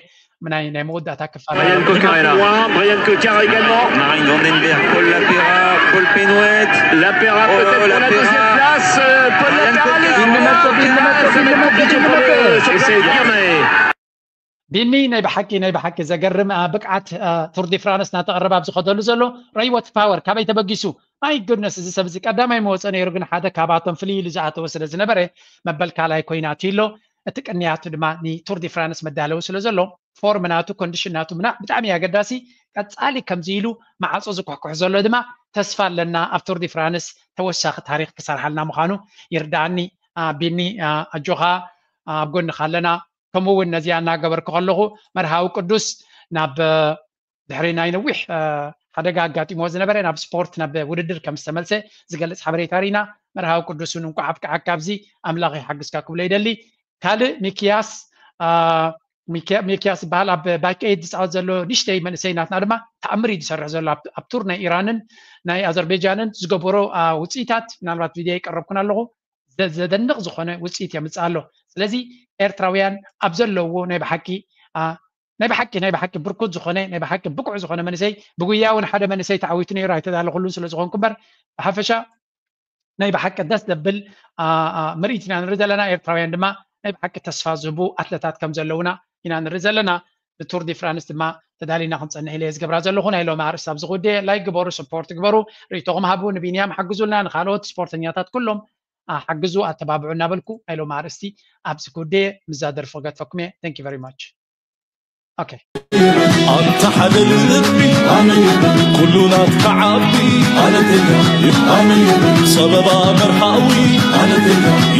ናይ ናይ መወዳእታ ክፋል Brian Kotiar est là. Brian Kotiar également. Marine Vandenberg, Paul Lapera, Paul Penwet. Lapera peut-être pour la deuxième place. Paul Lapera, les trois, ça va être compliqué pour le champion du monde. ቢኒ ናይ ብሓቂ ናይ ብሓቂ ዘገርም ብቅዓት ቱር ዲ ፍራንስ እናተቐረበ ኣብ ዝኸደሉ ዘሎ ረይወት ፓወር ካበይ ተበጊሱ? ማይ ጉድነስ እዚ ሰብ እዚ ቀዳማይ መወፀ ነይሩ፣ ግን ሓደ ካብኣቶም ፍልይ ኢሉ ዝኣተወ ስለ ዝነበረ መበል ካልኣይ ኮይና ኣትዩ ኣሎ። እቲ ቅንያቱ ድማ ንቱር ዲ ፍራንስ መዳለዊ ስለ ዘሎ ፎርም ናቱ ኮንዲሽን ናቱ ምናዕ ብጣዕሚ ኣገዳሲ። ቀፃሊ ከምዚ ኢሉ ማዓፆ ዝኩሕኩሕ ዘሎ ድማ ተስፋ ኣለና ኣብ ቱር ዲ ፍራንስ ተወሳኺ ታሪክ ክሰርሓልና ምዃኑ ይርዳኣኒ። ቢኒ ኣጆኻ ኣብ ጎንኻ ኣለና። ከምኡ እውን ነዚኣ እናገበርኩ ከለኹ መርሃዊ ቅዱስ ናብ ድሕሪ ናይ ነዊሕ ሓደጋ ኣጋጢሞ ዝነበረ ናብ ስፖርት ናብ ውድድር ከም ዝተመልሰ ዝገልፅ ሓበሬታ ርኢና። መርሃዊ ቅዱስ እውን እንኳዕ ኣብቅዓካ ኣብዚ ኣምላኽ ይሓግዝካ ክብሎ ይደሊ። ካልእ ሚክያስ ሚክያስ ዝበሃል ኣብ ባይክ ኤይድ ዝፃወት ዘሎ ንሽተይ መንእሰይ ናትና ድማ ተኣምር እዩ ዝሰርሕ ዘሎ ኣብ ቱር ናይ ኢራንን ናይ ኣዘርቤጃንን ዝገበሮ ውፅኢታት ምናልባት ቪድዮ ይቀረብኩን ኣለኹ። ዘደንቕ ዝኾነ ውፅኢት የምፅእ ኣሎ። ስለዚ ኤርትራውያን ኣብ ዘለዎ ናይ ብሓቂ ናይ ብሓቂ ናይ ብሓቂ ብርኩት ዝኾነ ናይ ብሓቂ ብቁዕ ዝኾነ መንእሰይ ብጉያ እውን ሓደ መንእሰይ ተዓዊቱ ነይሩ ኣይተዳለኹሉን ስለ ዝኾንኩ እምበር ብሓፈሻ ናይ ብሓቂ ደስ ዘብል ምርኢት ኢና ንርኢ ዘለና። ኤርትራውያን ድማ ናይ ብሓቂ ተስፋ ዝህቡ ኣትለታት ከም ዘለውና ኢና ንርኢ ዘለና። ብቱር ዲ ፍራንስ ድማ ተዳሊና ክንፀንሕ ኢለ ዝገብራ ዘለኹ ናይ ሎሚ ኣርእስቲ ኣብዚ ጉዳይ ላይክ ግበሩ፣ ሰፖርት ግበሩ፣ ርእይቶኹም ሃቡ፣ ንቢንያም ሓግዙልና፣ ንካልኦት ስፖርተኛታት ኩሎም ሓግዙ፣ ኣተባብዑ እናበልኩ ናይ ሎሚ ኣርእስቲ ኣብዚ ጉዳይ ምዛ ደርፊ ክገድፈኩም እየ። Thank you very much። Okay። ኣንታ ሓደ ልቢ ኩሉ ናትካ ዓቢ ጸበባ መርሃዊ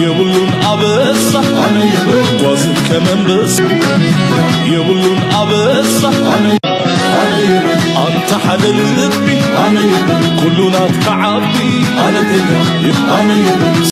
የብሉን ኣበሳ ጓዝን ከመንበስ የብሉን ኣበሳ ኣንታ ሓደ ልቢ ኩሉ ናትካ ዓቢ